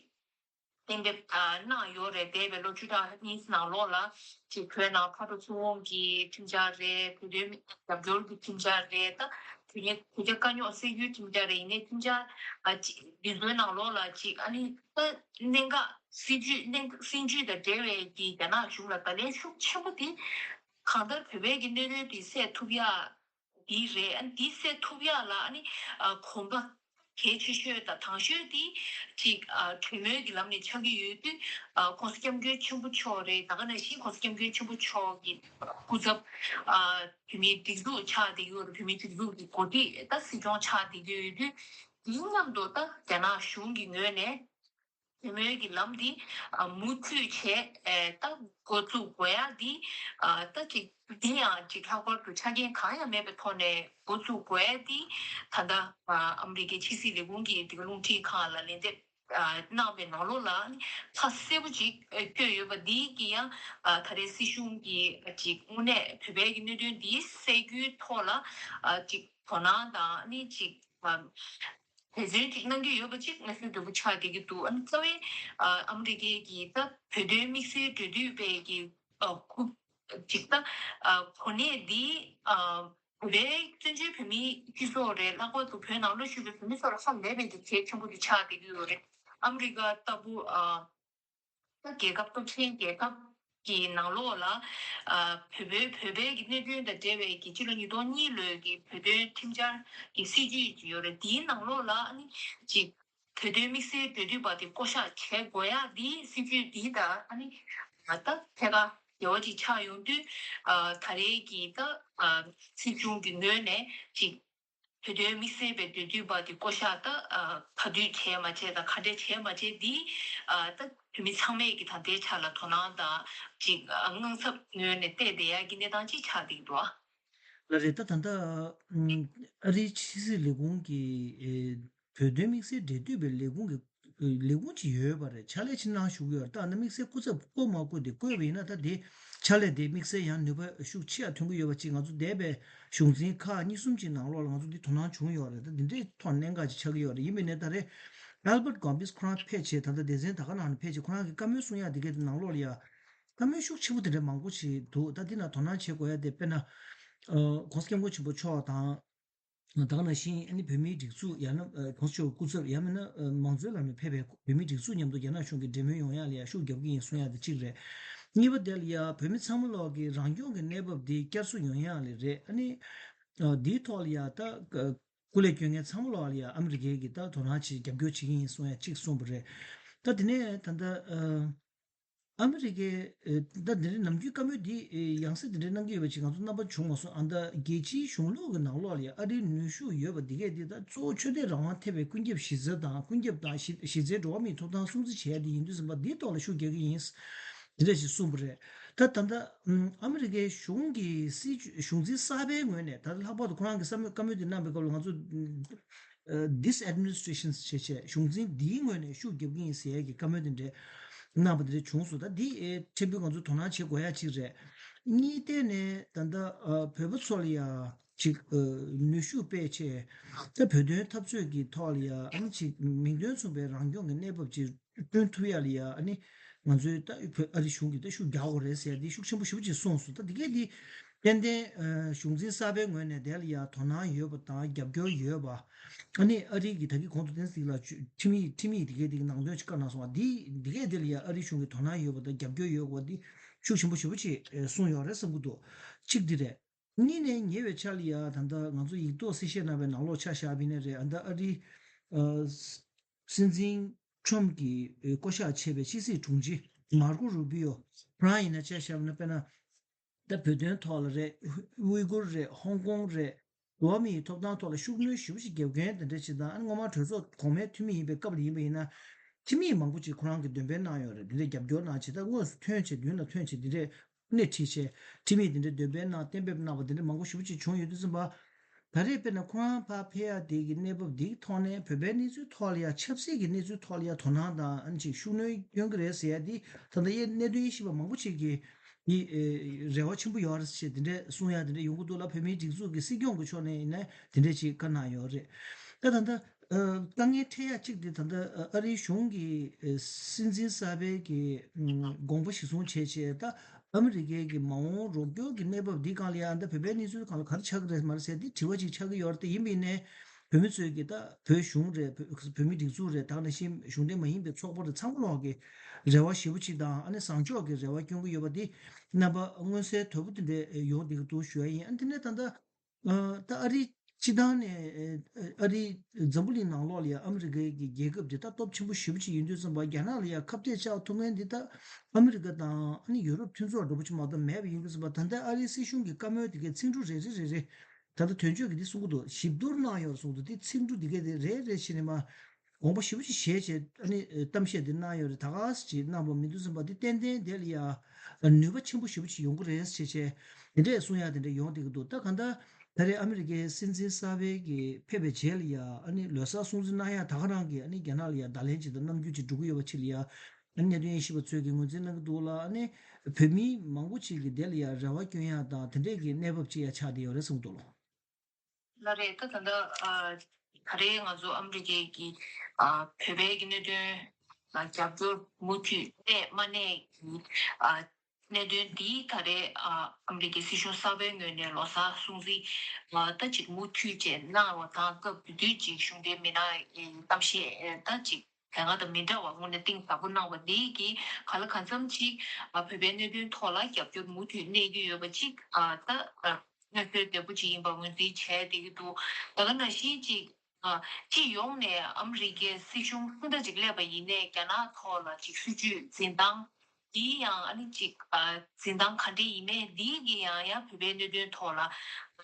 གཏན་འབེབས་ཨ་གནང་ཡོད་རེད། འདས་པའི་ལོ་བཅུ་ཕྲག་གཉིས་ནང་ལོགས་ལ་ཅིག་བོད་ནང་ཕར་འགྲོ་ཚུར་འོང་གི་ཁྲིམས་འཆར་རེད། བོད་དོན་རྒྱབ་སྐྱོར་གྱི་ཁྲིམས་འཆར་རེད། ད་དེ་ནས་བོད་རྒྱ་དཀའ་རྙོག་སེལ་རྒྱུའི་ཁྲིམས་འཆར་རེད། ཡིན་ནའི་ཁྲིམས་འཆར་ཨ་ཅིག་འདི་ཚོའི་ནང་ལོགས་ལ་ཅིག་ཨ་ནི་ད་གནད་འགག་སྲིད་ཇུས་གནད་སྲིད་ཇུས་དང་འབྲེལ་བའི་གི་རྒྱ་ནག་གཞུང་ལ་བརྡ་ལན་ཤུགས་ཆེན་པོ་དེ་གང་ལྟར་བོད་པའི་གི་གནད་དོན་དེ་སེལ་ཐུབ་ཡ། འདི་རེད། ཨ་ནི་འདི་སེལ་ཐུབ་ཡག་ལ་ཨ་ནི་ཨ་གོམ་པ་གལ་ཆེ་ཤོས་དང་དང་ཤོས་དེ་ཅིག་ཨ་གྲོས་མོལ་གྱི་ལམ་ནས་ཆགས་ཀྱི་ཡོད་དུས་ཨ་༸གོང་ས་༸སྐྱབས་མགོན་ཆེན་པོ་མཆོག་རེད། ད་ག་ནང་བཞིན་༸གོང་ས་༸སྐྱབས་མགོན་ཆེན་པོ་མཆོག་གི་སྐུ་ཚབ་ཨ་བོད་མིའི་སྒྲིག་འཛུགས་ཆགས་བསྡད་ཀྱི་ཡོད་རེད། བོད་མིའི་སྒྲིག་འཛུགས་ཀྱི་འགོ་ཁྲིད་ད་སྲིད་སྐྱོང་ཆགས་བསྡད་ཀྱི་ཡོད་དུས་དེའི་མཉམ་དུ་ད་རྒྱ་ནག་གཞུང་གི་ངོས་ནས། གྲོས་མོལ་གྱི་ལམ་འདི་ཨ་མུ་མཐུད་བྱས་ཨེ་ད་འགོ་བཙུགས་དགོས་ཡ་འདི་ཨ་ད་ཅིག་འདི་ཡང་ཅིག་ལྷག་པར་དུ་ཆ་རྐྱེན་གང་ཡང་མེད་པའི་ཐོག་ནས་འགོ་བཙུགས་དགོས་ཡ་འདི་ད་ལྟ་ཨ་ཨ་མི་རི་ཀའི་ཕྱི་སྲིད་ལས་ཁུངས་ཀྱི་འདི་ག་རླུང་འཕྲིན་ཁང་ལ་ལན་འདེབས་ཨ་གནང་བའི་ནང་ལོགས་ལ་ཁ་གསལ་པོ་ཅིག་ཨ་བཀོད་ཡོད་པ་འདི་གི་ཡང་ཨ་ད་རེས་སྲིད་གཞུང་གིས་ཅིག་དངོས་གནས་བོད་པའི་གི་གནད་དོན་འདི་སེལ་རྒྱུའི་ཐོག་ལ་ཨ་ཅིག་དོ་སྣང་དང་ཨ་ནི་ཅིག་ཨ། འབད་བརྩོན་ཅིག་གནང་གི་ཡོད་པ་ཅིག་ང་ཚོས་འདོད་པ་ཆགས་བསྡད་ཀྱི་འདུག་ཨ་ནི་རྩ་བའི་ཨ་ཨ་མི་རི་ཀའི་གི་ད་བོད་དོན་དམིགས་བསལ་འབྲེལ་མཐུད་པའི་གི་ཨ་སྐུ་ཅིག་ད་ཨ་གོ་གནས་འདི་ཨ་བོད་པའི་བཙན་བྱོལ་བོད་མིའི་སྤྱི་ཚོགས་རེད། ལྷག་པར་དུ་བོད་ནང་ལོགས་བཞུགས་པའི་བོད་མི་ཚོ་ལ་ཧ་ལས་པའི་གི་གལ་ཆེན་པོ་ཅིག་ཆགས་བསྡད་ཀྱི་ཡོད་རེད། ཨ་མི་རི་ཀ་ལྟ་བུ་ཨ། ད་རྒྱལ་ཁབ་སྟོབས་ཆེན་རྒྱལ་ཁབ་ཀྱི་ནང་ལོགས་ལ་ཨ་བོད་པའི་བོད་པའི་གི་གནད་དོན་དང་འབྲེལ་བའི་གི་ཕྱི་ལོ་ཉིས་སྟོང་གཉིས་ལོའི་གི་བོད་དོན་ཁྲིམས་འཆར་གྱི་སྲིད་ཇུས་ཅིག་ཡོད་རེད། དེའི་ནང་ལོགས་ལ་ཨ་ནི་ཅིག་ བོད་དོན་དམིགས་བསལ་འབྲེལ་མཐུད་པ་དེ་བསྐོ་གཞག་བྱེད་དགོས་ཡག་འདི་སྲིད་ཇུས་འདི་དང་ཨ་ནི་ད་ཐད་ཀར་འབྲེལ་བ་ཅིག་ཆགས་ཡོང་དུས། ད་རེས་ཀྱི་ད་སྲིད་གཞུང་གི་ངོས་ནས་ཅིག་བོད་དོན་དམིགས་བསལ་བའི་འབྲེལ་མཐུད་པ་དེ་བསྐོ་གཞག་ད་ག་དུས་བྱས་མ་བྱས་དང་ག་འདྲས་བྱས་མ་བྱས་འདི་ད་བོད་མི་ཚང་མས་ཀྱི་ད་ལྟའི་ཆ་ལ་དོ་སྣང་དང་ཅིག་དངངས་འཚབ་ངོས་ནས་བལྟས་བསྡད་ཡག་གི་གནས་སྟངས་ཅིག་ཆགས་བསྡད་འདུག་ཨ། ལགས་རེད། ད་ད་ལྟ་ཨ་རིའི་ཕྱི་སྲིད་ལས་ཁུངས་ཀྱི་བོད་དོན་དམིགས་བསལ་འབྲེལ་མཐུད་པའི་ལས་ཁུངས་ཀྱི་ལས་ཁུངས་ཅིག་ཡོད་པ་རེད། ཕྱག་ལས་ཅིག་གནང་བཞུགས་ཡོད་རེད། ད་ཨ་ན་དམིགས་བསལ་སྐུ་ཚབ་བསྐོ་མ་བསྐོ་དེ་བསྐོས་པ་ཡིན་ན་ད་དེ་ཕྱག་ལས་དེ་དམིགས་བསལ་ཡང་ནུས་པ་ཤུགས་ཆེ་ཡ་ཐོན་གྱི་ཡོད་པ་ཅིག་ང་ཚོ་འདས་པའི་གཞུང་འཛིན་ཁག་གཉིས་གསུམ་ཅིག་ནང་ལོགས་ལ་ང་ཚོ་འདི་དོ་སྣང་བྱུང་ཡོད་རེད། ད་འདི་འདྲའི་ཐོག་གནད་འགག་ཅིག་ཆགས་ཀྱི་ཡོད་རེད། ཡིན་པའི་ནས་ད་རེས་Albert Gomez་ཁོ་རང་ཕེབས་བྱས་ད་ལྟ་སྡེ་ཚན་ད་ག་ནང་ནས་ཕེབས་བྱས་ཁོ་རང་གི་བཀའ་མོལ་གསུང་ཡ་དེ་གའི་ནང་ལོགས་ལ་ཡ་བཀའ་མོལ་ཤུགས་ཆེན་པོ་དེ་འདྲ་མང་པོ་ཞིག་འདུག་ད་འདི་ན་དོ་སྣང་བྱེད་དགོས་ཡ་དེ་དཔེར་ན་༸གོང་ས་༸སྐྱབས་མགོན་ཆེན་པོ་མཆོག་དང་། ད་ག་ནང་བཞིན་ཨ་ནི་བོད་མིའི་སྒྲིག་འཛུགས་ཡང་ན་༸གོང་ས་མཆོག་སྐུ་ཚབ་ཡང་མིན་ན་མང་གཙོའི་ལམ་ནས་ཕེབས་པའི་བོད་མིའི་སྒྲིག་འཛུགས་མཉམ་དུ་རྒྱ་ནག་གཞུང་གི་འབྲེལ་མོལ་ཡོང་ཡ་ལ་ཡ་ཤུགས་རྒྱབ་ཀྱི་ཡིན་གསུང་ཡ་དེ་གཅིག་རེད། གཉིས་པ་དེ་ལ་ཡ་བོད་མི་ཚང་མ་ལོག་གི་རང་སྐྱོང་གི་གནས་བབ་དེ་བསྐྱར་གསོ་ཡོང་ཡ་ལ་རེད། ཨ་ནི་འདིའི་ཐོག་ལ་ཡ་ད་སྐུ་ལས་སྐྱོན་མཁན་ཚང་མ་ལོག་ལ་ཡ་ཨ་མི་རི་ཀའི་གི་ད་དོ་སྣང་ཆེ་རྒྱབ་སྐྱོར་བྱེད་ཀྱི་ཡིན་གསུང་ཡ་གཅིག་གསུངས་པ་རེད། ད་དེ་ནས་ད་ལྟ་ཨ་མི་རི་ཀའི་ད་འདི་འདྲའི་ནམ་རྒྱུན་བཀའ་མོལ་འདི་ཡང་སེ་འདི་འདྲའི་གནང་གི་ཡོད་པ་ཅིག་ང་ཚོ་རྣམ་པ་བྱུང་མ་སོང་། ཨ་ད་རྒྱལ་སྤྱིའི་གཞུང་ལུགས་ཀྱི་ནང་ལོགས་ལ་ཡ་ཨ་རིའི་ནུས་ཤུགས་ཡོད་པ་འདི་གས་འདི་ད་གཙོ་བོ་ཆོས་དད་རང་དབང་ཐེ་བའི་ཀུན་ཁྱབ་གཞི་རྩ་དང་ཀུན་ཁྱབ་དང་གཞི་གཞི་རྩའི་འགྲོ་བ་མིའི་ཐོབ་ཐང་སྲུང་བརྩི་བྱས་ཏེ་ཡིན་དུས་ཙམ་པ་འདིའི་ཐོག་ལ་ཤུགས་རྒྱག་གི་ཡིན། འདི་འདྲ་ཞིག་གསུངས་པ་རེད། ད་ད་ལྟ་ཨ་མི་རི་ཀའི་གཞུང་གི་སྲིད་ཇུས་གཞུང་འཛིན་གསར་པའི་ངོས་ནས་ད་ལྷག་པར་དུ་ཁོ་རང་གི་བསམ་བློ་བཀའ་མོལ་འདི་གནང་པའི་སྐབས་ལ་ང་ཚོ་this administration་ཞེས་བྱས་གཞུང་འཛིན་འདིའི་ངོས་ནས་ཤུགས་རྒྱབ་ཀྱི་ཡིན་ཟེར་ཡས་ཀྱི་བཀའ་མོལ་འདི་འདྲ་གནང་པ་འདི་འདྲ་བྱུང་སོང་། ད་འདི་ཕྲན་བུ་ང་ཚོ་དོ་སྣང་བྱེད་དགོས་ཡ་གཅིག་རེད། གཉིས་ཐད་ནས་ད་ལྟ་བོད་པ་ཚོ་ལ་ཡ་ཅིག་ནུས་ཤུགས་སྤེལ་ཆེད་ད་བོད་དོན་འཐབ་རྩོད་ཀྱི་ཐོག་ལ་ཡ་ཨ་ནི་ཅིག་མིང་དོན་མཚུངས་པའི་རང་སྐྱོང་གི་གནས་བབ་ཅིག་བསྐྲུན་ཐུབ་ཡ་ལ་ཡ་ཨ་ནི་ང་ཚོའི་ད་བོད་ཨ་རི་གཞུང་གིས་ད་ཤུགས་རྒྱག་དགོས་རེད་ཟེར་ཏེ་ཤུགས་ཆེན་པོ་ཞེ་པོ་ཅིག་གསུངས་སོང་། ད་འདི་གས་འདི་ཏན་ཏན་གཞུང་འཛིན་གསར་པའི་ངོས་ནས་དེ་ལ་ཡ་དོ་སྣང་ཡོད་པ་དང་རྒྱབ་སྐྱོར་ཡོད་པ། ཨ་ནི་ཨ་རི་གི་ད་གི་གོང་དུ་བསྟན་ཟིག་ལ་ཁྲིམས་ཡིག་ཁྲིམས་ཡིག་འདི་གས་འདི་གི་ནང་དོན་ཅིག་བཀའ་གནང་སོང་བ་འདི་འདི་གས་འདི་ལ་ཡ་ཨ་རི་གཞུང་གིས་དོ་སྣང་ཡོད་པ་དང་རྒྱབ་སྐྱོར་ཡོད་པ་འདི་ཤུགས་ཆེན་པོ་ཞེ་པོ་ཅིག་གསུངས་ཡོད་རེད་བསམ་གི་འདུག་གཅིག་འདི་རེད། གཉིས་ནས་ཉེ་བའི་ཆར་ལ་ཡ་ད་ལྟ་ང་ཚོ་ཡིག་ཐོག་གསལ་བཤད་གནང་བའི་ནང་ལོགས་ཆ་བཞག་པ་ཡིན་ན་རེད། ཨ་ད་ཨ་རི་སྲིད་འཛིན་ཁྲོམ་གྱིས་བསྐོ་གཞག་བྱས་པའི་ཕྱི་སྲིད་དྲུང་ཆེ་མར་ཀོ་རུ་པི་ཡོ་ཁོ་རང་ཡིན་ན་ཆ་བཞག་ན་དཔེར་ན་ད་བོད་དོན་ཐོག་ལ་རེད། ཝི་གུར་རེད། ཧོང་ཀོང་རེད། འགྲོ་བ་མིའི་ཐོབ་ཐང་ཐོག་ལ་ཤུགས་སྣོན་ཞེ་པོ་ཞིག་རྒྱབ་མཁན་དེ་འདྲ་ཞིག་དང་ཨ་ནི་སྔོན་མ་གྲོས་ཚོགས་གོང་མའི་འཐུས་མི་ཡིན་པའི་སྐབས་ལ་ཡིན་པ་ཡིན་ན་འཐུས་མི་མང་པོ་ཅིག་ཁོ་རང་གི་འདོན་སྤེལ་གནང་ཡོད་རེད། དེ་འདྲའི་རྒྱབ་སྐྱོར་གནང་བྱས་ད་དངོས་སུ་ཐོན་བྱས་མདུན་ལ་ཐོན་བྱས་དེ་འདྲས། སྣེ་ཁྲིད་བྱས་འཐུས་མི་དེ་འདྲ་འདོན་སྤེལ་གནང་གཏན་འབེབས་གནང་བ་དེ་འདྲ་མང་པོ་ཞེ་པོ་ཅིག་བྱུང་ཡོད་དུས་ཙམ་པ། ད་རེས་དཔེར་ན་ཁོ་རང་ཕར་ཕེབས་ཡ་དེ་གི་གནས་བབ་འདིའི་ཐོག་ནས་བོད་པའི་གནས་ཚུལ་ཐོག་ལ་ཡ་ཆབ་སྲིད་ཀྱི་གནས་ཚུལ་ཐོག་ལ་ཡ་དོ་སྣང་དང་ཨ་ནི་ཅིག་ཤུགས་སྣོན་སྐྱོན་གི་རེད་ཟེར་ཡ་འདི་ད་ལྟ་ཡ་གནད་དོན་དབྱེ་ཞིབ་པ་མང་པོ་ཅིག་གིས་འདི་རེ་བ་ཆེན་པོ་ཡོད་རེད་ཟེར་དེ་འདྲ་གསུང་ཡ་དེ་འདྲ་ཡོང་གི་འདུག་ལ། བོད་མིའི་སྒྲིག་འཛུགས་ཀྱི་སྲིད་སྐྱོང་གི་ཕྱོགས་ནས་ཡིན་ན་དེ་འདྲ་ཅིག་བཀའ་གནང་ཡོད་རེད། ད་ད་ལྟ། དཀའ་ངལ་འཕྲད་ཡ་གཅིག་དེ་ད་ལྟ་ཨ་རིའི་གཞུང་གི་སྲིད་འཛིན་གསར་པའི་གི་དགོངས་པ་གཞིར་བཟུང་བྱས་བྱས་ད་ཨ་མི་རི་ཀའི་གི་མ་འོངས་རོགས་སྐྱོར་གྱི་གནས་བབ་འདི་སྒང་ལ་ཡང་ད་བོད་པའི་གནས་ཚུལ་སྒང་ལ་ག་རེ་ཆགས་ཀྱི་རེད་མ་རེད་ཟེར་ཏེ་དྲི་བ་ཅིག་ཆགས་ཀྱི་ཡོད་རེད། དེ་ཡིན་པ་ཡིན་ནའི་བོད་མི་ཚོས་གི་ད་བོད་གཞུང་རེད། བོད་བོད་མི་སྒྲིག་འཛུགས་རེད། ད་ག་ནང་བཞིན་གཞུང་འབྲེལ་མ་ཡིན་པའི་ཚོགས་པ་རེད། ཚང་མ་ལོག་གི་རེ་བ་ཞེ་པོ་ཅིག་དང་ཨ་ནི་བཟང་ཕྱོགས་ཀྱི་རེ་བ་བསྐྱོན་གྱི་ཡོད་པ་འདི་རྣམ་པ་མངོན་གསལ་དོད་པོ་དེ་འདྲས་ཡོང་བསྡད་ཀྱི་འདུག་ཞུ་ཡ་ཡིན། ཨ་ནི་དེ་ནས་ད་ལྟ། ད་ཨ་རི་སྤྱི་བཏང་ནས་ཨ་རི་འཛམ་བུ་གླིང་ནང་ལོགས་ལ་ཡང་ཨ་མི་རི་ཀའི་གི་རྒྱལ་ཁབ་དེ་ད་སྟོབས་ཆེན་པོ་ཞེ་པོ་ཅིག་ཡིན་དུས་ཙམ་པ་རྒྱ་ནག་ལ་ཡང་ཁ་གཏད་བཅག་ཐུབ་མཁན་འདི་ད་ཨ་མི་རི་ཀ་དང་ཨ་ནི་ཡུ་རོབ་མཐུན་ཚོགས་འདྲ་པོ་ཅིག་མ་གཏོགས་མེད་པ་ཡིན་དུས་ཙམ་པ་ད་ལྟ་ཨ་རིའི་སྲིད་གཞུང་གི་བཀའ་མོལ་དེ་གའི་ཚིག་འབྲུ་རེ་རེ་རེ་རེ་ད་ལྟ་དོན་གཅོད་ཀྱི་འདི་གསུང་གི་འདུག་ཞིབ་བསྡུར་གནང་ཡོད་རེད་གསུང་གི་འདུག་དེ་ཚིག་འབྲུ་འདི་གའི་དེ་རེ་རེ་བྱས་ནས་མ། དགོངས་པ་ཞེ་པོ་ཅིག་བཞེས་བྱས་ཨ་ནི་གཏམ་བཤད་འདི་གནང་ཡོད་རེད། ད་ག་སེ་ཅིག་གནང་བ་མི་འདུག་ཟིན་པ་འདི་ཏན་ཏན་དེ་ལ་ཡ་ནུས་པ་ཆེན་པོ་ཞེ་པོ་ཅིག་ཡོང་གི་རེད་ཟེར་བྱས་དེ་འདྲས་གསུང་ཡ་དེ་འདྲས་ཡོང་བསྡད་ཀྱི་འདུག་ད་གང་ལྟར་ད་རེས་ཨ་མི་རི་ཀའི་སྲིད་འཛིན་གསར་པའི་གི་ཕེབས་པའི་རྗེས་ལ་ཡ་ཨ་ནི་ལོ་གསར་སྲུང་བརྩི་གནང་ཡ་ད་ག་རང་གི་ཨ་ནི་རྒྱ་ནག་ལ་ཡ་བརྡ་ལན་ཅིག་དང་རྣམ་འགྱུར་ཅིག་འགྲོ་གི་ཡོད་པ་ཅིག་ལ་ཡ་ཨ་ནི་གནད་དོན་དབྱེ་ཞིབ་པ་ཚོས་གི་ངོས་འཛིན་གནང་གི་འདུག་ལ། ཨ་ནི་བོད་མི་མང་པོ་ཅིག་གི་དེ་ལ་ཡ་རེ་བ་བསྐྱོན་ཡ་དང་དེ་འདྲས་གི་གནས་བབ་ཅིག་ཡ་ཆགས་བསྡད་ཡོད་རེད་གསུངས་འདུག་ལོ། ལགས་རེད། ད་ད་ལྟ་ཨ་ད་རེས་ང་ཚོ་ཨ་མི་རི་ཀའི་གི་ཨ་བོད་པའི་གི་གནད་དོན་ལ་རྒྱབ་སྐྱོར་མུ་མཐུད་གནས་མ་གནས་ཀྱི་ཨ་གནད་དོན་འདི་ད་རེས་ཨ་ཨ་མི་རི་ཀའི་སྲིད་གཞུང་གསར་པའི་ངོས་ནས་ལོ་གསར་སྲུང་བརྩི་ཨ་ད་ཅིག་མུ་མཐུད་བཅས་གནང་བ་དང་སྐབས་དེ་དུས་ཅིག་གཞུང་འབྲེལ་མི་སྣ་ཡི་གཏམ་བཤད་ད་ཅིག་དེ་སྔ་དང་མི་འདྲ་བ་དངོས་གནས་གཏིང་ཟབ་པོ་གནང་བ་འདི་གིས་གང་ལ་གང་འཚམ་ཅིག་ཨ་བོད་པའི་གནད་དོན་ཐོག་ལ་རྒྱབ་སྐྱོར་མུ་མཐུད་གནས་ཀྱི་ཡོད་པ་ཅིག་ཨ་ད་ཨ་མངོན་གསལ་དོད་པོ་ཅིག་ཡིན་པ་ངོས་འཛིན་བྱས་བསྡད་ཀྱི་འདུག་ད་ག་ནང་བཞིན་ཅིག་ ཨ། སྤྱི་ཡོངས་ནས་ཨ་མི་རི་ཀའི་སྲིད་གཞུང་སུ་འདྲ་ཅིག་སླེབས་པ་ཡིན་ནའི་རྒྱ་ནག་ཐོག་ལ་ཅིག་སྲིད་ཇུས་འཛིན་སྟངས་འདི་ཡང་ཨ་ནི་ཅིག་ཨ། འཛིན་སྟངས་ག་འདྲ་ཡིན་མིན་འདི་གི་ཡང་ཡང་བོད་པའི་གནད་དོན་ཐོག་ལ་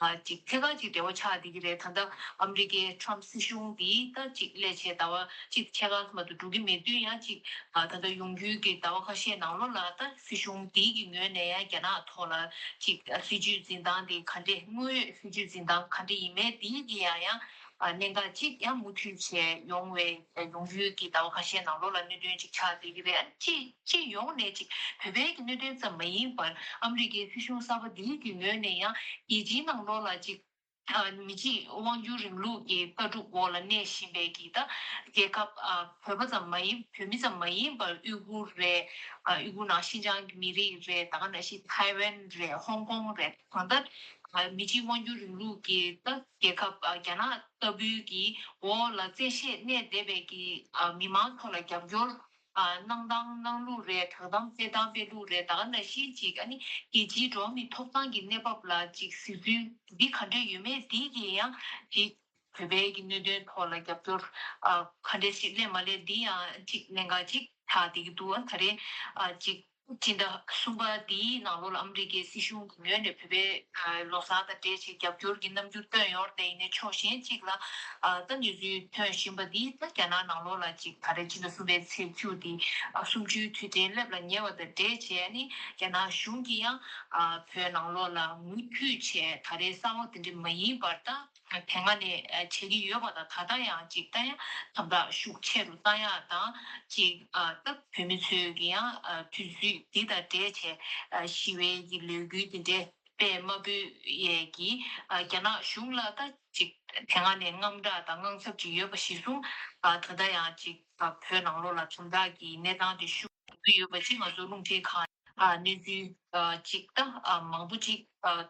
ཨ། ཅིག་ཐད་ཀར་ཅིག་འབྲེལ་བ་ཆགས་བསྡད་ཀྱི་རེད། ད་ལྟ་ཨ་མི་རི་ཀའི་ཊམ་སྲིད་གཞུང་འདི་ད་ཅིག་སླེབས་བྱས་ཟླ་བ་གཅིག་ཕྱེད་ཀ་མ་གཏོགས་འགྲོ་གི་མེད་དུས་ཡང་ཅིག་ཨ། ད་ལྟ་ཡོང་རྒྱུའི་གི་ཟླ་བ་ཁ་ཤས་ནང་ལོགས་ལ་ད་སྲིད་གཞུང་འདི་གི་ངོས་ནས་ཡང་རྒྱ་ནག་ཐོག་ལ་ཅིག་ཨ། སྲིད་ཇུས་འཛིན་སྟངས་འདི་ག་འདྲ། དངོས་ཡོད་སྲིད་ཇུས་འཛིན་སྟངས་ག་འདྲ་ཡིན་མིན་འདི་གི་ཡང་ཡང་ཨ། གནད་འགག་ཅིག་ཡང་མུ་མཐུད་བྱས་ཡོང་བའི་ཡོང་རྒྱུའི་གི་ཟླ་བ་ཁ་ཤས་ནང་ལོགས་ལ་གནད་དོན་ཅིག་ཆགས་བསྡད་ཀྱི་རེད། ཨ། སྤྱི་སྤྱི་ཡོངས་ནས་ཅིག་བོད་པའི་གི་གནད་དོན་ཙམ་མ་ཡིན་པར་ཨ་མི་རི་ཀའི་སྲིད་གཞུང་གསར་པ་འདིའི་གི་ངོས་ནས་ཡང་རྒྱལ་སྤྱིའི་ནང་ལོགས་ལ་ཅིག་ཨ། མི་གཅིག་དབང་སྒྱུར་རིང་ལུགས་ཀྱི་ལྟ་གྲུབ་འོག་ལ་གནས་བཞིན་པའི་གི་ད་རྒྱལ་ཁབ་ཨ། བོད་པ་ཙམ་མ་ཡིན། བོད་མི་ཙམ་མ་ཡིན་པར་ཨུ་གུར་རེད། ཨ། ཨུ་གུར་ནང་ཤིན་ཅང་གི་མི་རིགས་རེད། ད་ག་ནང་བཞིན་ཐའེ་ཝན་རེད། ཧོང་ཀོང་རེད། གང་ལྟར་ཨ། མི་གཅིག་དབང་སྒྱུར་རིང་ལུགས་ཀྱི་ད་རྒྱལ་ཁབ་ཨ། རྒྱ་ནག་ལྟ་བུའི་གི་འོག་ལ་བཙན་ཤེད་གནས་བསྡད་པའི་གི་ཨ། མི་མང་ཐོག་ལ་རྒྱབ་སྐྱོར་ཨ། གནང་སྟངས་གནང་ལུགས་རེད། བསྒྲགས་གཏམ་སྤེལ་སྟངས་སྤེལ་ལུགས་རེད། ད་ག་ནང་བཞིན་ཅིག་ཨ་ནི་རྒྱལ་སྤྱིའི་འགྲོ་བ་མིའི་ཐོབ་ཐང་གི་གནས་བབ་ལ་ཅིག་གཟིགས་ཚུལ་འདི་ག་འདྲ་ཡོད་མེད་འདི་གི་ཡང་ཅིག་བོད་པའི་གི་གནད་དོན་ཐོག་ལ་རྒྱབ་སྐྱོར་ཨ། ག་འདྲ་ཞིག་སླེབས་མ་སླེབས་འདི་ཡང་ཅིག་གནད་འགག་ཅིག་ཆགས་བསྡད་ཀྱི་འདུག་ཨ། ད་རེས་ཨ། ཅིག་སྤྱི་ཟླ་གསུམ་པ་འདིའི་ནང་ལོགས་ལ་ཨ་མི་རི་ཀའི་སྲིད་གཞུང་གི་ངོས་ནས་བོད་པའི་ཨ། ལོ་གསར་དང་འབྲེལ་བྱས་རྒྱབ་སྐྱོར་གྱི་རྣམ་འགྱུར་སྟོན་ཡོད་རེད་དེ། ཡིན་ནའི་ཕྱོགས་གཞན་གཅིག་ལ་ཨ། ད་གནས་ཚུལ་ཐོན་བཞིན་པ་འདི་ད་རྒྱ་ནག་ནང་ལོགས་ལ་ཅིག་ད་རེས་སྤྱི་ཟླ་གསུམ་པའི་ཚེས་བཅུ་འདི་ཨ། གསུམ་བཅུའི་དུས་དྲན་སླེབས་ལ་ཉེ་བ་དང་འབྲེལ་བྱས་ནི་རྒྱ་ནག་གཞུང་གིས་ཡང་ཨ། བོད་ནང་ལོགས་ལ་མུ་མཐུད་བྱས་ད་རེས་གསར་པ་དེ་འདྲ་མ་ཡིན་པར་ད་དེ་སྔ་ནས་བྱེད་ཀྱི་ཡོད་པ་དང་། ད་ལྟ་ཡང་ཅིག་ད་ཡང་དམ་དྲག་ཤུགས་ཆེ་རུ་བཏང་ཡག་དང་ཅིག་ཨ། ད་བོད་མི་ཚོས་ཀྱི་ཡང་ཨ། དུས་ཚོད་འདི་དང་འབྲེལ་བྱས་ཨ། ཞི་བའི་གི་ལས་འགུལ་འདི་འདྲའི་དཔེ་མ་པོ་ཡས་ཀྱི་ཨ། རྒྱ་ནག་གཞུང་ལ་ད་ཅིག་དེ་སྔ་ནས་དངངས་སྐྲག་དང་དངངས་འཚབ་ཅིག་ཡོད་པ་གཞིར་བཟུང་ཨ། ད་ལྟ་ཡང་ཅིག་ཨ། བོད་ནང་ལོགས་ལ་དམ་དྲག་གི་གནས་སྟངས་དེ་ཤུགས་ཆེ་རུ་ཡོད་པ་ཅིག་ང་ཚོ་རླུང་འཕྲིན་ཁང་ཨ། གནས་ཚུལ་ཨ། ཅིག་ད་ཨ། མང་པོ་ཅིག་ཨ།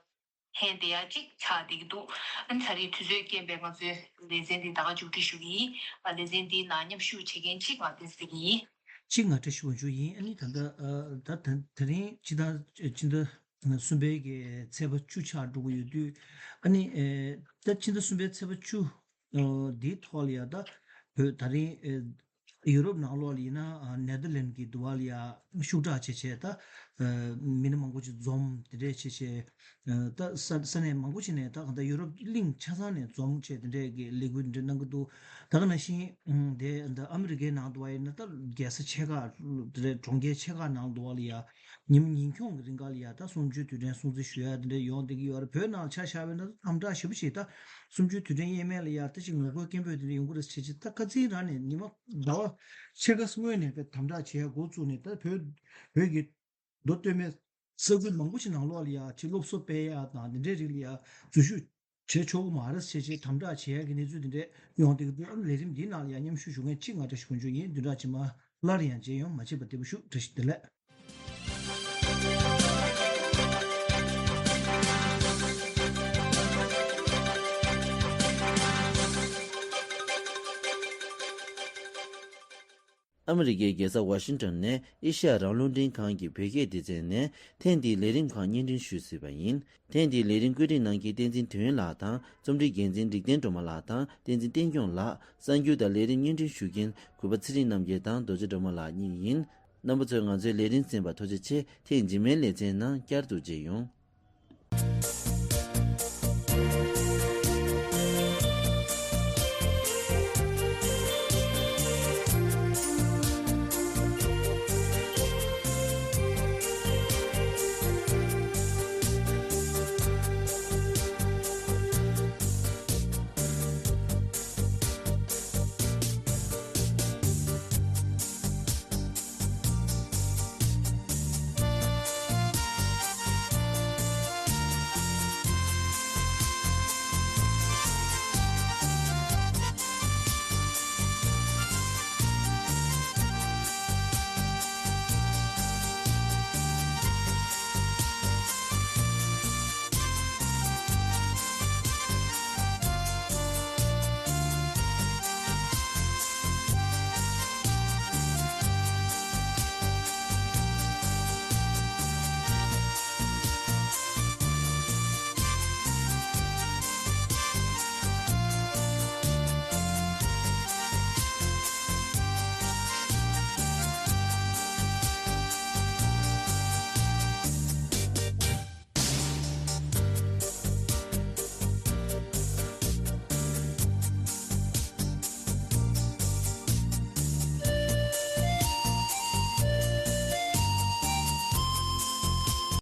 ལྷན་དེ་ཡང་གཅིག་ཆགས་བསྡད་ཀྱི་འདུག་ཨ་ནི་ད་རེས་དུས་ཚོད་རྐྱེན་པས་ང་ཚོའི་ལེ་ཚན་འདི་ད་ག་མཇུག་སྒྲིལ་ཞུ་གི་ཡིན། ཨ། ལེ་ཚན་འདིའི་ནང་མཉམ་ཞུགས་བྱེད་མཁན་གཅིག་ང་བསྟན་འཛིན་ཡིན། གཅིག་ང་བཀྲ་ཤིས་དབང་ཕྱུག་ཡིན། ཨ་ནི་ད་ལྟ་ཨ། ད་ད་དེ་རིང་སྤྱི་ཟླ་སྤྱི་ཟླ་གསུམ་པའི་གི་ཚེས་པ་བཅུ་ཆགས་འགྲོ་གི་ཡོད་དུས། ཨ་ནི་ཨེ། ད་སྤྱི་ཟླ་གསུམ་པའི་ཚེས་པ་བཅུ་ཨ། འདིའི་ཐོག་ལ་ཡ་ད་བོད་ད་རིང་ཨེ། ཡུ་རོབ་ནང་ལོགས་ལ་ཡིན་ན་ཨ། ནེ་དར་ལེན་གྱི་འདུ་བ་ལ་ཡ་ཤུགས་དྲག་བྱས་བྱས་ད་ཨ། མི་སྣ་མང་པོ་ཅིག་འཛོམས་དེ་འདྲས་བྱས་བྱས་ཨ། ད་ས་ས་གནས་མང་པོ་ཅིག་ནས་ད་གང་ལྟར་ཡུ་རོབ་གླིང་ཆ་ཚང་ནས་འཛོམས་བྱས་དེ་འདྲས་ཀྱི་ལས་འགུལ་དེ་འདྲས་གནང་གི་འདུག་ད་ག་ནང་བཞིན་ཨ། དེ་ད་ཨ་མི་རི་ཀའི་ནང་འདུ་བ་ཡིན་ན་ད་རྒྱལ་ས་ཆེ་ཁག་དེ་འདྲས་གྲོང་ཁྱེར་ཆེ་ཁག་ནང་འདུ་བ་ལ་ཡ་ཉིན་ཉིན་འཁྱོངས་ཀྱི་རིང་ག་ལ་ཡ་ད་གསུམ་བཅུའི་དུས་དྲན་སྲུང་བརྩི་ཞུ་ཡ་དེ་འདྲས་ཡོང་བསྡད་ཀྱི་ཡོད་རེད། བོད་ནང་ཆ་བཞག་པ་ཡིན་ན་དམ་དྲག་ཞེ་པོ་ཅིག་ད་གསུམ་བཅུའི་དུས་དྲན་དབྱེར་མེད་ལ་ཡ་ད་ཅིག་ངོ་རྒོལ་སྐད་འབོད་དེ་འདྲ་ཡོང་གི་རེད་ཟེར་བྱས་ད་ཁ་རྩང་རང་ནས་ཉི་མ་ཟླ་བ་ཕྱེད་ཀ་སྔོན་ནས་དཔེ་དམ་དྲག་བྱེད་ཡ་འགོ་བཙུགས་ནས། ད་བོད་བོད་ཀྱི་མདོ་སྟོད་སྨད་ས་ཁུལ་མང་པོ་ཞིག་ནང་ལོགས་ལ་ཡ་ཅིག་སློབ་གསོ་སྤེལ་ཡ་དང་དེ་འདྲའི་རིགས་ལ་ཡ་འཛུལ་ཞུགས་བྱེད་ཆོག་གི་མ་རེད་ཟེར་བྱས་དམ་དྲག་བྱེད་ཡ་གི་གནས་ཚུལ་དེ་འདྲས་ཡོང་བསྡད་ཀྱི་འདུག་ཨ་ནི་ལས་རིམ་འདིའི་ནང་ལ་ཡ་མཉམ་ཞུགས་ཞུ་མཁན་གཅིག་ང་བཀྲ་ཤིས་དབང་ཕྱུག་ཡིན། བདུན་ཕྲག་རྗེས་མ་སླར་ཡང་མཇལ་ཡོང་། མ་མཆིས་པ་བདེ་པོ་བཞུགས། བཀྲ་ཤིས་བདེ་ལེགས། ཨ་མི་རི་ཀའི་རྒྱལ་ས་ཝ་ཤིང་ཊོན་ནས་ཨེ་ཤ་ཡ་རང་དབང་རླུང་འཕྲིན་ཁང་གི་བོད་སྐད་སྡེ་ཚན་ནས་ཐེངས་འདིའི་ལས་རིམ་ཁག་སྙན་སྒྲོན་ཞུས་ཟིན་པ་ཡིན། ཐེངས་འདིའི་ལས་རིམ་བཀོད་སྒྲིག་གནང་མཁན་བསྟན་འཛིན་དོན་ལགས་དང་རྩོམ་སྒྲིག་འགན་འཛིན་འཇིག་རྟེན་སྒྲོལ་མ་ལགས་དང་བསྟན་འཛིན་བསྟན་སྐྱོང་ལགས། གསར་འགྱུར་དང་ལས་རིམ་སྙན་སྒྲོན་ཞུ་མཁན་གུས་པ་ཚེ་རིང་རྣམ་རྒྱལ་དང་རྡོ་རྗེ་སྒྲོལ་མ་ལགས་གཉིས་ཡིན། རྣམ་པ་ཚོས་ང་ཚོའི་ལས་རིམ་གསན་པར་ཐུགས་རྗེ་ཆེ། ཐེངས་རྗེས་མའི་ལེ་ཚན་ནང་བསྐྱར་དུ་མཇལ་ཡོང་།